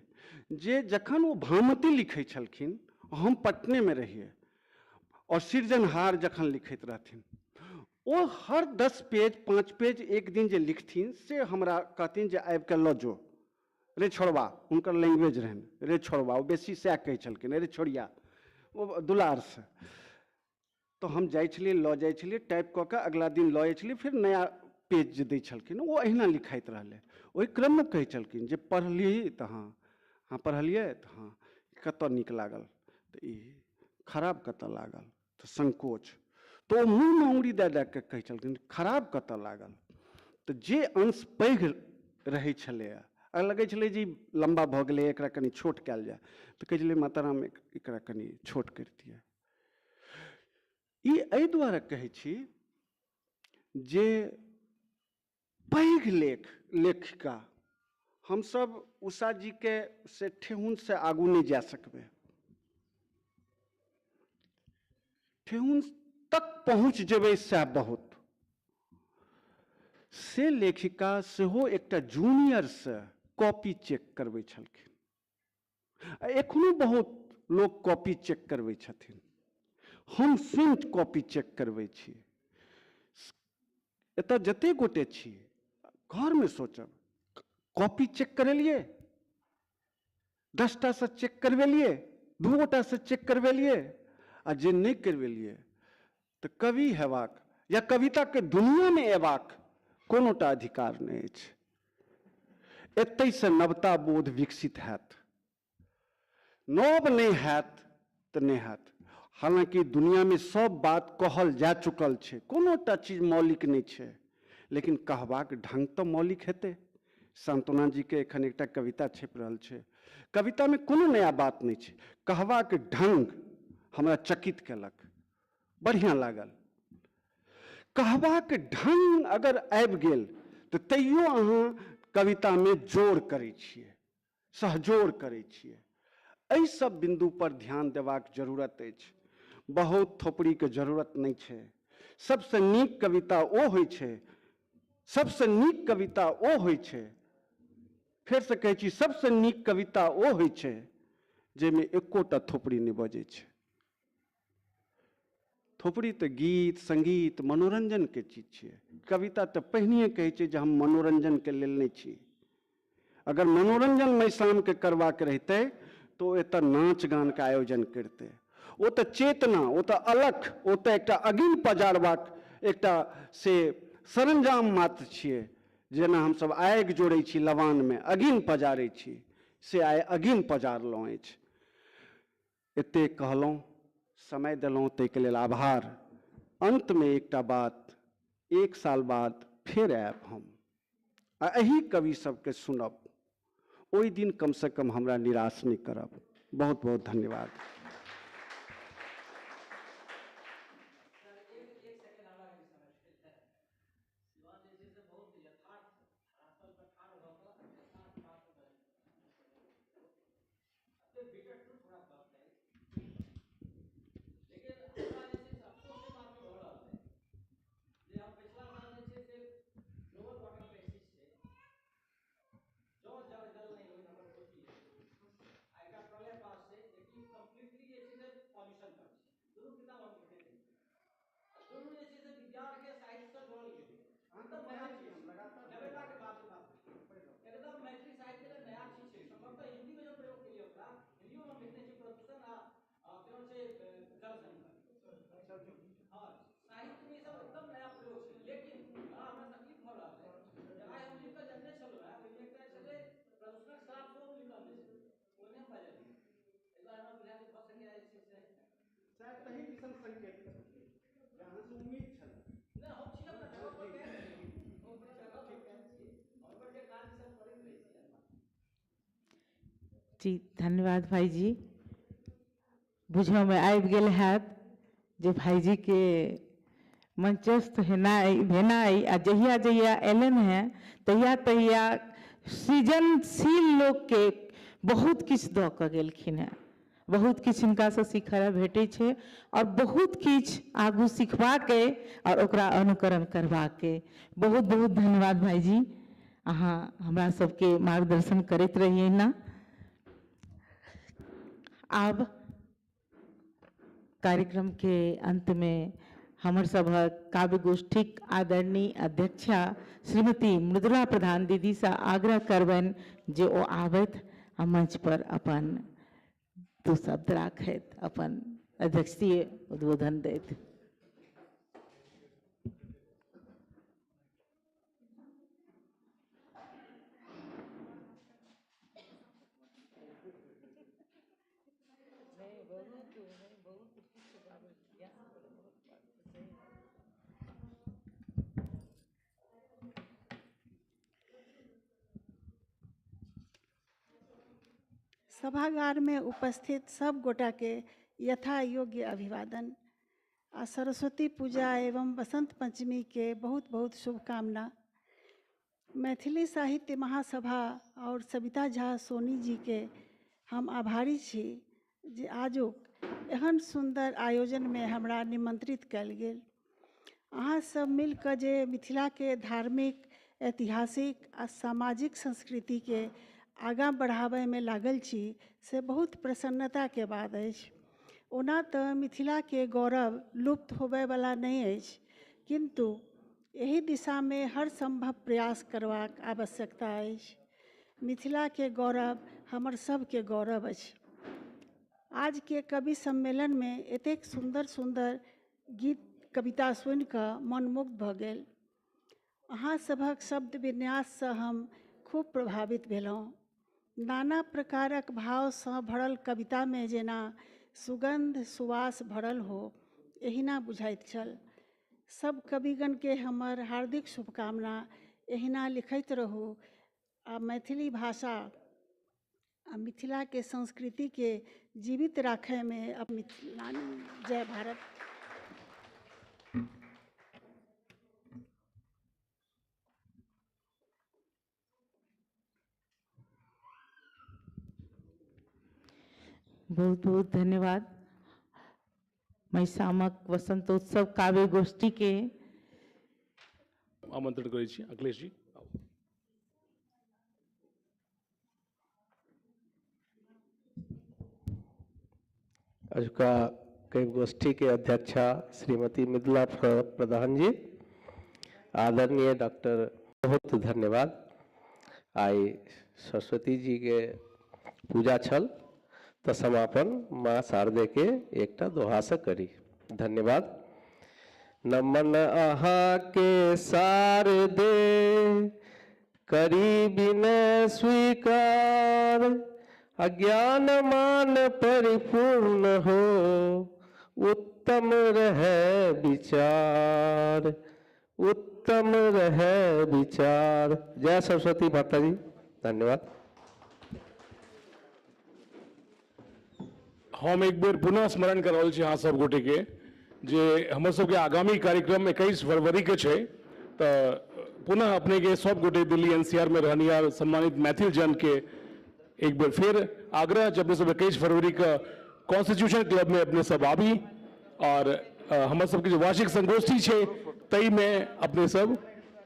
जे जखन ओ भामती लिखै छलखिन, हम पटनेमे रहियै, और सृजनहार जखन लिखैत रहथिन, ओ हर 10 पेज 5 पेज एक दिन जे लिखथिन से हमरा कहथिन जे आबिके लऽ जो रे छोड़बा, हुनकर लैंग्वेज रहनि रे छोड़बा, ओ बेसी सएह कहै छलखिन, रे छोड़िया, ओ दुलारसँ। तऽ हम जाइ छलियै, लऽ जाइ छलियै, टाइप कऽ कऽ अगिला दिन लऽ जाइ छलियै, फेर नया पेज जे दै छलखिन ओ अहिना लिखाइत रहलै। ओहि क्रममे कहै छलखिन जे पढ़लियै तऽ हँ, हँ पढ़लियै तऽ हँ, कतऽ नीक लागल तऽ ई, खराब कतऽ लागल तऽ संकोच। तऽ ओ मुँहमे अङ्गुरी दए दए कऽ कहै छलखिन खराब कतऽ लागल। तऽ जे अंश पैघ रहै छलैए आ लगै छलै जे लम्बा भऽ गेलै, एकरा कनि छोट कयल जाय, तऽ कहै छलै माताराम एकरा कनि छोट करितियै। ई एहि दुआरे कहै छी जे पैघ लेखिका हमसब उषा जीके से ठेहुनसँ आगू नहि जा सकबै, ठेहुन तक पहुँच जेबै सएह बहुत। से लेखिका सेहो एकटा जूनियरसँ कॉपी चेक करबै छलखिन। एखनो बहुत लोक कॉपी चेक करबै छथिन, हम स्वयं कॉपी चेक करबै छी। एतऽ जते गोटे छी घरमे सोचब, कॉपी चेक करेलियै, 10 टासँ चेक करबेलियै, 2 गोटासँ चेक करबेलियै, आ जे नहि करबेलियै तऽ कवि हेबाक या कविताके दुनियामे अयबाक कोनोटा अधिकार नहि अछि। एतहिसँ नवता बोध विकसित हैत, नव नहि हैत तऽ नहि हैत। हालाँकि दुनियामे सब बात कहल जा चुकल छै, कोनोटा चीज मौलिक नहि छै, लेकिन कहबाक ढंग तऽ मौलिक हेतै। सांत्वना जीके एखन एकटा कविता छपि रहल छै, कवितामे कोनो नया बात नहि छै, कहबाक ढंग हमरा चकित केलक, बढ़िआँ लागल। कहबाक ढंग अगर आबि गेल तऽ तैयो अहाँ कवितामे जोर करै छियै, सहजोर करै छियै। एहि सब बिन्दु पर ध्यान देबाक जरूरत अछि। बहुत थोपड़ीके जरूरत नहि छै। सबसँ नीक कविता ओ होइ छै, सबसँ नीक कविता ओ होइ छै, फेरसँ कहै छी, सबसँ नीक कविता ओ होइ छै जाहिमे एकोटा थोपड़ी नहि बजै छै। थोपड़ी तऽ गीत संगीत मनोरंजनके चीज छियै, कविता तऽ पहिनहिए कहै छै जे हम मनोरंजनके लेल नहि छी। अगर मनोरंजन मैसामके करबाक रहितै तऽ ओ एतऽ नाच गानके आयोजन करितै। ओ तऽ चेतना, ओ तऽ अलख, ओ तऽ एकटा अगिन पजारबाक एकटा से सरंजाम मात्र छियै। जेना हमसब आगि जोड़ै छी लवानमे, अगिन पजारै छी, से आइ अगिन पजारलहुँ अछि। एतेक कहलहुँ, समय देलहुँ, ताहिके लेल आभार। अन्तमे एकटा बात, 1 साल बाद फेर आयब हम आ एहि कवि सबके सुनब, ओहि दिन कमसँ कम हमरा निराश नहि करब। बहुत बहुत धन्यवाद। लेकिन हमरा तकलीफ भऽ रहल है। आइ हम लिखऽ जने छलहुँ हेँ, ओहिमे एकटा छलै प्रदूषण। जी धन्यवाद भाईजी। बुझऽमे आबि गेल हैत जे भाईजीके मंचस्थ हेनाइ भेनाइ आ जहिया जहिया अयलनि हेँ तहिया तहिया सृजनशील लोकके बहुत किछु दऽ कऽ गेलखिन हेँ। बहुत किछु हिनकासँ सीखऽ लए भेटै छै और बहुत किछु आगू सिखबाके और ओकरा अनुकरण करबाके। बहुत बहुत धन्यवाद भाईजी, अहाँ हमरा सबके मार्गदर्शन करैत रहियै ना। आब कार्यक्रम के अंत में हमर सभक काव्य गोष्ठीक आदरणीय अध्यक्षा श्रीमती मृदुला प्रधान दीदी से आग्रह करबनि जे ओ आबथि आ मंच पर अपन दू शब्द राखथि, अपन अध्यक्षीय उद्बोधन दैथ। सभागार में उपस्थित सब गोटा के यथा योग्य अभिवादन आ सरस्वती पूजा एवं बसंत पंचमी के बहुत बहुत शुभकामना। मैथिली साहित्य महासभा और सविता झा सोनी जी के हम आभारी छी जे आजुक एहन सुंदर आयोजन में हमरा निमंत्रित कयल गेल। अहाँ सब मिलकर जे मिथिला के धार्मिक, ऐतिहासिक आ सामाजिक संस्कृति के आगाँ बढ़ाबय में लागल छी से बहुत प्रसन्नता के बात अछि। ओना तऽ मिथिला के गौरव लुप्त होबयवला नहि अछि, किंतु एहि दिशा में हर संभव प्रयास करबाक आवश्यकता अछि। मिथिला के गौरव हमर सबके गौरव अछि। आज के कवि सम्मेलन में एतेक सुंदर सुंदर गीत कविता सुनिकऽ मन मुग्ध भऽ गेल। अहाँ सभक शब्द विन्याससँ हम खूब प्रभावित भेलहुँ। नाना प्रकारक भावसँ भरल कविता में जेना सुगंध सुवास भरल हो एहिना बुझाइत छल। सब कविगण के हमर हार्दिक शुभकामना। एहिना लिखैत रहू आ मैथिली भाषा आ मिथिला के संस्कृति के जीवित राखय में अब मिथिला। जय भारत। बहुत बहुत धन्यवाद। मैसामक वसंतोत्सव काव्य गोष्ठी के आमंत्रण करै छी अखिलेश जी। अजुका कवि गोष्ठी के अध्यक्षा श्रीमती मृदुला प्रधान जी, आदरणीय डॉक्टर, बहुत धन्यवाद। आई सरस्वती जी के पूजा छल तो समापन माँ शारदे के एकटा दोहा से करी। धन्यवाद। नमन अहाँ के शारदे करी विनय स्वीकार, अज्ञान मान परिपूर्ण हो उत्तम रहे विचार, उत्तम रहे विचार। जय सरस्वती माता जी। धन्यवाद। हम एक बेर पुनः स्मरण कर रहल छी अहाँ सब गोटे के जे हमर सबके आगामी कार्यक्रम 21 फरवरी के छै, तऽ पुनः अपने के सब गोटे दिल्ली एनसीआर में रहनिहार सम्मानित मैथिल जन के एक बेर फिर आग्रह जे अपने सब 21 फरवरी के कॉन्स्टिट्यूशन क्लब में अपने सब आबी और हमर सबके जे वार्षिक संगोष्ठी छै ताहिमे अपने सब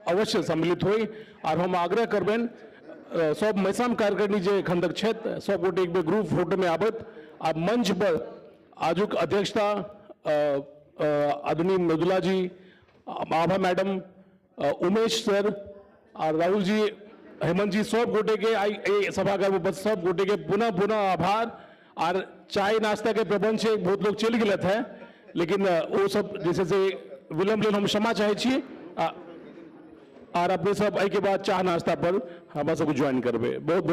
अवश्य सम्मिलित होई। और हम आग्रह करबनि सब मैसाम कार्यकारिणी जे एखन तक छथि सब गोटे एक बेर ग्रुप फोटो में आबत आ मंच पर आजुक अध्यक्षता आदरणीय मृदुला जी, आभा मैडम, उमेश सर और राहुल जी, हेमंत जी, सब गोटे के आई सभागार में सब गोटे के पुनः पुनः आभार। और चाय नाश्ता के प्रबंध से बहुत लोग चलि गेलथि हैं, लेकिन वो सब जैसे से विलम्ब लेल हम क्षमा चाहै छी। और अपने सब एहिके बाद चाह नाश्ता पर हमरा सबके ज्वाइन करबै। बहुत बहुत